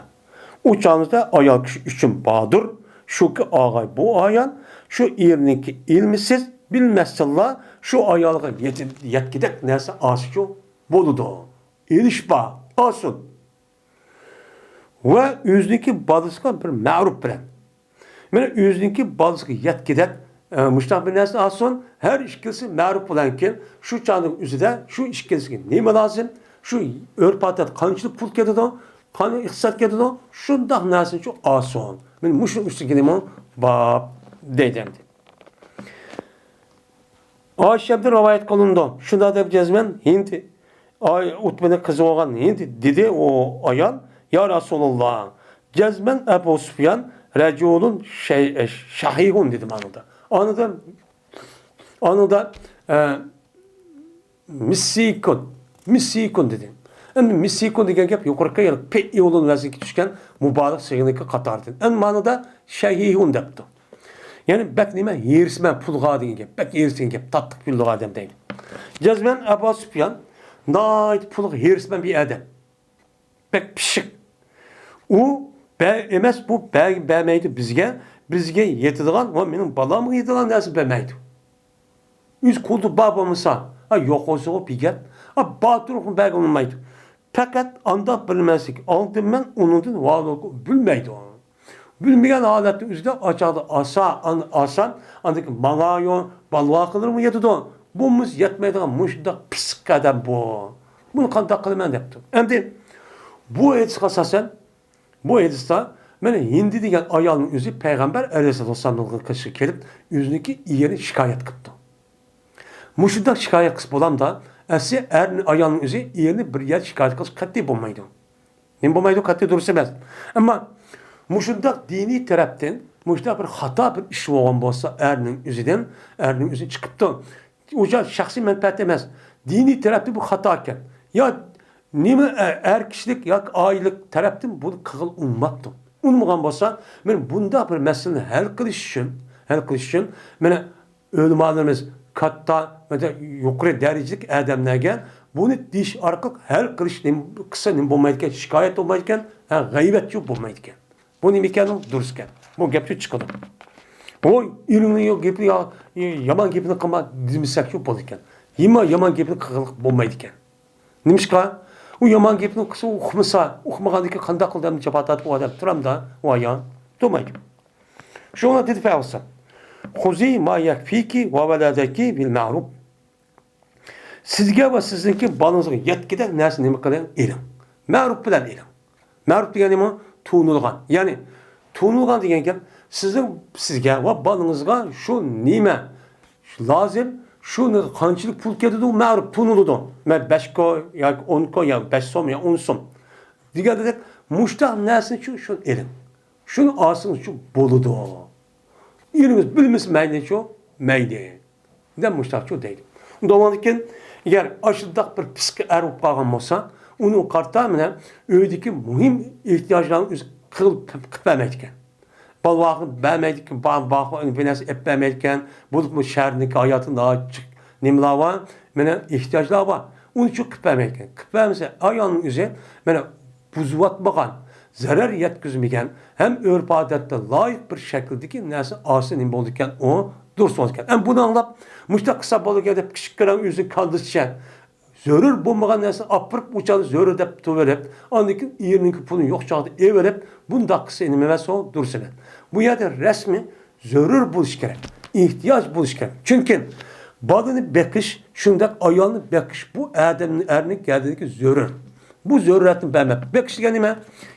ئۇ چاغدا ئايال كىشى ئۈچۈن باردۇر، شۇكى ئاغاي بۇ ئايال، شۇ ئېرىنىڭكى ئىلمىسىز، بىلمەستىنلا شۇ ئايالغا يەت-، يەتكۈدەك نەرسە ئالسىچۇ بولىدۇ. ئېلىش بار، ئالسۇن. ۋە ئۆزىنىڭكى بالىسىغا بىر مەرۇپ بىلەن، مانا ئۆزىنىڭكى بالىسىغا يەتكۈدەك، ئە، مۇشۇنداق بىر نەرسىنى ئالسۇن، ھەر ئىككىلىسى مەرۇپ بولغاندىكىن، شۇ چاغنىڭ ئۆزىدە شۇ ئىككىلىسىگە نېمە لازىم، شۇ ئۆرپ-ئادەت قانچىلىك پۇل كېتىدۇ، قانچىلىك ئىقتىساد كېتىدۇ، شۇنداق نەرسىنى شۇ ئالسۇن. مانا مۇشۇنىڭ ئۈستىگە نېمە بار دەيدۇ ئەمدى. ئائىشەدىن رىۋايەت قىلىنىدۇ. شۇنداق دەپ جەزمەن ھىند، ئاي، ئۇتبىنىڭ قىزى بولغان ھىند دېدى ئۇ ئايال، يا رەسۇلاللا، جەزمەن ئەبۇ سۇفيان رەجۇلۇن شەي-، شەھىھۇن دېدى مانىدا. ئانىدا، ئانىدا، ئە، مىسسىكۇن، مىسسىكۇن دېدى. ئەمدى مىسسىكۇن دېگەن گەپ يۇقىرىقى، يەنى پېئىلۇن ۋەزنىگە چۈشكەن مۇبالىغە سىغىنىڭكى قاتارىدىن. ئەمدى مانىدا شەھىھۇن دەپتۇ. يەنى بەك نېمە، ھېرىسمەن پۇلغا دېگەن گەپ، بەك ھېرىس دېگەن گەپ، تاتلىق كۈنلۈك ئادەم دەيدۇ. جەزمەن ئەبۇ سۇفيان ناھايىتى پۇلغا ھېرىسمەن بىر ئادەم. بەك پىششىق. ئۇ بە-، ئەمەس، بۇ بە-، بەرمەيدۇ بىزگە، بىزگە يېتىدىغان ۋە مېنىڭ بالامغا يېتىدىغان نەرسە بەرمەيدۇ. ئۆز قولىدا بار بولمىسا، ھە، يوق بولسىغۇ بىر گەپ. ھە، باتۇرغا بەرگىلى بولمايدۇ. پەقەت ئانداق بىلمەسلىك، ئالدىن مەن ئۇنىڭدىن ۋالىلىقنى بىلمەيدۇ. بىلمىگەن ھالەتتە ئۆزىدە ئاچاغدا ئاسا، ئان-، ئاسان، ئاندىن كېيىن ماڭايو، بالىۋاقىلىرىمۇ يېتىدۇ. بولمىسا يەتمەيدىغان مۇشۇنداق پىسىق ئادەم بۇ. بۇنى قانداق قىلىمەن دەپتۇ. ئەمدى بۇ ھەدىسكە ئاساسەن، بۇ ھەدىستە مانا ھىندى دېگەن ئايالنىڭ ئۆزى پەيغەمبەر ئەلەيھىسسالام قېشىغا كېلىپ، ئۆزىنىڭكى ئېرىنى شىكايەت قىپتۇ. مۇشۇنداق شىكايەت قىلسا بولامدا؟ ئەسلى ئەر، ئايالنىڭ ئۆزى ئېرىنى بىر يەردە شىكايەت قىلسا قەتئىي بولمايدۇ. نېمە بولمايدۇ؟ قەتئىي دۇرۇس ئەمەس. ئەمما مۇشۇنداق دىنىي تەرەپتىن مۇشۇنداق بىر خاتا بىر ئىش بولغان بولسا، ئەرنىڭ ئۆزىدىن، ئەرنىڭ ئۆزى چىقىپتۇ. ئۇ شەخسىي مەنپەئەت ئەمەس. دىنىي تەرەپتىن بۇ خاتا ئىكەن. يا نېمە ئە-، ئەر كىشىلىك ياكى ئائىلىلىك تەرەپتىن بۇنى قىلغىلى ئۇنىماپتۇ. ئۇنىمىغان بولسا، مانا بۇنداق بىر مەسىلىنى ھەل قىلىش ئۈچۈن، ھەل قىلىش ئۈچۈن، مانا ئۆلىمالىرىمىز، كاتتا، مەسىلەن، يۇقىرى دەرىجىلىك ئادەملەرگە بۇنى دېيىش ئارقىلىق ھەل قىلىش نېمە قىلسا نېمە بولمايدىكەن، شىكايەت بولمايدىكەن، ھە، غەيۋەتچۇ بولمايدىكەن. بۇ نېمە ئىكەنلىكى دۇرۇس ئىكەن. بۇ گەپچۇ چىقىدۇ. ۋوي، ئېرىڭنىڭ يوق گېپىنى يا-، يامان گېپىنى قىلما دېمىسەكچۇ بولىدىكەن. يامان، يامان گېپىنى قىلغىلى بولمايدىكەن. نېمىشقا؟ ئۇ يامان گېپىنى قىلسا، ئۇ ئۇقمىسا، ئۇقمىغاندىن كېيىن قانداق قىلدى، ئەمدى جاپا تارتىپ ئۇ ئادەم تۇرامدا، ئۇ ئايال تۇرمايدۇ. شۇڭا دېدى پەيغەمبەر، خۇزى ما يەكفىكى ۋە ۋەلەدەكى بىل مەرۇپ. سىزگە ۋە سىزنىڭكى بالىڭىزغا يەتكۈدەك نەرسە نېمە قىلىڭ؟ ئېلىڭ. مەرۇپ بىلەن ئېلىڭ. مەرۇپ دېگەن نېمە؟ تونۇلغان. يەنى تونۇلغان دېگەن گەپ، سىزنىڭ، سىزگە ۋە بالىڭىزغا شۇ نېمە لازىم، شۇ قانچىلىك پۇل كېتىدۇ، مەرۇپ تونۇلىدۇ. مەن بەش كوي ياكى ئون كوي يا بەش سوم يا ئون سوم دېگەندەك، مۇشتاق نەرسىنى شۇ، شۇنى ئېلىڭ. شۇنى ئالسىڭىزچۇ بولىدۇ. ئېرىڭىز بىلمىسە مەيلىچۇ، مەيلى. دەپ مۇشتاقچۇ دەيدۇ. ئۇنداق بولغاندىكىن، ئەگەر ئاشۇنداق بىر پىسقى ئەر بولۇپ قالغان بولسا، ئۇنىڭغا قارىتا مانا ئۆيدىكى مۇھىم ئېھتىياجلارنى ئۆزى قىلىپ، قىلىپ بەرمەيدىكەن. بالىۋاقىنى بەرمەيدىكەن، با-، با-، بىر نەرسە ئېلىپ بەرمەيدىكەن. بولۇپمۇ شەھەرنىڭكى ھاياتىدا نېمىلەر بار؟ مانا ئېھتىياجلار بار. ئۇنى شۇ قىلىپ بەرمەيدىكەن. قىلىپ بەرمىسە، ئايالنىڭ ئۆزى مانا بۇزۇۋاتمىغان، زەرەر يەتكۈزمىگەن ھەم ئۆرپ-ئادەتكە لايىق بىر شەكىلدىكى نەرسە ئالسا نېمە بولىدىكەن؟ ئۇ دۇرۇس بولىدىكەن. ئەمما بۇنى ئاڭلاپ، مۇشۇنداق قىلسا بولىدىكەن دەپ كىچىك كىرەڭ ئۆزىنىڭ كاللىسىچە زۆرۈر بولمىغان نەرسىنى ئاپىرىپ، ئۇ چاغدا زۆرۈر دەپ تۇرۇۋېرىپ، ئاندىن كېيىن ئېرىنىڭكى پۇلىنى يوق چاغدا ئېلىۋېرىپ، بۇنداق قىلسا نېمە ئەمەس، ئۇ دۇرۇس ئەمەس. بۇ يەردە رەسمىي زۆرۈر بولۇش كېرەك، ئېھتىياج بولۇش كېرەك. چۈنكى بالىنى بېقىش، شۇنداق ئايالنى بېقىش، بۇ ئادەمنىڭ، ئەرنىڭ گەدىنىدىكى زۆرۈر. بۇ زۆرۈرىيەتنى بەرمەك. بېقىش دېگەن نېمە؟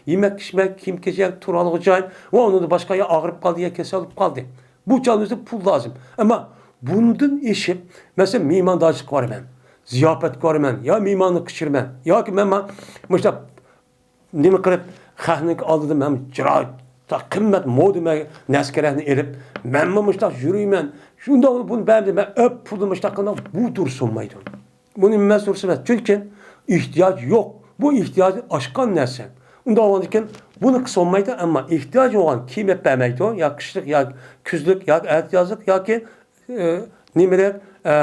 يېمەك، ئىچمەك، كىيىم-كېچەك، تۇرالغۇ جاي ۋە ئۇنىڭدىن باشقا يا ئاغرىپ قالدى، يا كېسەل بولۇپ قالدى. بۇ چاغدا پۇل لازىم. ئەمما بۇندىن ئېشىپ، مەسىلەن، مېھماندارچىلىققا بارىمەن. زىياپەتكارمەن يا مېھماننى قىچىرىمەن ياكى مەن ما-، مۇشۇنداق نېمە قىلىپ، خەقنىڭ ئالدىدا مەن چىراي، قىممەت مودا مە-، نەرسە-كېرەكنى ئېلىپ، مەنمۇ مۇشۇنداق يۈرىمەن. شۇنداق بۇنى بەردى، مەن ئەپ پۇلنى مۇشۇنداق قىلىمەن، بۇ دۇرۇس بولمايدۇ. بۇنى مەن دۇرۇس ئەمەس. چۈنكى ئېھتىياج يوق. بۇ ئېھتىياجى ئاشقان نەرسە. ئۇنداق بولغاندىكىن بۇنى قىلسا بولمايدۇ، ئەمما ئېھتىياجى بولغان كىيىم ئەپ بەرمەيدۇ. يا قىشلىق، يا كۈزلۈك، يا ئەتىيازلىق، ياكى، ئە، نېمىلەر، ئە،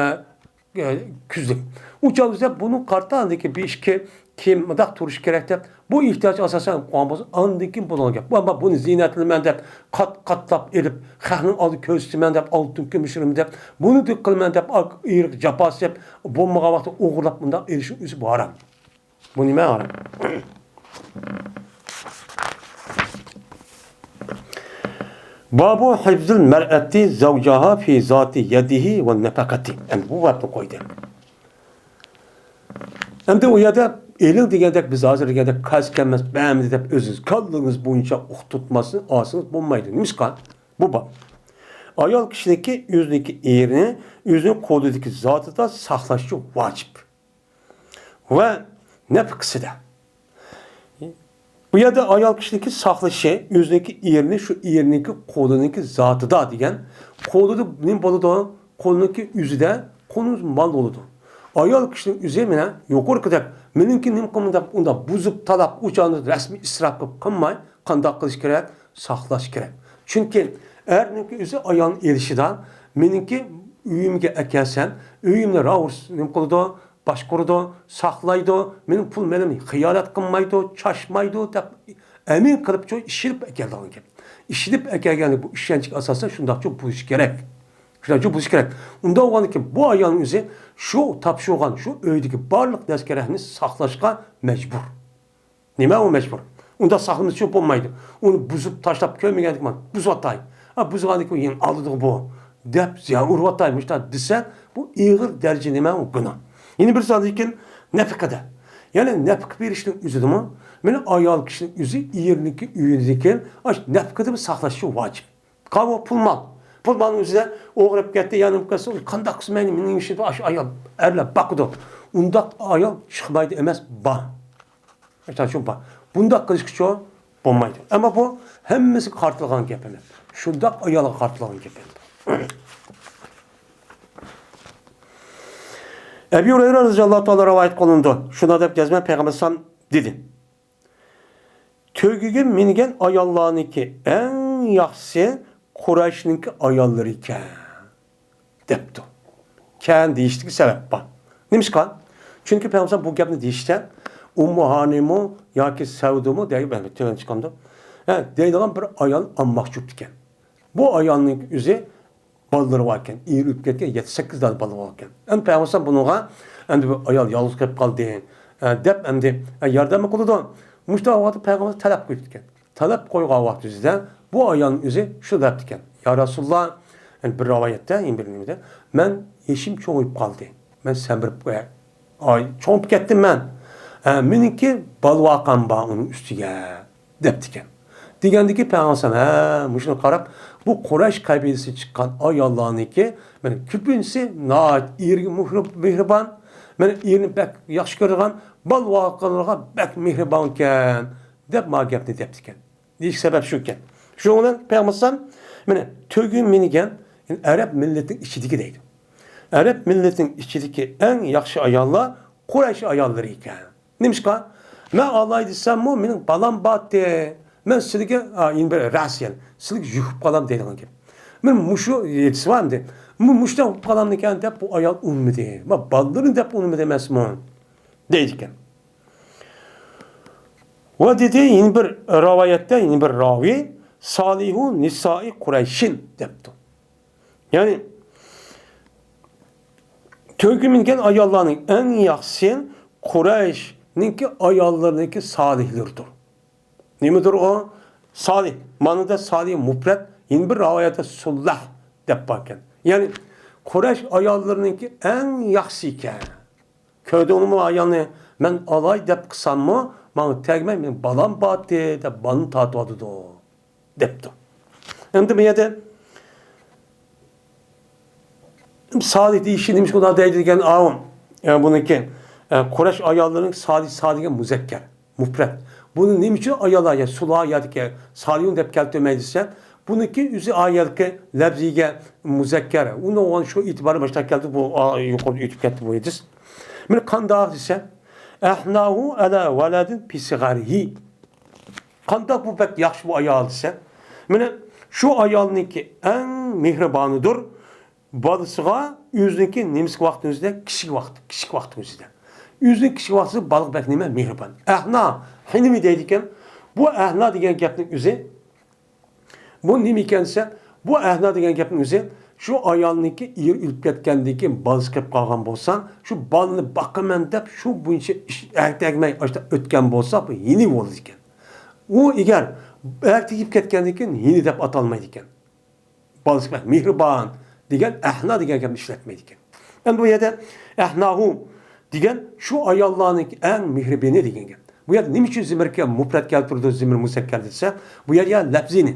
ئە، كۈزلۈك. ئۇ چاغدا بىزدە بۇنى قارىتا، ئاندىن كېيىن بىر ئىككى كىيىم مۇنداق تۇرۇشى كېرەك دەپ، بۇ ئېھتىياج ئاساسەن قويغان بولسا، ئاندىن كېيىن بولىدىغان گەپ. ئەمما بۇنى زىينەتلىنىمەن دەپ، قات-، قاتلاپ ئېلىپ، خەقنىڭ ئالدىدا كۆرسىتىمەن دەپ، ئالتۇن كۈمۈشلىرىمنى دەپ، بۇنى دۇك قىلىمەن دەپ، ئا-، ئېرىق جاپا چېكىپ، بولمىغان ۋاقىتتا ئوغرىلاپ مۇنداق ئېلىشنىڭ ئۆزى بۇ ھارام. بۇ نېمە ھارام؟ بابۇ ھىفزىل مەرئەتى زەۋجاھا فى زاتى يەدىھى ۋە نەپەقەتى. ئەمدى بۇ بابنى قويدى. ئەمدى ئۇ يەردە ئېلىڭ دېگەندەك، بىز ھازىر دېگەندەك كاس كەلمەس بەمدى دەپ ئۆزىڭىز كاللىڭىز بويىچە ئۇقتۇرتماسىنى ئالسىڭىز بولمايدۇ. نېمىشقا؟ بۇ بار. ئايال كىشىنىڭكى ئۆزىنىڭكى ئېرىنى ئۆزىنىڭ قولىدىكى زاتىدا ساقلاشى ۋاجىپ. ۋە نەپىقىسىدە. بۇ يەردە ئايال كىشىنىڭكى ساقلىشى، ئۆزىنىڭكى ئېرىنى شۇ ئېرىنىڭكى قولىنىڭكى زاتىدا دېگەن، قولىدا نېمە بولىدۇ؟ قولىنىڭكى ئۆزىدە، قولىنىڭ مال بولىدۇ. ئايال كىشىنىڭ ئۆزى مانا يۇقىرىقىدەك، مېنىڭكى نېمە قىلمىدى دەپ ئۇنداق بۇزۇپ، تالاپ، ئۇ چاغدا رەسمىي ئىسراپ قىلىپ قىلماي، قانداق قىلىش كېرەك؟ ساقلاش كېرەك. چۈنكى ئەرنىڭكى ئۆزى ئايالنى ئېلىشىدا، مېنىڭكى ئۆيۈمگە ئەكەلسەم، ئۆيۈمنى راۋۇرۇس نېمە قىلىدۇ؟ باشقۇرىدۇ، ساقلايدۇ، مېنىڭ پۇل مېلىمنى خىيانەت قىلمايدۇ، چاچمايدۇ دەپ ئەمىن قىلىپ، چوي ئىشىنىپ ئەكەلدىغان گەپ. ئىشىنىپ ئەكەلگەن بۇ ئىشەنچكە ئاساسەن شۇنداقچە بولۇشى كېرەك. شۇنداقچە بولۇشى كېرەك. ئۇنداق بولغاندىكىن بۇ ئايالنىڭ ئۆزى شۇ تاپشۇرغان، شۇ ئۆيدىكى بارلىق نەرسە-كېرەكنى ساقلاشقا مەجبۇر. نېمە ئۇ مەجبۇر؟ ئۇنداق ساقلىمىسا بولمايدۇ. ئۇنى بۇزۇپ تاشلاپ كۆرمىگەندىكىن بۇزۇۋاتاي. ھە، بۇزغاندىكىن يەنە ئالدىدىغۇ بۇ دەپ زىيان ئۇرۇۋاتاي مۇشۇنداق دېسە، بۇ ئېغىر دەرىجە نېمە ئۇ گۇناھ. يەنە بىر ساندىكىن نەپىقىدە. يەنى نەپىقە بېرىشنىڭ ئۆزىدىمۇ مانا ئايال كىشىنىڭ ئۆزى ئېرىنىڭكى ئۆيىدىكى ئاشۇ نەپىقىدىمۇ ساقلىشى ۋاجىپ. قاۋۇ پۇل مال. پۇل مالنىڭ ئۆزىدە ئوغرىپ كەتتى، يا نېمە قىلسا، ئۇنى قانداق قىلسا مەيلى، مېنىڭ ئىشىم ئاشۇ ئايال، ئەرلەر باقىدۇ. ئۇنداق ئايال چىقمايدۇ ئەمەس، بار. ئېيتىۋاتىمەن، بار. بۇنداق قىلىشقىچۇ بولمايدۇ. ئەمما بۇ ھەممىسىگە قارىتىلغان گەپ ئەمەس. شۇنداق ئايالغا قارىتىلغان گەپ ئەمەس. ئەبۇ ھۇرەيرە رەزىياللاھۇ تائالا رىۋايەت قىلىنىدۇ. شۇنداق دەپ جەزمەن پەيغەمبەر ئەلەيھىسسالام دېدى. تۆگىگە مىنگەن ئاياللارنىڭكى ئەڭ ياخشىسى قۇرەيشنىڭكى ئاياللىرى ئىكەن. دەپتۇ. كەن دېيىشتىكى سەۋەب بار. نېمىشقا؟ چۈنكى پەيغەمبەر بۇ گەپنى دېيىشتە، ئۇممۇ ھانىمۇ ياكى سەۋدىمۇ دەي-، تۆۋەن چىقامدۇ؟ ھە، دەيدىغان بىر ئايال ئالماقچى بوپتىكەن. بۇ ئايالنىڭ ئۆزى بالىلىرى بار ئىكەن. ئېرى ئۆلۈپ كەتكەن، يەتتە سەككىز دانە بالىلىرى بار ئىكەن. ئەمدى پەيغەمبەر بۇنىڭغا، ئەمدى بۇ ئايال يالغۇز قېلىپ قالدى، ھە، دەپ ئەمدى، ھە، ياردەممۇ قىلىدۇ. مۇشۇنداق ۋاقىتتا پەيغەمبەر تەلەپ قويۇپتىكەن. تەلەپ قويغان ۋاقتىمىزدا بۇ ئايالنىڭ ئۆزى شۇ دەپتىكەن، يا رەسۇلاللا، يەنى بىر رىۋايەتتە، يەنە بىر نېمىدە، مەن يېشىم چوڭىيىپ قالدى، مەن سەمرىپ قوياي، ئاي، چوڭىيىپ كەتتىم مەن، ھە، مېنىڭكى بالىۋاقام بار ئۇنىڭ ئۈستىگە، دەپتىكەن. دېگەندىكى پەيغەمبەر ھە، مۇشۇنى قاراپ، بۇ قۇرەيش قەبىلىسى چىققان ئاياللارنىڭكى، مانا، كۆپىنچىسى ناھايىتى ئېرىگە مېھرىب-، مېھرىبان، مانا، ئېرىنى بەك ياخشى كۆرىدىغان، بالىۋاقلىرىغا بەك مېھرىبانكەن، دەپ مانا گەپنى دەپتىكەن. دېيىش سەۋەب شۇكەن. شۇنىڭ بىلەن پەيغەمبەر ئەلەيھىسسالام، مانا، تۆگە مىنگەن، يەنى ئەرەب مىللىتىنىڭ ئىچىدىكى دەيدۇ. ئەرەب مىللىتىنىڭ ئىچىدىكى ئەڭ ياخشى ئاياللار قۇرەيش ئاياللىرى ئىكەن. نېمىشقا؟ مەن ئالاي دېسەممۇ، مېنىڭ بالام بارتى. مەن سىلىگە، ئا، يەنە بىر رەس، يەنى سىلىگە يۈك بوپ قالام دەيدىغان گەپ. مانا مۇشۇ ھېدىسى بار ئەمدى. مۇ-، مۇشۇنداق بوپ قالامدىكەن دەپ بۇ ئايال ئۇنىمىدى. ما بالىلىرىنى دەپ ئۇنىمىدى ئەمەسمۇ؟ دەيدىكەن. ۋە دېدى، يەنە بىر رىۋايەتتە، يەنە بىر راۋى، سالىھۇ نىسائى قۇرەيشىن دەپتۇ. يەنى، تۆگە مىنگەن ئاياللارنىڭ ئەڭ ياخشىسى قۇرەيشنىڭكى ئاياللىرىنىڭكى سالىھلىرىدۇر. نېمىدۇر ئۇ؟ سالىھ. مانىدا سالىھ مۇپرەت، يەنە بىر رىۋايەتتە سۇللاھ دەپ باركەن. يەنى، قۇرەيش ئاياللىرىنىڭكى ئەڭ ياخشىسى ئىكەن. كۆردۈڭمۇ ئايالنى؟ مەن ئالاي دەپ قىلساممۇ، ماڭا تەگمەي، مېنىڭ بالام بارتى دەپ بالىنى تارتىۋاتىدۇ، دەپتۇ. ئەمدى بۇ يەردە سالىھ دېيىشى نېمىشقا ئۇنداق دەيدۇ دېگەن، ئاۋۇ يەنى بۇنىڭكى، ئە، قۇرەيش ئاياللىرىنىڭ سالى، سا دېگەن مۇزەككەر، مۇپرەت. بۇنى نېمە ئۈچۈن ئاياللار يا سۇلا ياكى سالىيۇن دەپ كەلتۈرمەيدۇ دېسە، بۇنىڭكى ئۆزى ئايالكى لەپزىگە مۇزەككەر. ئۇنى ئوغان شۇ ئېتىبارى باشلاپ كەلدى، بۇ، ئا، يۇقىرىدا ئۆتۈپ كەتتى بۇ ھەدىس. مانا قانداق دېسە، ئەھناھۇ ئەلا ۋەلەدىن پى سىغەرىھى. قانداق بۇ بەك ياخشى بۇ ئايال دېسە، مانا شۇ ئايالنىڭكى ئەڭ مېھرىبانىدۇر بالىسىغا، ئۆزىنىڭكى نېمىسى ۋاقتىنىڭ ئۆزىدە، كىچىك ۋاقىت، كىچىك ۋاقتىنىڭ ئۆزىدە. ئۆزىنىڭ كىچىك ۋاقتىدا بالىغا بەك نېمە مېھرىبان. ئەھنا، ھىنىۋى دەيدىكەن. بۇ ئەھنا دېگەن گەپنىڭ ئۆزى، بۇ نېمە ئىكەن دېسە، بۇ ئەھنا دېگەن گەپنىڭ ئۆزى، شۇ ئايالنىڭكى ئېرى ئۆلۈپ كەتكەندىن كېيىن بالىسى قېلىپ قالغان بولسا، شۇ بالىنى باقىمەن دەپ شۇ بويىچە ئىش ئەتەگمەي ئاشتا ئۆتكەن بولسا، بۇ ھىنىۋى بولىدىكەن. ئۇ ئەگەر ئەر تېگىپ كەتكەندىن كېيىن ھىنى دەپ ئاتالمايدىكەن. بالىسى بىلەن مېھرىبان دېگەن ئەھنا دېگەن گەپنى ئىشلەتمەيدىكەن. ئەمدى بۇ يەردە ئەھناھۇ دېگەن شۇ ئاياللارنىڭ ئەڭ مېھرىبىنى دېگەن گەپ. بۇ يەردە نېمە ئۈچۈن زىمىرگە مۇپرەت كەلتۈرىدۇ، زىمىر مۇزەككەر دېسە، بۇ يەر يا لەپزىنى.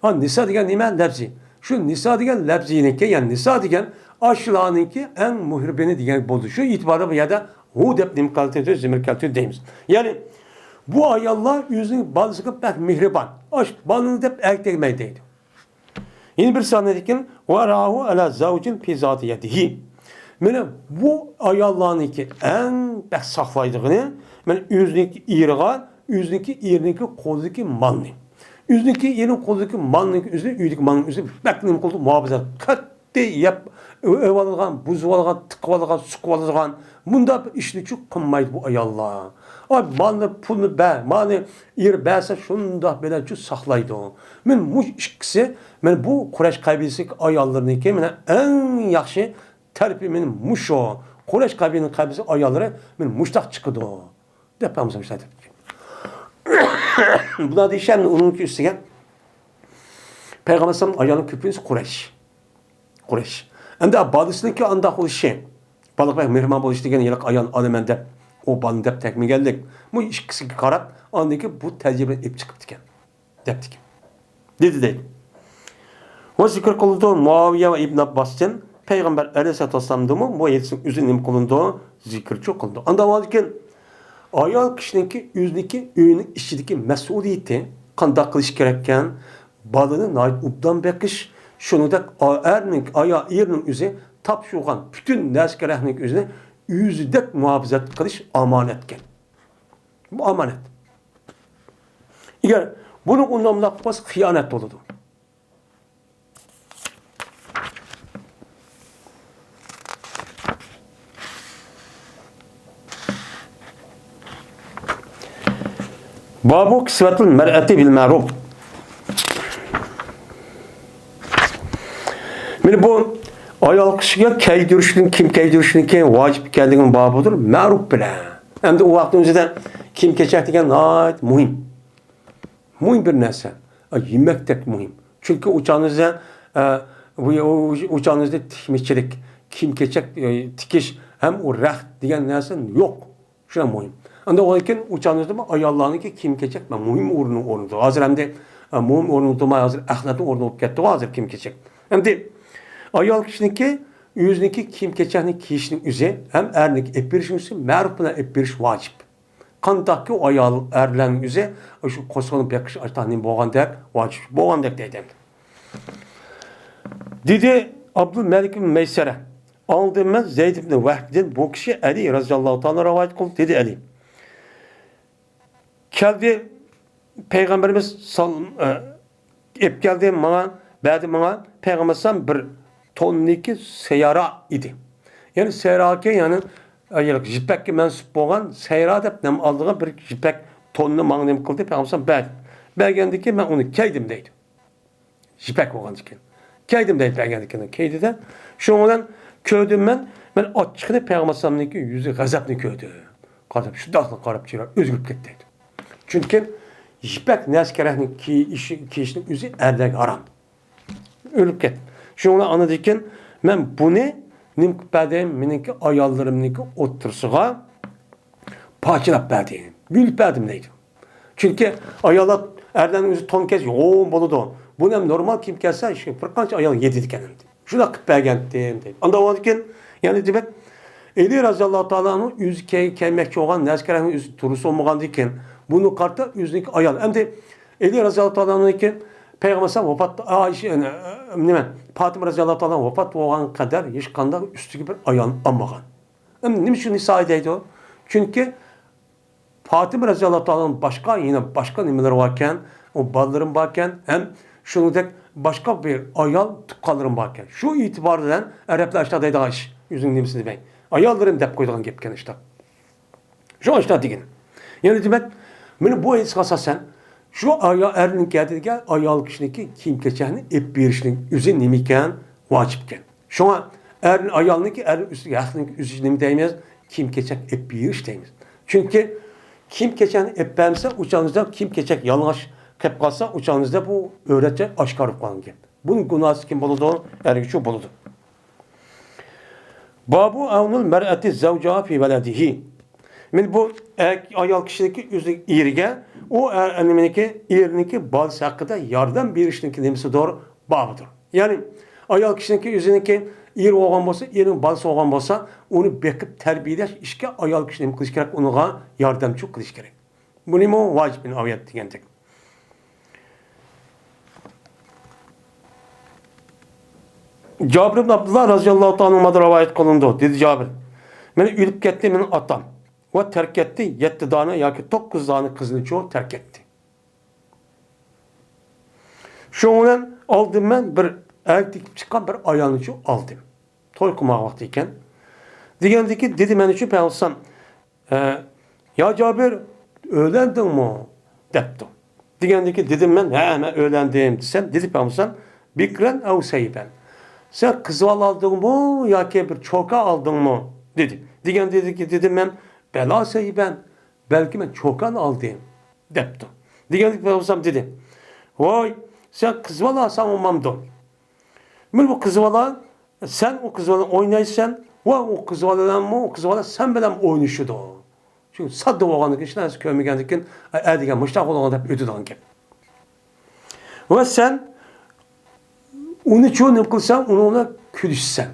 ھا، نىسا دېگەن نېمە؟ لەپزى. شۇ نىسا دېگەن لەپزىنىڭكى، يەنى نىسا دېگەن ئاشۇلارنىڭكى ئەڭ مېھرىبىنى دېگەن بولدى. شۇ ئېتىباردا بۇ يەردە ھۇ دەپ نېمە قىلتۇردى، زىمىر كەلتۈردى دەيمىز. يەنى بۇ ئاياللار ئۆزىنىڭ بالىسىغا بەك مېھرىبان. ئاش بالىنى دەپ ئەر تەگمەيدۇ دەيدۇ. يەنە بىر سانىدىكىن، ۋە راھۇ ئەلا زەۋجىن پى زاتى يەدىھى. مانا بۇ ئاياللارنىڭكى ئەڭ بەك ساقلايدىغىنى، مانا ئۆزىنىڭكى ئېرىغا، ئۆزىنىڭكى ئېرىنىڭكى قولىدىكى مالنى. ئۆزىنىڭكى ئېرىنىڭ قولىدىكى مالنىڭكى ئۆزى، ئۆيدىكى مالنىڭ ئۆزى بەك نېمە قىلىدۇ، مۇھاپىزەت قەتئىي يەپ، ئۆ-، ئۆۋالىدىغان، بۇزۇۋالىدىغان، تىقىۋالىدىغان، سۇقۇۋالىدىغان، مۇنداق بىر ئىشنىچۇ قىلمايدۇ بۇ ئاياللار. ئاي، مالنى، پۇلنى بەر، مالنى ئېرى بەرسە شۇنداق بىلەنچۇ ساقلايدۇ. مەن مۇشۇ ئىككىسى، مەن بۇ قۇرەيش قەبىلىسىدىكى ئاياللىرىنىڭكى مەن ئەڭ ياخشى تەرىپى مەن مۇشۇ. قۇرەيش قەبىلىنىڭ قەبىلىسى ئاياللىرى مەن مۇشتاق چىقىدۇ. دەپ پەيغەمبەر ئەلەيھىسسالام ئېيتىپتىكەن. بۇنىڭ دېيىشى ئۇنىڭ ئۈستىگە پەيغەمبەر ئەلەيھىسسالام ئايالنىڭ كۆپىنچىسى قۇرەيش. قۇرەيش. ئەمدى بالىسىنىڭكى ئانداق بولۇشى، بالىغا بەك مېھرىبان بولۇش دېگەن ھېلىقى ئايال ئالىمەن دەپ، ئۇ بالىنى دەپ تەگمىگەنلىك. بۇ ئىككىسىگە قاراپ، ئاندىن كېيىن بۇ تەجرىبىنى ئېلىپ چىقىپتىكەن. دەپتىكەن. دېدى دەيدۇ. ۋە زىكىر قىلىنىدۇ مۇئاۋىيە ۋە ئىبن ئابباستىن، پەيغەمبەر ئەلەيھىسسالاتۇ ۋەسسالامدىمۇ بۇ ھەدىسنىڭ ئۆزى نېمە قىلىنىدۇ؟ زىكىرچۇ قىلىنىدۇ. ئانداق بولغاندىكىن، ئايال كىشىنىڭكى ئۆزىنىڭكى ئۆيىنىڭ ئىچىدىكى مەسئۇلىيىتى قانداق قىلىش كېرەككەن؟ بالىنى ناھايىتى ئوبدان بېقىش، شۇنىڭدەك ئا-، ئەرنىڭ، ئايا-، ئېرىنىڭ ئۆزى تاپشۇرغان پۈتۈن نەرسە-كېرەكنىڭ ئۆزىنى ئۆزىدەك مۇھاپىزەت قىلىش ئامانەتكەن. بۇ ئامانەت. ئەگەر بۇنى ئۇنداق بولسا خىيانەت بولىدۇ. بابۇ كىسۋەتىل مەرئەتى بىل مەرۇپ. مانا بۇ ئايال كىشىگە كىيدۈرۈشنىڭ، كىيىم كىيدۈرۈشنىڭكى ۋاجىپ ئىكەنلىكىنىڭ بابىدۇر، مەرۇپ بىلەن. ئەمدى ئۇ ۋاقىتنىڭ ئۆزىدە كىيىم كېچەك دېگەن ناھايىتى مۇھىم. مۇھىم بىر نەرسە. ئا، يېمەكتەك مۇھىم. چۈنكى ئۇ چاغنىڭىزدا، ئە، بۇ، ئۇ، ئۇ چاغنىڭىزدا تىكمىچىلىك، كىيىم-كېچەك، ئە، تىكىش ھەم ئۇ رەخت دېگەن نەرسە يوق. شۇ مۇھىم. ئەمدى ئۇنىڭدىن كېيىن ئۇ چاغنىڭىزدا ئاياللارنىڭكى كىيىم-كېچەك مۇھىم ئورۇننى ئورنىدى. ھازىر ئەمدى، ئە، مۇھىم ئورۇندا تۇرماي، ھازىر ئەخلەتنىڭ ئورنىدا بولۇپ كەتتىغۇ ھازىر كىيىم-كېچەك. ئەمدى ئايال كىشىنىڭكى ئۆزىنىڭكى كىيىم-كېچەكنى كىيىشنىڭ ئۆزى ھەم ئەرنىڭكى ئېلىپ بېرىشنىڭ ئۆزى مەرۇپ بىلەن ئېلىپ بېرىش ۋاجىپ. قانداقكى ئۇ ئايال، ئەرلەرنىڭ ئۆزى شۇ قوشۇن بېقىش ئاشتا نېمە بولغاندەك، ۋاجىپ بولغاندەك دەيدۇ. دېدى ئابدۇلمەلىك ئىبن مەيسەرە، ئاڭلىدىم مەن زەيد ئىبن ۋەھبتىن، بۇ كىشى ئەلى رەزىياللاھۇ تائالا رىۋايەت قىلدى، دېدى ئەلى. كەلدى، پەيغەمبىرىمىز سال-، ئە، ئېلىپ كەلدى ماڭا، بەردى ماڭا. پەيغەمبەر ئەلەيھىسسالام بىر توننىكى سەيرا ئىدى. يەنى سەيراكى، يەنى، ئە، يىپەككە مەنسۇپ بولغان سەيرا دەپ نام ئالىدىغان بىر يىپەك توننى ماڭا نېمە قىلدى، پەيغەمبەر ئەلەيھىسسالام بەردى. بەرگەندىن كېيىن مەن ئۇنى كىيدىم دەيدۇ. يىپەك بولغاندىكىن. كىيدىم دەيدۇ، بەرگەندىكىن كىيدى-دە. شۇنىڭ بىلەن كۆردۈم مەن، مەن ئاچچىقىنى پەيغەمبەر ئەلەيھىسسالامنىڭكى يۈزى غەزەپنى كۆردۈم. قاراپ، شۇنداقلا قاراپ چىراي ئۆزگىرىپ كەتتى دەيدۇ. چۈنكى يىپەك نەرسە-كېرەكنى كىيىش، كىيىشنىڭ ئۆزى ئەرلەرگە ھارام. ئۆلۈپ كەتتى. شۇنىڭ بىلەن ئاندىن كېيىن مەن بۇنى نېمە قىلىپ بەردىم؟ مېنىڭكى ئاياللىرىمنىڭكى ئوتتۇرىسىغا پارچىلاپ بەردىم. يۇيۇپ بەردىم دەيدۇ. چۈنكى ئاياللار، ئەرلەرنىڭ ئۆزى تون كىيسە يوغان بولىدۇ. بۇنى ھەم نورمال كىيىم كىيسە، شۇ بىر قانچە ئايال يېتىدىكەن ئەمدى. شۇنداق قىلىپ بەرگەنتىم دەيدۇ. ئاندىن كېيىن، يەنى دېمەك، ئەلى رەزىياللاھۇ تائالا ئەنھۇ ئۆزى كەي-، كەيمەكچى بولغان نەرسە-كەرەكنىڭ ئۆزى تۇرۇسى بولمىغاندىكىن، بۇنىڭغا قارىتا ئۆزىنىڭكى ئايال. ئەمدى ئەلى رەزىياللاھۇ تائالا ئەنھۇنىڭكى پەيغەمبەر ئەلەيھىسسالام ۋاپات، ئا، ئىش، ئەنە، نېمە، پاتىمە رەزىياللاھۇ تائالا ۋاپات بولغان قەدەر ھېچقانداق ئۈستىگە بىر ئايال ئالمىغان. ئەمدى نېمە ئۈچۈن نىسائى دەيدۇ؟ چۈنكى پاتىمە رەزىياللاھۇ تائالانىڭ باشقا، يەنە باشقا نېمىلىرى باركەن، ئۇ بالىلىرىمۇ باركەن، ھەم شۇنىڭدەك باشقا بىر ئايال تۇغقانلىرىم باركەن. شۇ ئېتىبار بىلەن ئەرەبلەر ئاشۇنداق دەيدىغان ئىش، ئۆزىنىڭ نېمىسىنى دېمەي، ئاياللىرىم دەپ قويىدىغان گەپكەن ئاشۇنداق. شۇ ئاشۇنداق دېگىنى. يەنى دېمەك، مانا بۇ ھەدىسكە ئاساسەن، شۇ ئايال، ئەرنىڭكى ھەدىگە ئايال كىشىنىڭكى كىيىم-كېچەكنى ئېلىپ بېرىشنىڭ ئۆزى نېمىكەن؟ ۋاجىپكەن. شۇڭا ئەرنى، ئايالنىڭكى ئەرنىڭ ئۈستىگە ھەقنىڭ ئۆزى نېمە دەيمىز؟ كىيىم-كېچەك ئېلىپ بېرىش دەيمىز. چۈنكى كىيىم-كېچەكنى ئېلىپ بەرمىسە، ئۇ چاغىڭىزدا كىيىم-كېچەك يالىڭاچ قېلىپ قالسا، ئۇ چاغىڭىزدا بۇ ئۆۋرەتچە ئاشكارا بولۇپ قالغان گەپ. بۇنىڭ گۇناھىسى كىم بولىدۇ؟ ئەرگىچۇ بولىدۇ. بابۇ ئەۋنۇل مەرئەتى زەۋجىھا فى ۋەلەدىھى. مانا بۇ ئەر، ئايال كىشىنىڭكى ئۆزىنىڭ ئېرىگە، ئۇ ئەر، نېمىنىڭكى، ئېرىنىڭكى بالىسى ھەققىدە ياردەم بېرىشنىڭكى نېمىسىدۇر؟ بابىدۇر. يەنى ئايال كىشىنىڭكى ئۆزىنىڭكى ئېرى بولغان بولسا، ئېرىنىڭ بالىسى بولغان بولسا، ئۇنى بېقىپ تەربىيەلەش ئىشكە ئايال كىشى نېمە قىلىش كېرەك؟ ئۇنىڭغا ياردەمچىلىك قىلىش كېرەك. بۇنىمۇ ۋاجىپ ئىناۋەت دېگەندەك. جابىر ئىبن ئابدۇللا رەزىياللاھۇ تائالا ئەنھۇمدىن رىۋايەت قىلىنىدۇ. دېدى جابىر، مېنى ئۆلۈپ كەتتى مېنىڭ ئاتام ۋە تەرك ئەتتى يەتتە دانە ياكى توققۇز دانە قىزنىچۇ تەرك ئەتتى. شۇنىڭ بىلەن ئالدىم مەن بىر ئەركەك چىققان بىر ئايالنىچۇ ئالدىم. توي قىلماق ۋاقتى ئىكەن. دېگەندىكى دېدى مەن ئۈچۈن پەيغەمبەر ئەلەيھىسسالام، ئە، يا جابىر، ئۆيلەندىڭمۇ؟ دەپتۇ. دېگەندىكى دېدىم مەن، ھە، مەن ئۆيلەندىم دېسەم، دېدى پەيغەمبەر ئەلەيھىسسالام، بىكرەن ئەۋ سەيبەن. سەن قىزىۋالا ئالدىڭمۇ ياكى بىر چوكان ئالدىڭمۇ؟ دېدى. دېگەندىكى دېدىم مەن، بەلا سەيبەن، بەلكى مەن چوكان ئالدىم دەپتۇ. دېگەندىكى پەيغەمبەر ئەلەيھىسسالام دېدى، ۋاي، سەن قىزىۋالا ئالساڭ بولمامدۇ؟ مانا بۇ قىزىۋالا، سەن ئۇ قىزىۋالا ئوينايسەن ۋە ئۇ قىزىۋالا بىلەنمۇ، ئۇ قىزىۋالا سەن بىلەن ئوينىشىدۇ. چۈنكى ساددا بولغاندىن كېيىن، ھېچ نەرسە كۆرمىگەندىن كېيىن، ئە، ئە دېگەن مۇشۇنداق بولغان دەپ ئۆتىدىغان گەپ. ۋە سەن ئۇنىچۇ نېمە قىلساڭ، ئۇنىڭ بىلەن كۈلۈشىسەن.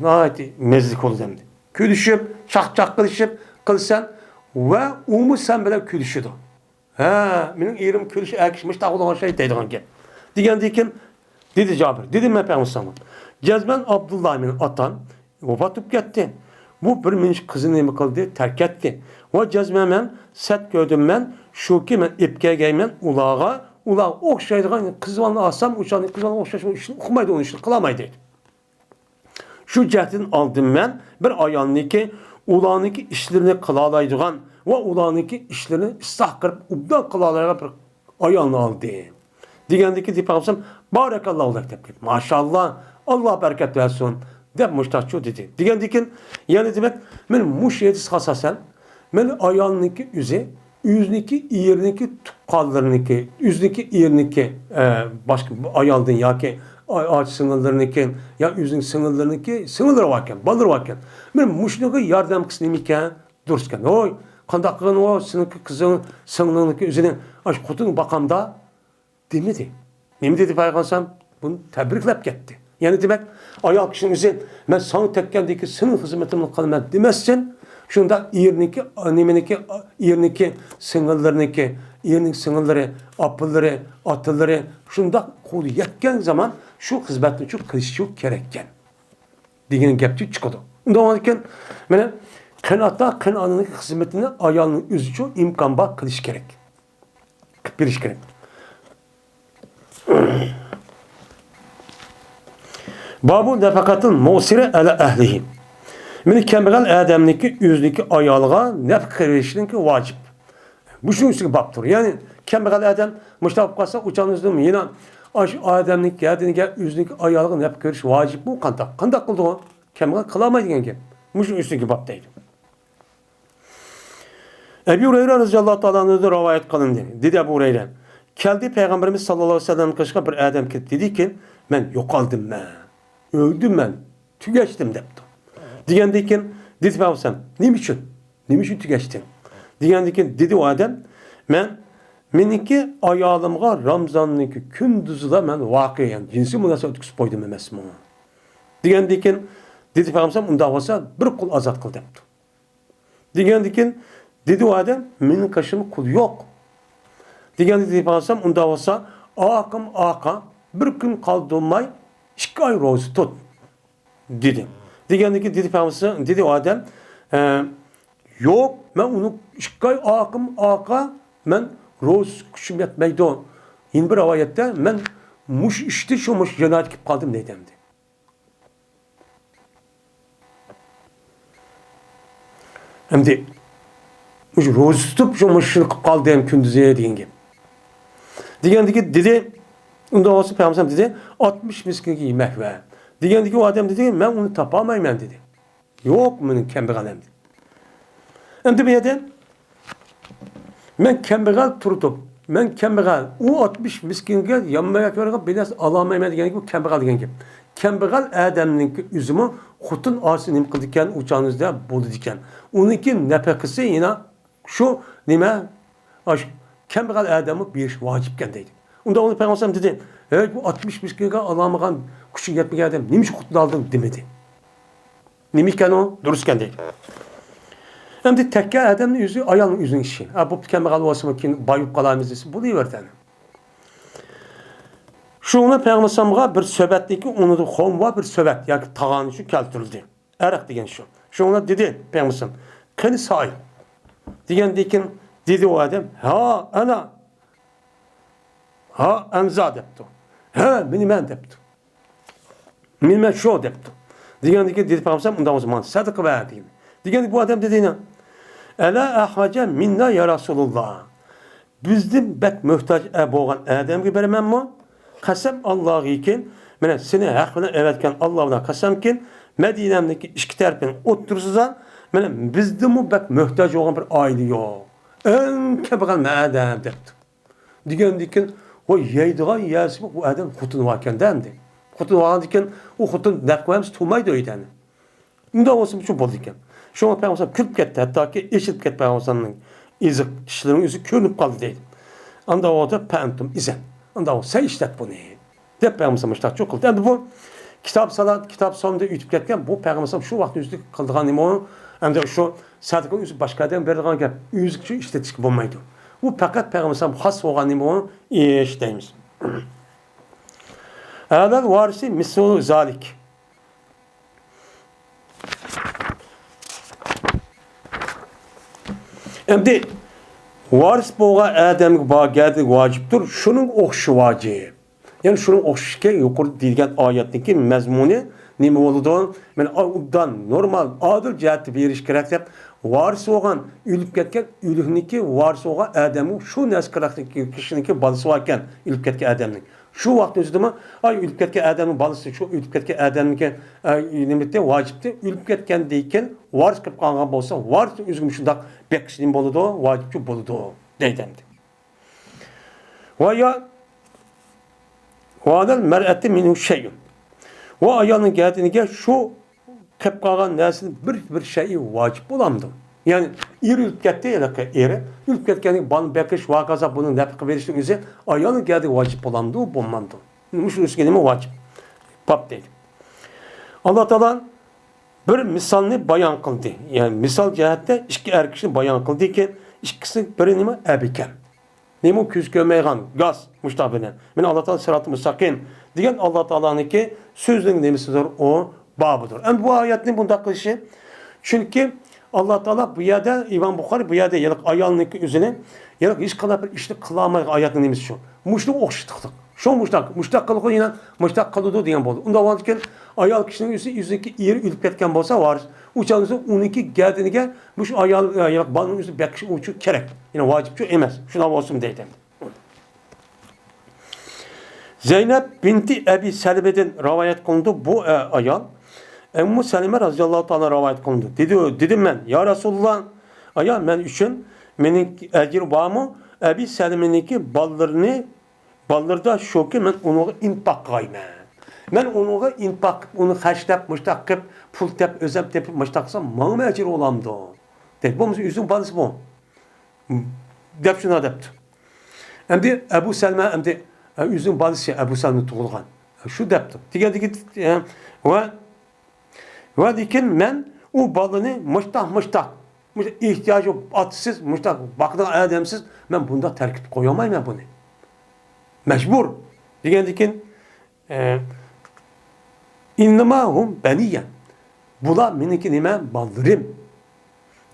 ناھايىتى مەززىلىك بولىدۇ ئەمدى. كۈلۈشۈپ، چاقچاق قىلىشىپ قىلىسەن ۋە ئۇمۇ سەن بىلەن كۈلۈشىدۇ. ھە، مېنىڭ ئېرىم كۈلۈش ئەركىش مۇشتاق بولغان شەي دەيدىغان گەپ. دېگەندىكىن، دېدى جابىر، دېدىم مەن پەيغەمبەر ئەلەيھىسسالامغا، جەزمەن ئابدۇللا مېنىڭ ئاتام ۋاپات بولۇپ كەتتى. بۇ بىر مۇنچە قىزنى نېمە قىلدى؟ تەرك ئەتتى. ۋە جەزمەن مەن سەت كۆردۈم مەن، شۇكى مەن ئېلىپ كەلگەيمەن ئۇلارغا، ئۇلارغا ئوخشايدىغان قىزىۋالنى ئالسام، ئۇ چاغنى قىزىۋالنى ئوخشاش ئىشنى ئۇقمايدۇ، ئۇنى ئىشنى قىلالمايدۇ. شۇ جەھەتتىن ئالدىم مەن بىر ئايالنىكى، ئۇلارنىڭكى ئىشلىرىنى قىلالايدىغان ۋە ئۇلارنىڭكى ئىشلىرىنى ئىسلاھ قىلىپ ئوبدان قىلالايدىغان بىر ئايالنى ئالدىم. دېگەندىكى دېپەقسام، بارەكاللاھۇ لەك دەپ كەتتى. ماشائاللا، ئاللا بەرىكەت بەرسۇن دەپ مۇشتاقچۇ دېدى. دېگەندىكىن، يەنە دېمەك، مەن مۇشۇ ھەدىسكە ئاساسەن، مەن ئايالنىڭكى ئۆزى، ئۆزىنىڭكى، ئېرىنىڭكى، تۇغقانلىرىنىڭكى، ئۆزىنىڭكى، ئېرىنىڭكى، ئە، باشقا ئايالدىن ياكى ئا-، ئاچا سىڭىللىرىنىڭكى، يا ئۆزىنىڭ سىڭىللىرىنىڭكى، سىڭىللىرى باركەن، بالىلىرى باركەن. مەن مۇشۇنىڭغا ياردەم قىلسا نېمىكەن؟ دۇرۇسكەن. ھوي، قانداق قىلغىن ئۇ سېنىڭكى قىزىڭ، سىڭلىڭنىڭكى ئۆزىنى ئاشۇ خوتۇنۇڭ باقامدا؟ دېمىدى. نېمە دېدى پەيغەمبەر ئەلەيھىسسالام؟ بۇنى تەبرىكلەپ كەتتى. يەنى دېمەك، ئايال كىشىنىڭ ئۆزى، مەن ساڭا تەگكەندىن كېيىن سېنىڭ خىزمىتىڭنى قىلىمەن دېمەستىن، شۇنداق ئېرىنىڭكى، نېمىنىڭكى، ئېرىنىڭكى، سىڭىللىرىنىڭكى، ئېرىنىڭ سىڭىللىرى، ئاپىلىرى، ئاتىلىرى، شۇنداق قولى يەتكەن زامان شۇ خىزمەتنى شۇ قىلىشى كېرەككەن دېگەن گەپچۇ چىقىدۇ. ئۇنداق بولغاندىكىن، مانا، قېرىن ئاتا، قېرىن ئانىنىڭكى خىزمىتىنى ئايالنىڭ ئۆزىچۇ ئىمكان بار قىلىشى كېرەك. قىلىپ بېرىش كېرەك. بابۇ نەپەقەتىل مۇسىرى ئەلە ئەھلىھى. مېنى كەمبەغەل ئادەمنىڭكى ئۆزىنىڭكى ئايالىغا نەپقە بېرىشنىڭكى ۋاجىپ. بۇ شۇنىڭ ئۈستىگە بابتۇر. يەنى كەمبەغەل ئادەم مۇشۇنداق بولۇپ قالسا، ئۇچانىزدىمۇ يەنە ئاشۇ ئادەمنىڭ گەدىنىگە ئۆزىنىڭكى ئايالىغا نەپقە بېرىش ۋاجىپمۇ قانداق؟ قانداق قىلىدىغۇ؟ كەمبەغەل قىلالمايدۇ دېگەن گەپ. مۇشۇنىڭ ئۈستىگە باب دەيدۇ. ئەبۇ ھۇرەيرە رەزىياللاھۇ تائالا ئەنھۇدىن رىۋايەت قىلىندى. دېدى ئەبۇ ھۇرەيرە، كەلدى پەيغەمبىرىمىز ساللاللاھۇ ئەلەيھى ۋەسەللەمنىڭ قېشىغا بىر ئادەم كېلىپ دېدىكى، مەن يوقالدىم مەن، ئۆلدۈم مەن، تۈگەشتىم دەپتۇ. دېگەندىكىن دېدى پەيغەمبەر، نېمە ئۈچۈن؟ نېمە ئۈچۈن تۈگەشتىڭ؟ دېگەندىكىن دېدى ئۇ ئادەم، مەن، مېنىڭكى ئايالىمغا رامزاننىڭكى كۈندۈزىلا مەن ۋەقە، يەنى جىنسىي مۇناسىۋەت ئۆتكۈزۈپ قويدۇم ئەمەسمۇ؟ دېگەندىكىن دېدى پەيغەمبەر ئۇنداق بولسا بىر قۇل ئازاد قىل دەپتۇ. دېگەندىكىن دېدى ئۇ ئادەم مېنىڭ قېشىمدا قۇل يوق. دېگەندىكىن دېدى پەيغەمبەر ئۇنداق بولسا ئاقىم ئاقا بىر كۈن قالدۇرماي ئىككى ئاي روزا تۇت دېدى. دېگەندىكىن دېدى پەيغەمبەر دېدى ئۇ ئادەم ئە، يوق، مەن ئۇنى ئىككى ئاي ئاقىم ئاقا مەن روزا كۈچۈم يەتمەيدۇ. يەنە بىر رىۋايەتتە مەن مۇشۇ ئىشتىن شۇ مۇشۇ جىنايەتكە كېلىپ قالدىم دەيدۇ ئەمدى. ئەمدى مۇشۇ روزا تۇتۇپ شۇ مۇشۇ ئىشنى قىلىپ قالدىم كۈندۈزى دېگەن گەپ. دېگەندىكىن دېدى ئۇنداق بولسا پەيغەمبەر دېدى ئاتمىش مىسكىنگە يېمەك بەر. دېگەندىكىن ئۇ ئادەم دېدى مەن ئۇنى تاپالمايمەن دېدى. يوق مېنىڭ كەمبەغەل ئەمدى. ئەمدى بۇ يەردە مەن كەمبەغەل تۇرۇپ، مەن كەمبەغەل، ئۇ ئاتمىش مىسكىنگە يانماياق بېرىدىغان بىر نەرسە ئالالمايمەن دېگەن گەپ، بۇ كەمبەغەل دېگەن گەپ. كەمبەغەل ئادەمنىڭكى ئۆزىمۇ خوتۇن ئالسا نېمە قىلىدىكەن، ئۇ چاغنىڭىزدا بولىدىكەن. ئۇنىڭكى نەپەقىسى يەنە شۇ نېمە، ئاشۇ كەمبەغەل ئادەممۇ بېرىش ۋاجىپكەن دەيدۇ. ئۇندا ئۇنى پەيغەمبەر دېدى، ھەي، بۇ ئاتمىش مىسكىنگە ئالالمىغان، كۈچۈڭ يەتمىگەن ئادەم نېمە ئۈچۈن خوتۇن ئالدىڭ دېمىدى. نېمە ئىكەن ئۇ؟ دۇرۇسكەن دەيدۇ. ئەمدى تەككە ئادەمنىڭ ئۆزى، ئايالنىڭ ئۆزىنىڭ ئىشى. ھە، بوپتۇ، كەمبەغەل بولسىمۇ كېيىن باي بولۇپ قالارمىز دېسە، بولۇۋەردى. شۇڭا پەيغەمبەر بىر سۆۋەتتىكى ئۇنىدا خۇم بار، بىر سۆۋەت ياكى تاغان شۇ كەلتۈرۈلدى. ئەرەق دېگەن شۇ. شۇڭا دېدى پەيغەمبەر، قېنى ساي؟ دېگەندىن كېيىن دېدى ئۇ ئادەم، ھا، ئەنا، ھا، ئەنزا دەپتۇ. ھە، مېنىمەن دەپتۇ. مېنىمەن شۇ دەپتۇ. دېگەندىن كېيىن دېدى پەيغەمبەر، ئۇنداق بولسا ماڭا سەدىقە بەر دېگەن. دېگەندىن كېيىن بۇ ئادەم دېدى، ئەلا ئەھۋەجە مىننا يا رەسۇلاللا. بىزدىن بەك موھتاج بولغان ئادەمگە بېرىمەنمۇ؟ قەسەم ئاللاغىكىن، مانا سېنى ھەق بىلەن ئەۋەتكەن ئاللا بىلەن قەسەمكىن، مەدىنەمدىكى ئىككى تەرىپىنىڭ ئوتتۇرىسىدا، مانا بىزدىنمۇ بەك موھتاج بولغان بىر ئائىلە يوق. ئەڭ كەمبەغەل ئادەم دەپتۇ. دېگەندىكىن، ۋاي يەيدىغان يەرسى بۇ ئادەم خوتۇنى باركەن-دە ئەمدى. خوتۇنى بارغاندىكىن، ئۇ خوتۇن نەپقە بەرمىسە تۇرمايدۇ ئۆيدە. ئۇنداق بولسىمۇ شۇ بولىدىكەن. شۇڭا پەيغەمبەر كۈلۈپ كەتتى، ھەتتاكى ئېچىلىپ كەتتى پەيغەمبەرنىڭ ئېزىق چىشلىرىنىڭ ئۆزى كۆرۈنۈپ قالدى دەيدۇ. ئاندا ئۇ پەئەنتۇم ئىزەن. ئاندا ئۇ سەن ئىشلەت بۇنى. دەپ پەيغەمبەر مۇشتاق چوقۇلدى. ئەمدى بۇ كىتاب سالات، كىتاب سومدا ئۆتۈپ كەتكەن، بۇ پەيغەمبەر شۇ ۋاقىتتا ئۆزىدە قىلىدىغان نېمە ئۇ؟ ئەمدى شۇ سەدىقىنى ئۆزى باشقا ئادەمگە بېرىدىغان گەپ، ئۆزىگىچە ئىشلىتىشكە بولمايدۇ. بۇ پەقەت پەيغەمبەر خاس بولغان نېمە ئۇ؟ ئىش دەيمىز. ئەلەل ۋارىسى مىسلۇ زالىك. ئەمدى ۋارىس بولغان ئادەمگە بار گەدىنى ۋاجىپتۇر، شۇنىڭ ئوخشىشى ۋاجىپ. يەنى شۇنىڭ ئوخشىشىكەن يۇقىرىدا دېگەن ئايەتنىڭكى مەزمۇنى نېمە بولىدۇ؟ مانا ئوبدان، نورمال، ئادىل جەھەتتە بېرىش كېرەك دەپ، ۋارىس بولغان، ئۆلۈپ كەتكەن ئۆلۈكنىڭكى ۋارىس بولغان ئادەمنىڭ شۇ نەرسە كىشىنىڭكى بالىسى باركەن، ئۆلۈپ كەتكەن ئادەمنىڭ. شۇ ۋاقىتنىڭ ئۆزىدىمۇ، ئاي، ئۆلۈپ كەتكەن ئادەمنىڭ بالىسى، شۇ ئۆلۈپ كەتكەن ئادەمنىڭكى، ئە، نېمىتى، ۋاجىپتى، ئۆلۈپ كەتكەندىن كېيىن ۋارىس قېلىپ قالغان بولسا، ۋارىس ئۆزىگە مۇشۇنداق بېقىش نېمە بولىدۇ؟ ۋاجىپچۇ بولىدۇ، دەيدۇ ئەمدى. ۋە يا، ۋە ئەلەل مەرئەتى مىنھۇ شەيئۇن. ۋە ئايالنىڭ گەدىنىگە شۇ قېلىپ قالغان نەرسىدىن بىر، بىر شەيئى ۋاجىپ بولامدۇ؟ يەنى ئېرى ئۆلۈپ كەتتى، ھېلىقى ئېرى ئۆلۈپ كەتكەندىن كېيىن بالىنى بېقىش ۋە ھاكازا بۇنىڭ نەپىقە بېرىشنىڭ ئۆزى ئايالنىڭ گەدىنىگە ۋاجىپ بولامدۇ، بولمامدۇ؟ مۇشۇ ئۈستىگە نېمە ۋاجىپ؟ باب دەيدۇ. ئاللا تائالا بىر مىسالنى بايان قىلدى. يەنى مىسال جەھەتتە ئىككى ئەر كىشىنى بايان قىلدىكى، ئىككىسى بىرى نېمە؟ ئەبكەم. نېمە كۆز كۆرمەيدىغان گاس مۇشۇنداق بىلەن. مانا ئاللا تائالا سىراتى مۇستەقىم دېگەن ئاللا تائالانىڭكى سۆزىنىڭ نېمىسىدۇر، ئۇ بابىدۇر. ئەمدى بۇ ئايەتنىڭ بۇنداق قىلىشى، چۈنكى ئاللا تائالا بۇ يەردە، ئىمام بۇخارى بۇ يەردە ھېلىقى ئايالنىڭكى ئۆزىنى، ھېلىقى ھېچقانداق بىر ئىشنى قىلالمايدىغان ئايەتنىڭ نېمىسى شۇ. مۇشۇنىڭغا ئوخشىتىقلىق. شۇ مۇشۇنداق، مۇشۇنداق قىلغۇ يەنە مۇشۇنداق قىلىدۇ دېگەن بولدى. ئۇنداق بولغاندىكىن ئايال كىشىنىڭ ئۆزى، ئۆزىنىڭكى ئېرى ئۆلۈپ كەتكەن بولسا، ۋارىس، ئۇ چاغدا ئۇنىڭكى گەدىنىگە مۇشۇ ئايال، ئايال بالىنىڭ ئۆزى بېقىش ئۇچۇ كېرەك. يەنى ۋاجىپچۇ ئەمەس. شۇنداق بولسۇن دەيدۇ. زەينەپ بىنتى ئەبى سەلىمىدىن رىۋايەت قىلىنىدۇ. بۇ، ئە، ئايال ئەممۇ سەلىمە رازىياللاھۇ تائالا رىۋايەت قىلىنىدۇ. دېدى، دېدىم مەن، يا رەسۇلاللا، ئايا، مەن ئۈچۈن مېنىڭ ئەجرى بارمۇ؟ ئەبى سەلىمىنىڭكى بالىلىرىنى، بالىلىرىدا شۇكى، مەن ئۇنىڭغا ئىنپاق قىلايمەن. مەن ئۇنىڭغا ئىنپاق قىلىپ، ئۇنى خەجلەپ، مۇشتاق قىلىپ، پۇل تېپىپ، ئۆزۈم تېپىپ، مۇشتاق قىلسام، ماڭىمۇ ئەجرى بولامدۇ؟ دەپ، بولمىسا ئۆزىنىڭ بالىسى بۇ. دەپ شۇنداق دەپتۇ. ئەمدى ئەبۇ سەلمە، ئەمدى، ئە، ئۆزىنىڭ بالىسى ئەبۇ سەلمە تۇغۇلغان. شۇ دەپتۇ. دېگەندىكىن، ئە، ۋە، ۋە لېكىن مەن ئۇ بالىنى مۇشتاق، مۇشتاق، مۇشتاق ئېھتىياجى ئاتىسىز، مۇشتاق باقىدىغان ئادەمسىز، مەن بۇنداق تەرك ئېتىپ قويالمايمەن بۇنى. مەجبۇر. دېگەندىكىن، ئە، «ئىننەما ھۇم بەنىييە.» بۇلار مېنىڭكى نېمە؟ بالىلىرىم.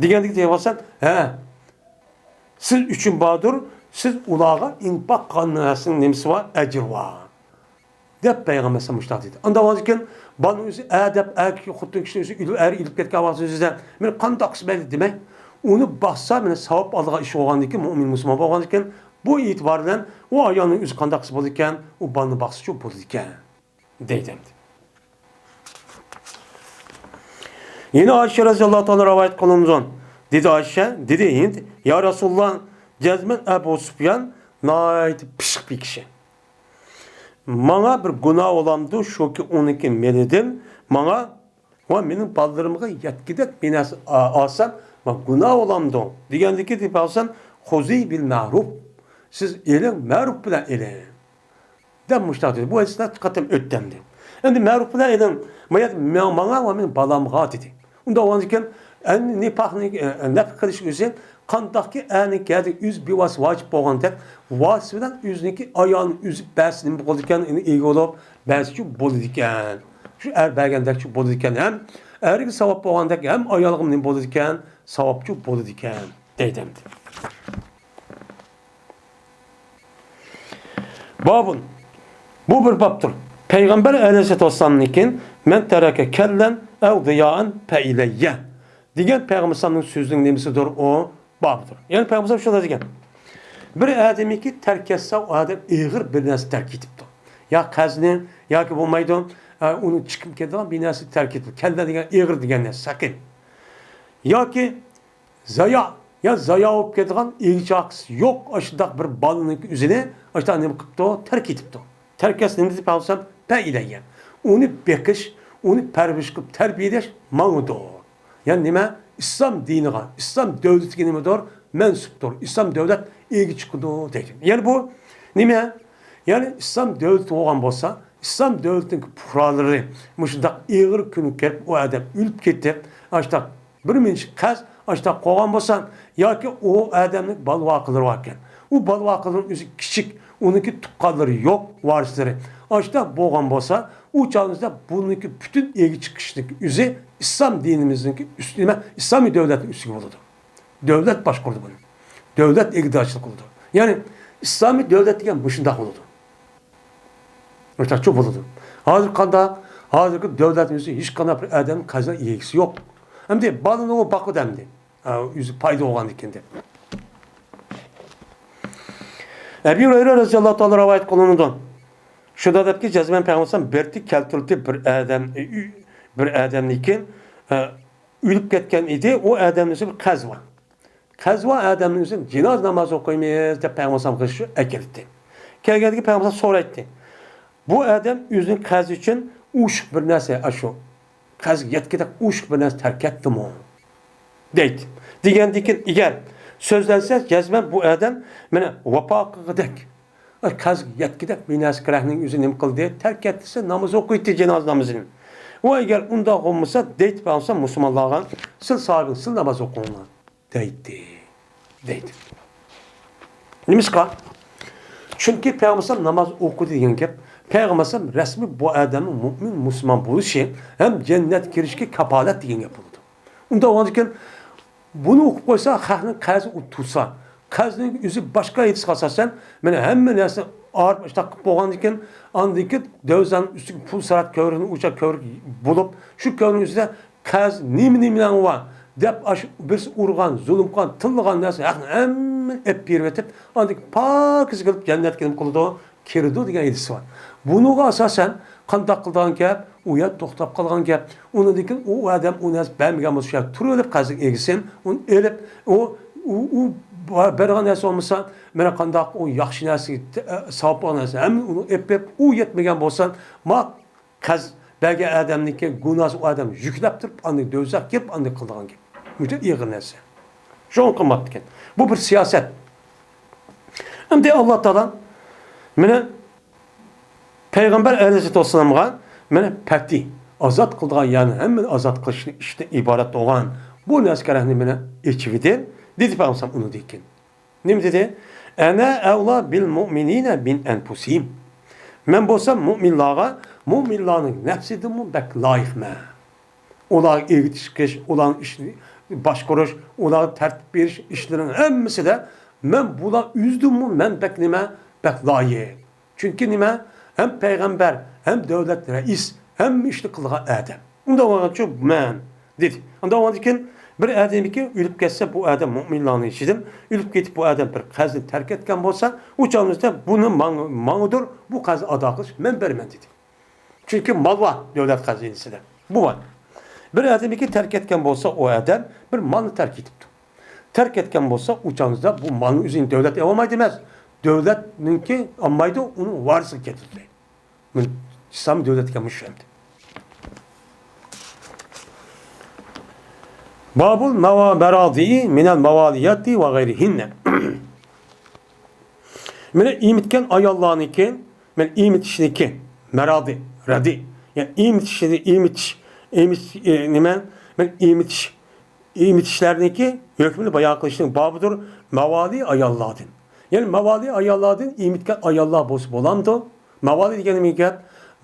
دېگەندىكىن دەيۋاتسام، ھە، سىز ئۈچۈن باردۇر، سىز ئۇلارغا ئىنپاق قىلغان نەرسىنىڭ نېمىسى بار؟ ئەجرى بار. دەپ پەيغەمبەر ئەلەيھىسسالام مۇشۇنداق دېدى. ئانداق بولغاندىكىن، بالىنىڭ ئۆزى ئە دەپ، ئەركەك خوتۇن كىشى ئۆزى ئۆلۈپ، ئەرى ئۆلۈپ كەتكەن ۋاقتىدا ئۆزىدە، مېنى قانداق قىلسا مەيلى دېمەي، ئۇنى باقسا، مېنى ساۋاب ئالىدىغان ئىش بولغاندىكىن، مۆمىن مۇسۇلمان بولغاندىكىن، بۇ ئېتىبار بىلەن ئۇ ئايالنىڭ ئۆزى قانداق قىلسا بولىدىكەن، ئۇ بالىنى باقسىچۇ بولىدىكەن، دەيدۇ ئەمدى. يەنە ئائىشە رەزىياللاھۇ تائالا رىۋايەت قىلىنىدۇ. دېدى ئائىشە، دېدى ھىند، يا رەسۇلاللا، جەزمەن ئەبۇ سۇپيان ناھايىتى پىششىق بىر كىشى. ماڭا بىر گۇناھ بولامدۇ، شۇكى ئۇنىڭكى مېلىدىن ماڭا ۋە مېنىڭ بالىلىرىمغا يەتكۈدەك بىر نەرسە ئا-، ئالسام، ماڭا گۇناھ بولامدۇ؟ دېگەندىكى دەپ ئالسام، خۇزى بىل مەرۇف. سىز ئېلىڭ، مەرۇف بىلەن ئېلىڭ. دەپ مۇشۇنداق دېدى. بۇ ھەدىسلەر قېتىم ئۆتتى ئەمدى. ئەمدى مەرۇف بىلەن ئېلىڭ، ماڭا، ماڭا ۋە مېنىڭ بالامغا دېدى. ئۇنداق بولغاندىكىن، ئەمدى نېپاقنى، ئە، نەپخ قىلىش ئۆزى قانداقكى ئەرنىڭكى ئۆزى بىۋاسىتە ۋاجىپ بولغاندەك، ۋاسىتە بىلەن ئۆزىنىڭكى ئايالىنى ئۆزى بەرسە نېمە بولىدىكەن، ئېنى ئىگە بولۇپ بەرسىچۇ بولىدىكەن. شۇ ئەر بەرگەندەكچۇ بولىدىكەن، ھەم ئەرگە ساۋاب بولغاندەك ھەم ئايالغىمۇ نېمە بولىدىكەن، ساۋابچۇ بولىدىكەن، دەيدۇ ئەمدى. بابۇن. بۇ بىر بابتۇر. پەيغەمبەر ئەلەيھىسسالاتۇ ۋەسسالامنىڭكى، مەن تەرەكە كەللەن ئەۋ دىيائەن فەئىلەييە دېگەن پەيغەمبەر ئەلەيھىسسالامنىڭ سۆزىنىڭ نېمىسىدۇر؟ ئۇ بابىدۇر. يەنى پەيغەمبەر ئەلەيھىسسالام شۇنداق دېگەن. بىر ئادەمنىڭكى تەرك ئەتسە، ئۇ ئادەم ئېغىر بىر نەرسە تەرك ئېتىپتۇ. يا قەرزنى، ياكى بولمايدۇ، ئە، ئۇنىڭ چىقىپ كېتىدىغان بىر نەرسە تەرك ئېتىپتۇ. كەللە دېگەن ئېغىر دېگەن نەرسە، سەقىم. ياكى زايا، يا زايا بولۇپ كېتىدىغان ئىگە چاقىسى يوق، ئاشۇنداق بىر بالىنىڭ ئۆزىنى ئاشۇنداق نېمە قىپتۇ؟ تەرك ئېتىپتۇ. تەرك ئەتسە نېمە دەپ قالسام، پەئىلەييە. ئۇنى بېقىش، ئۇنى پەرۋىش قىلىپ تەربىيەلەش ماڭىدۇ. يەنى نېمە؟ ئىسلام دىنىغا، ئىسلام دۆلىتىگە نېمىدۇر؟ مەنسۇپتۇر. ئىسلام دۆلەت ئىگە چىقىدۇ دەيدۇ. يەنى بۇ نېمە؟ يەنى ئىسلام دۆلىتى بولغان بولسا، ئىسلام دۆلىتىنىڭ پۇقرالىرى مۇشۇنداق ئېغىر كۈنگە كىرىپ، ئۇ ئادەم ئۆلۈپ كېتىپ، ئاشۇنداق بىر مىنچە قەرز ئاشتا قويغان بولسا، ياكى ئۇ ئادەمنىڭ بالا-ۋاقىلىرى باركەن، ئۇ بالا-ۋاقىلىرىنىڭ ئۆزى كىچىك، ئۇنىڭكى تۇغقانلىرى يوق، ۋارىسلىرى، ئاشتا بولغان بولسا، ئۇ چاغدا بۇنىڭكى پۈتۈن ئىگە چىقىشنىڭ ئۆزى ئىسلام دىنىمىزنىڭكى ئۈستى، نېمە، ئىسلامىي دۆلەتنىڭ ئۈستىگە بولىدۇ. دۆلەت باشقۇرىدۇ بۇنى. دۆلەت ئىگىدارچىلىق قىلىدۇ. يەنى ئىسلامىي دۆلەت دېگەن مۇشۇنداق بولىدۇ. مۇشۇنداقچۇ بولىدۇ. ھازىر قانداق؟ ھازىرقى دۆلەتنىڭ ئۆزى ھېچقانداق بىر ئادەمنىڭ قەرزىنىڭ ئىگىسى يوق. ئەمدى بالىنى ئۇ باقىدۇ ئەمدى. ئا، ئۆزى پايدا بولغاندىكىن دەپ. ئەبى ھۇرەيرە رەزىياللاھۇ تائالا رىۋايەت قىلىنىدۇ. شۇنداق دەپكى، جەزمەن پەيغەمبەر بىرتى كەلتۈرۈلدى بىر ئادەم، بىر ئادەمنىڭكى، ئە، ئۆلۈپ كەتكەن ئىدى. ئۇ ئادەمنىڭ ئۆزى بىر قەرزى بار. قەرزى بار ئادەمنىڭ ئۆزىنى جىنازا نامازى ئوقۇيمىز دەپ پەيغەمبەر ئەلەيھىسسالامغا شۇ ئەكىرىپتۇ. كەلگەندىكىن پەيغەمبەر ئەلەيھىسسالام سورايتتى. بۇ ئادەم ئۆزىنىڭ قەرزى ئۈچۈن ئوشۇق بىر نەرسە، ئاشۇ قەرزگە يەتكۈدەك ئوشۇق بىر نەرسە تەرك ئەتتىمۇ؟ دەيتتى. دېگەندىكىن، ئەگەر سۆزلەنسە، جەزمەن بۇ ئادەم مانا ۋاپا قىلغۇدەك، قەرزگە يەتكۈدەك بىر نەرسە كېرەكنىڭ ئۆزى نېمە قىلدى؟ تەرك ئەتتى، ناماز ئوقۇيتتى، جىنازا نامىزىنى. ئۇ ئەگەر ئۇنداق بولمىسا، دەيتتى پەيغەمبەر مۇسۇلمانلارغا، سىل ساھابىڭ، سىل ناماز ئوقۇڭلار. دەيتتى، دەيدۇ. نېمىشقا؟ چۈنكى پەيغەمبەر ئەلەيھىسسالام ناماز ئوقۇدى دېگەن گەپ، پەيغەمبەر ئەلەيھىسسالام رەسمىي بۇ ئادەمنىڭ مۆمىن، مۇسۇلمان بولۇشى ھەم جەننەتكە كىرىشكە كاپالەت دېگەن گەپ بولىدۇ. ئۇنداق بولغاندىكىن، بۇنى ئوقۇپ قويسا، خەقنىڭ قەرزى ئۇ تۇرسا، قەرزنىڭ ئۆزى باشقا ھېدىسقا ئاساسەن، مانا ھەممە نەرسە ئاغرىپ ئاشتاق قىلىپ بولغاندىكىن، ئاندىن كېيىن دۆۋزەننىڭ ئۈستىگە پۇل سارات كۆۋرۈكنى ئوچاق كۆۋرۈك بولۇپ، شۇ كۆۋرۈكنىڭ ئۈستىدە قەرز نېمە-نېمىلەرنىڭ بار دەپ، ئاشۇ بىرسى ئۇرغان، زۇلۇم قىلغان، تىللىغان نەرسە ھەقنى ھەممىنى ئېلىپ بېرىۋېتىپ، ئاندىن كېيىن پاكىز قىلىپ جەننەتكە نېمە قىلىدۇ؟ كىرىدۇ دېگەن ھەدىس بار. بۇنىڭغا ئاساسەن قانداق قىلىدىغان گەپ؟ ئۇ يەر توختاپ قالغان گەپ. ئۇنىڭدىن كېيىن ئۇ ئادەم ئۇ نەرسە بەرمىگەن بولسا، شۇ يەردە تۇرۇۋېلىپ قەرزنى ئېلىسۇن، ئۇنى ئېلىپ، ئۇ، ئۇ، ئۇ بەرگەن نەرسە بولمىسا، مانا قانداق ئۇ ياخشى نەرسە، ئە، ساۋاب بولغان نەرسە، ھەممىنى ئۇنى ئېلىپ بېرىپ، ئۇ يەتمىگەن بولسا، ما قەرز بەرگەن ئادەمنىڭكى گۇناھسى ئۇ ئادەم يۈكلەپ تۇرۇپ، ئاندىن دۆزەخكە كىرىپ، ئاندىن قىلىدىغان گەپ. مۇشۇ ئېغىر نەرسە. شۇڭا قىلماپتىكەن. بۇ بىر سىياسەت. ئەمدى ئاللا تائالا مانا پەيغەمبەر ئەلەيھىسسالاتۇ ۋەسسالامغا مانا پەتھى، ئازاد قىلىدىغان، يەنى ھەممىنى ئازاد قىلىش ئىشتىن ئىبارەت بولغان بۇ نەسكەرەكنى مېنى ئېچىۋېتىڭ، دېدى پەيغەمبەر ئۇنىڭدىن كېيىن. نېمە دېدى؟ «ئەنە ئەۋلا بىل مۇئمىنىنە مىن ئەنفۇسىھىم.» مەن بولسام مۇئمىنلارغا، مۇئمىنلارنىڭ نەپسىدىنمۇ بەك لايىقمەن. ئۇلارغا ئىگە چىقىش، ئۇلارنىڭ ئىشىنى باشقۇرۇش، ئۇلارغا تەرتىپ بېرىش ئىشلىرىنىڭ ھەممىسىدە مەن بۇلار ئۆزىدىنمۇ مەن بەك نېمە، بەك لايىق. چۈنكى نېمە؟ ھەم پەيغەمبەر، ھەم دۆلەت رەئىس، ھەممە ئىشنى قىلىدىغان ئادەم. ئۇنداق بولغاچۇ مەن، دېدى. ئۇنداق بولغاندىكىن بىر ئادەمكى ئۆلۈپ كەتسە، بۇ ئادەم مۇئمىنلارنىڭ ئىچىدىن ئۆلۈپ كېتىپ، بۇ ئادەم بىر قەزىنى تەرك ئەتكەن بولسا، ئۇ چاغىمىزدا بۇنى ماڭ-، ماڭىدۇر، بۇ قەرزنى ئادا قىلىش مەن بېرىمەن، دېدى. چۈنكى مال بار دۆلەت خەزىنىسىدە. بۇ بار. بىر ئادەمكى تەرك ئەتكەن بولسا، ئۇ ئادەم بىر مالنى تەرك ئېتىپتۇ. تەرك ئەتكەن بولسا، ئۇ چاغىمىزدا بۇ مالنى ئۆزىنى دۆلەت ئېلالمايدۇ ئەمەس. دۆلەتنىڭكى ئالمايدۇ، ئۇنىڭ ۋارىسىگە كېتىدۇ. مۇن-، ئىسلام دۆلەتكە مۇشۇ ئەمدى. بابۇل مەۋا-، مەرادىئى مىنەل مەۋالىياتى ۋە غەيرىھىننە. مانا ئېمىتكەن ئاياللارنىڭكى، مانا ئېمىتىشنىڭكى، مەرادى، رەدى، يەنى ئېمىتىشنى، ئېمىتىش، ئېمىتىش، ئى، نېمە؟ مانا ئېمىتىش، ئېمىتىشلەرنىڭكى ھۆكمىنى بايان قىلىشنىڭ بابىدۇر مەۋالى ئاياللاردىن. يەنى مەۋالى ئاياللاردىن ئېمىتكەن ئاياللار بولسا بولامدۇ؟ مەۋالى دېگەن نېمە گەپ؟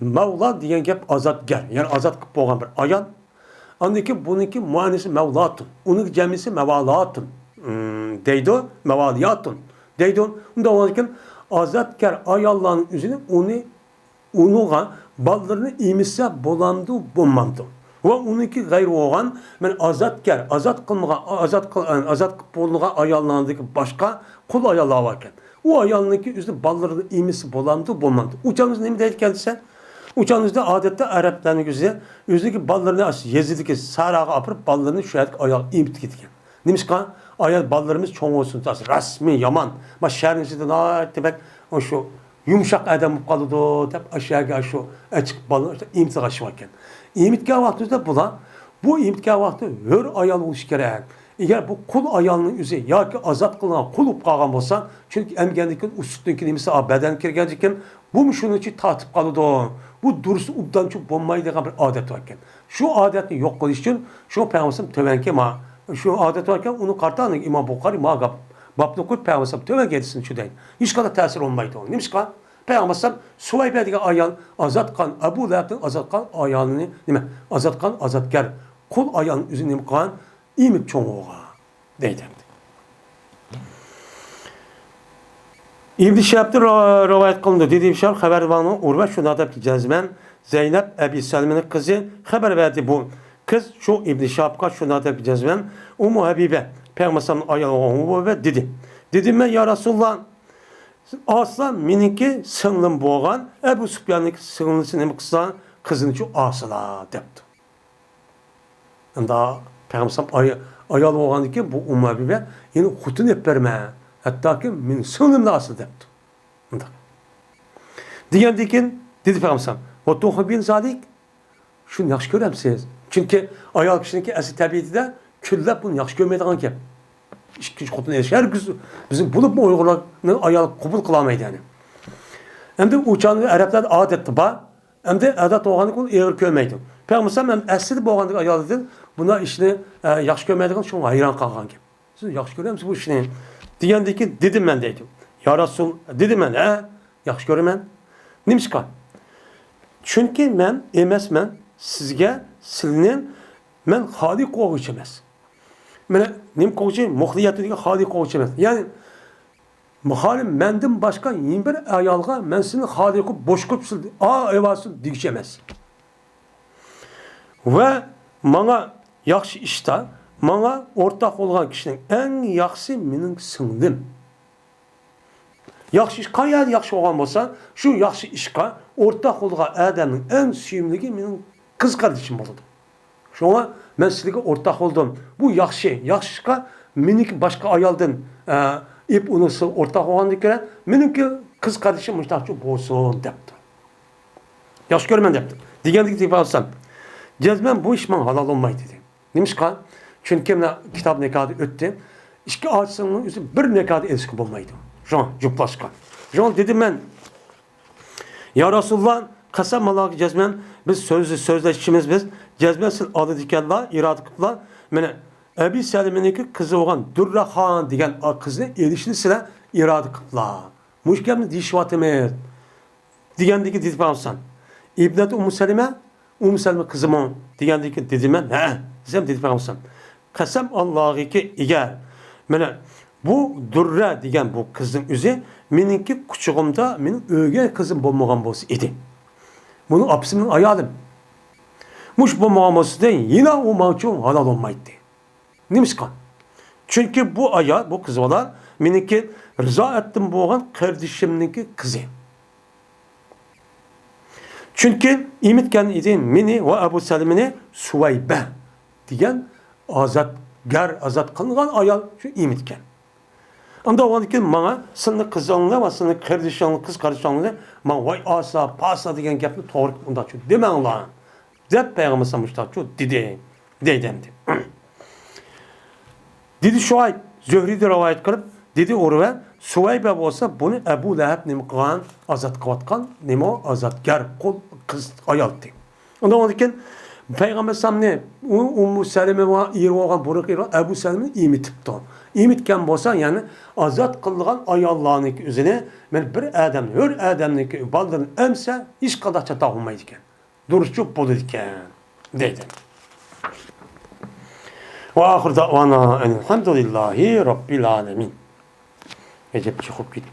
مەۋلا دېگەن گەپ ئازادگەر، يەنى ئازاد قىلىپ بولغان بىر ئايال. ئاندىن كېيىن بۇنىڭكى مۇئەننىسى مەۋلاتۇن، ئۇنىڭكى جەمئىسى مەۋالاتۇن، ئىم، دەيدۇ، مەۋالىياتۇن دەيدۇ. ئۇنداق بولغاندىكىن ئازادگەر ئاياللارنىڭ ئۆزىنى ئۇنى، ئۇنىڭغا بالىلىرىنى ئېمىتسە بولامدۇ، بولمامدۇ؟ ۋە ئۇنىڭكى غەيرى بولغان، مەن ئازادگەر، ئازاد قىلمىغان، ئازاد قىل-، ئازاد قىلىپ بولۇنغان ئاياللاردىكى باشقا قۇل ئاياللار باركەن. ئۇ ئايالنىڭكى ئۆزىنى بالىلىرىنى ئېمىتسە بولامدۇ، بولمامدۇ؟ ئۇ چاغدا نېمە دەيدىكەن دېسە، ئۇ چاغدا ئادەتتە ئەرەبلەرنىڭ ئۆزى ئۆزىنىڭكى بالىلىرىنى ئاشۇ يېزىدىكى سەھراغا ئاپىرىپ، بالىلىرىنى شۇ يەردىكى ئايالغا ئېمىتىپ كېتىدىكەن. نېمىشقا؟ ئايال بالىلىرىمىز چوڭ بولسۇن، رەسمىي يامان. ما شەھەرنىڭ ئىچىدە ناھايىتى بەك شۇ يۇمشاق ئادەم بولۇپ قالىدۇ دەپ، ئاشۇ يەرگە ئاشۇ ئاچىق بالىلار ئېمىتىدىغان ئىش باركەن. ئېمىتكەن ۋاقتىمىزدا بۇلار، بۇ ئېمىتكەن ۋاقتى ھۆر ئايال بولۇشى كېرەك. ئەگەر بۇ قۇل ئايالنىڭ ئۆزى ياكى ئازاد قىلىنغان قۇل بولۇپ قالغان بولسا، چۈنكى ئەمگەندىن كېيىن ئۇ سۈتتىن كېيىن نېمىسى، ئا، بەدەنگە كىرگەندىن كېيىن بۇمۇ شۇنىڭ ئۈچۈن تارتىپ قالىدۇ. بۇ دۇرۇس ئوبدانچە بولمايدىغان بىر ئادەت باركەن. شۇ ئادەتنى يوق قىلىش ئۈچۈن شۇ پەيغەمبەر تۆۋەنكى ما-، شۇ ئادەت باركەن، ئۇنى قارىتا ئىمام بۇخارىي ما گاپ، بابنى قويۇپ پەيغەمبەر تۆۋەنكى ھەدىسىنى چۈشۈردى. ھېچقانداق تەسىر بولمايدۇ. نېمىشقا؟ پەيغەمبەر سۇۋەيبە دېگەن ئايال ئازاد قىلغان، ئەبۇ لەھەبنىڭ ئازاد قىلغان ئايالىنى، نېمە، ئازاد قىلغان ئازادگەر، قۇل ئايالنى ئۆزى نېمە قىلغان؟ ئېمىپ چوڭ بولغان. دەيدۇ ئەمدى. ئىبن شىھابتىن را-، رىۋايەت قىلىنىدۇ. دېدى ئىبن شىھاب، خەۋەر بەرگەن ئۇرۋە شۇنداق دەپتۇ، جەزمەن زەينەپ ئەبى سەلمىنىڭ قىزى خەۋەر بەردى. بۇ قىز شۇ ئىبن شىھابقا شۇنداق دەپ جەزمەن ئۇممۇ ھەبىبە، پەيغەمبەر ئەلەيھىسسالامنىڭ ئايالى بولغان ئۇممۇ ھەبىبە دېدى. دېدىم مەن، يا رەسۇلاللا، ئالسا مېنىڭكى سىڭلىم بولغان ئەبۇ سۇپياننىڭكى سىڭلىسى نېمە قىلسا، قىزىنىچۇ ئالسىلا دەپتۇ. ئەمدى پەيغەمبەر ئاي-، ئايال بولغاندىن كېيىن بۇ ئۇممۇ ھەبىبە يەنە خوتۇن ئېلىپ بەرمە، ھەتتاكى مېنىڭ سىڭلىمنى ئالسا دەپتۇ. مۇنداق دېگەندىن كېيىن دېدى پەيغەمبەر، ۋە تۇھبىن زالىك، شۇنى ياخشى كۆرەمسىز؟ چۈنكى ئايال كىشىنىڭكى ئەسلى تەبىئىتىدە كۈنلەپ بۇنى ياخشى كۆرمەيدىغان گەپ. ئىككىنچى خوتۇن ئېلىش ھەرگىز بىزنىڭ، بولۇپمۇ ئۇيغۇرلارنىڭ ئايالى قوبۇل قىلالمايدۇ يەنى. ئەمدى ئۇ چاغدا ئەرەبلەردە ئادەتتە بار. ئەمدى ئادەت بولغاندىكىن ئۇنى ئېغىر كۆرمەيدۇ. پەيغەمبەر ئەسلىدە بولغاندىكىن ئايالىدىن بۇنداق ئىشنى، ئە، ياخشى كۆرمەيدىغان، شۇڭا ھەيران قالغان گەپ. سىز ياخشى كۆرەمسىز بۇ ئىشنى؟ دېگەندىن كېيىن دېدىم مەن دەيدۇ. يا رەسۇل، دېدىم مەن، ھە، ياخشى كۆرىمەن. نېمىشقا؟ چۈنكى مەن ئەمەسمەن سىزگە، سىلىنى مەن خالىق قىلغۇچى ئەمەس. مانا نېمە قىلغۇچى؟ مۇخلىيەتتىن خالىق قىلغۇچى ئەمەس. يەنى خالىق مەندىن باشقا يەنە بىر ئايالغا مەن سېنى خالىق قىلىپ بوش قويۇپ سىز ئا ئەۋاسىن دېگۈچى ئەمەس. ۋە ماڭا ياخشى ئىشتا ماڭا ئورتاق بولغان كىشىنىڭ ئەڭ ياخشىسى مېنىڭ سىڭلىم. ياخشى ئىش قايەردە ياخشى بولغان بولسا، شۇ ياخشى ئىشقا ئورتاق بولىدىغان ئادەمنىڭ ئەڭ سۆيۈملۈكى مېنىڭ قىز قاردىشىم بولىدۇ. شۇڭا مەن سىلىگە ئورتاق بولدۇم. بۇ ياخشى، ياخشى ئىشقا مېنىڭكى باشقا ئايالدىن، ئە، ئېپ ئۇنىسى ئورتاق بولغاندىن كۆرە، مېنىڭكى قىز قاردىشىم مۇشۇنداقچە بولسۇن دەپتۇ. ياخشى كۆرىمەن دەپتۇ. دېگەندىكىن پەيغەمبەر جەزمەن بۇ ئىش ماڭا ھالال بولمايدۇ دېدى. نېمىشقا؟ چۈنكى مانا كىتاب نىكاھدا ئۆتتى. ئىككى ئاچىسىنىڭ ئۆزى بىر نىكاھدا ئېلىشقا بولمايدۇ. شۇڭا جۇپلاشقا. شۇڭا دېدىم مەن، يا رەسۇلاللا، قەسەم ئاللاغا جەزمەن بىز سۆز، سۆزلەشكىمىز بىز. جەزمەن سىلەر ئالىدىكەنلا، ئىرادە قىپلا. مانا ئەبۇ سەلىمىنىڭكى قىزى بولغان دۇرراخان دېگەن قىزنى ئېلىشنى سىلەر ئىرادە قىپلا. مۇشۇ گەپنى دېيىشىۋاتىمىز. دېگەندىكى دېدى پەيغەمبەر ئىبنەتۇ ئۇممۇ سەلىمە، ئۇممۇ سەلىمە قىزىمۇ؟ دېگەندىكى دېدىمەن، ھە، دېسەم دېدى پەيغەمبەر. قەسەم ئاللاغىكى ئەگەر مانا بۇ دۇررە دېگەن بۇ قىزنىڭ ئۆزى مېنىڭكى قۇچىقىمدا مېنىڭ ئۆگەي قىزىم بولمىغان بولسا ئىدى. بۇنىڭ ئاپىسى مېنىڭ ئايالىم. مۇشۇ بولمىغان بولسا يەنە ئۇ ماڭچۇ ھالال بولمايتتى. نېمىشقا؟ چۈنكى بۇ ئايال، بۇ قىز بالا مېنىڭكى رىزائەتتىن بولغان قېرىندىشىمنىڭكى قىزى. چۈنكى ئېمىتكەن ئىدى مېنى ۋە ئەبۇ سەلىمىنى سۇۋەيبە دېگەن ئازادگەر، ئازاد قىلىنغان ئايال شۇ ئېمىتكەن. ئاندىن ئۇنىڭدىن كېيىن ماڭا سىلىنىڭ قىزىڭلار ۋە سىلىنىڭ قېرىندىشىڭلار، قىز قېرىندىشىڭلارنى ماڭا ۋاي ئاسا، پاسا دېگەن گەپنى توغرا قىلىپ ئۇنداقچۇ دېمەڭلار، دەپ پەيغەمبەر مۇشۇنداقچۇ دېدى، دەيدۇ ئەمدى. دېدى شۇئەيب، زۆھرىدىن رىۋايەت قىلىپ، دېدى ئۇرۋە، سۇۋەيبە بولسا بۇنى ئەبۇ لەھەب نېمە قىلغان؟ ئازاد قىلىۋاتقان، نېمە ئۇ؟ ئازادگەر، قۇل، قىز، ئايالتى. ئۇنىڭدىن كېيىن پەيغەمبەر ئەلەيھىسسالامنى ئۇ ئۇممۇ سەلىمە ۋە ئېرى بولغان بۇرۇنقى ئېرى ئەبۇ سەلىمىنى ئېمىتىپتۇ. ئېمىتكەن بولسا، يەنى ئازاد قىلىنغان ئاياللارنىڭكى ئۆزىنى، مەن بىر ئادەم، ھۆر ئادەمنىڭكى بالىلىرىنى ئەمسە، ھېچقانداق چاتاق بولمايدىكەن. دۇرۇسچۇ بولىدىكەن، دەيدۇ. ۋە ئاخىر دەئۋانا ئەنىلھەمدۇلىللاھى رەببىل ئالەمىن. ئەجەب چىقىپ كېتىپتۇ.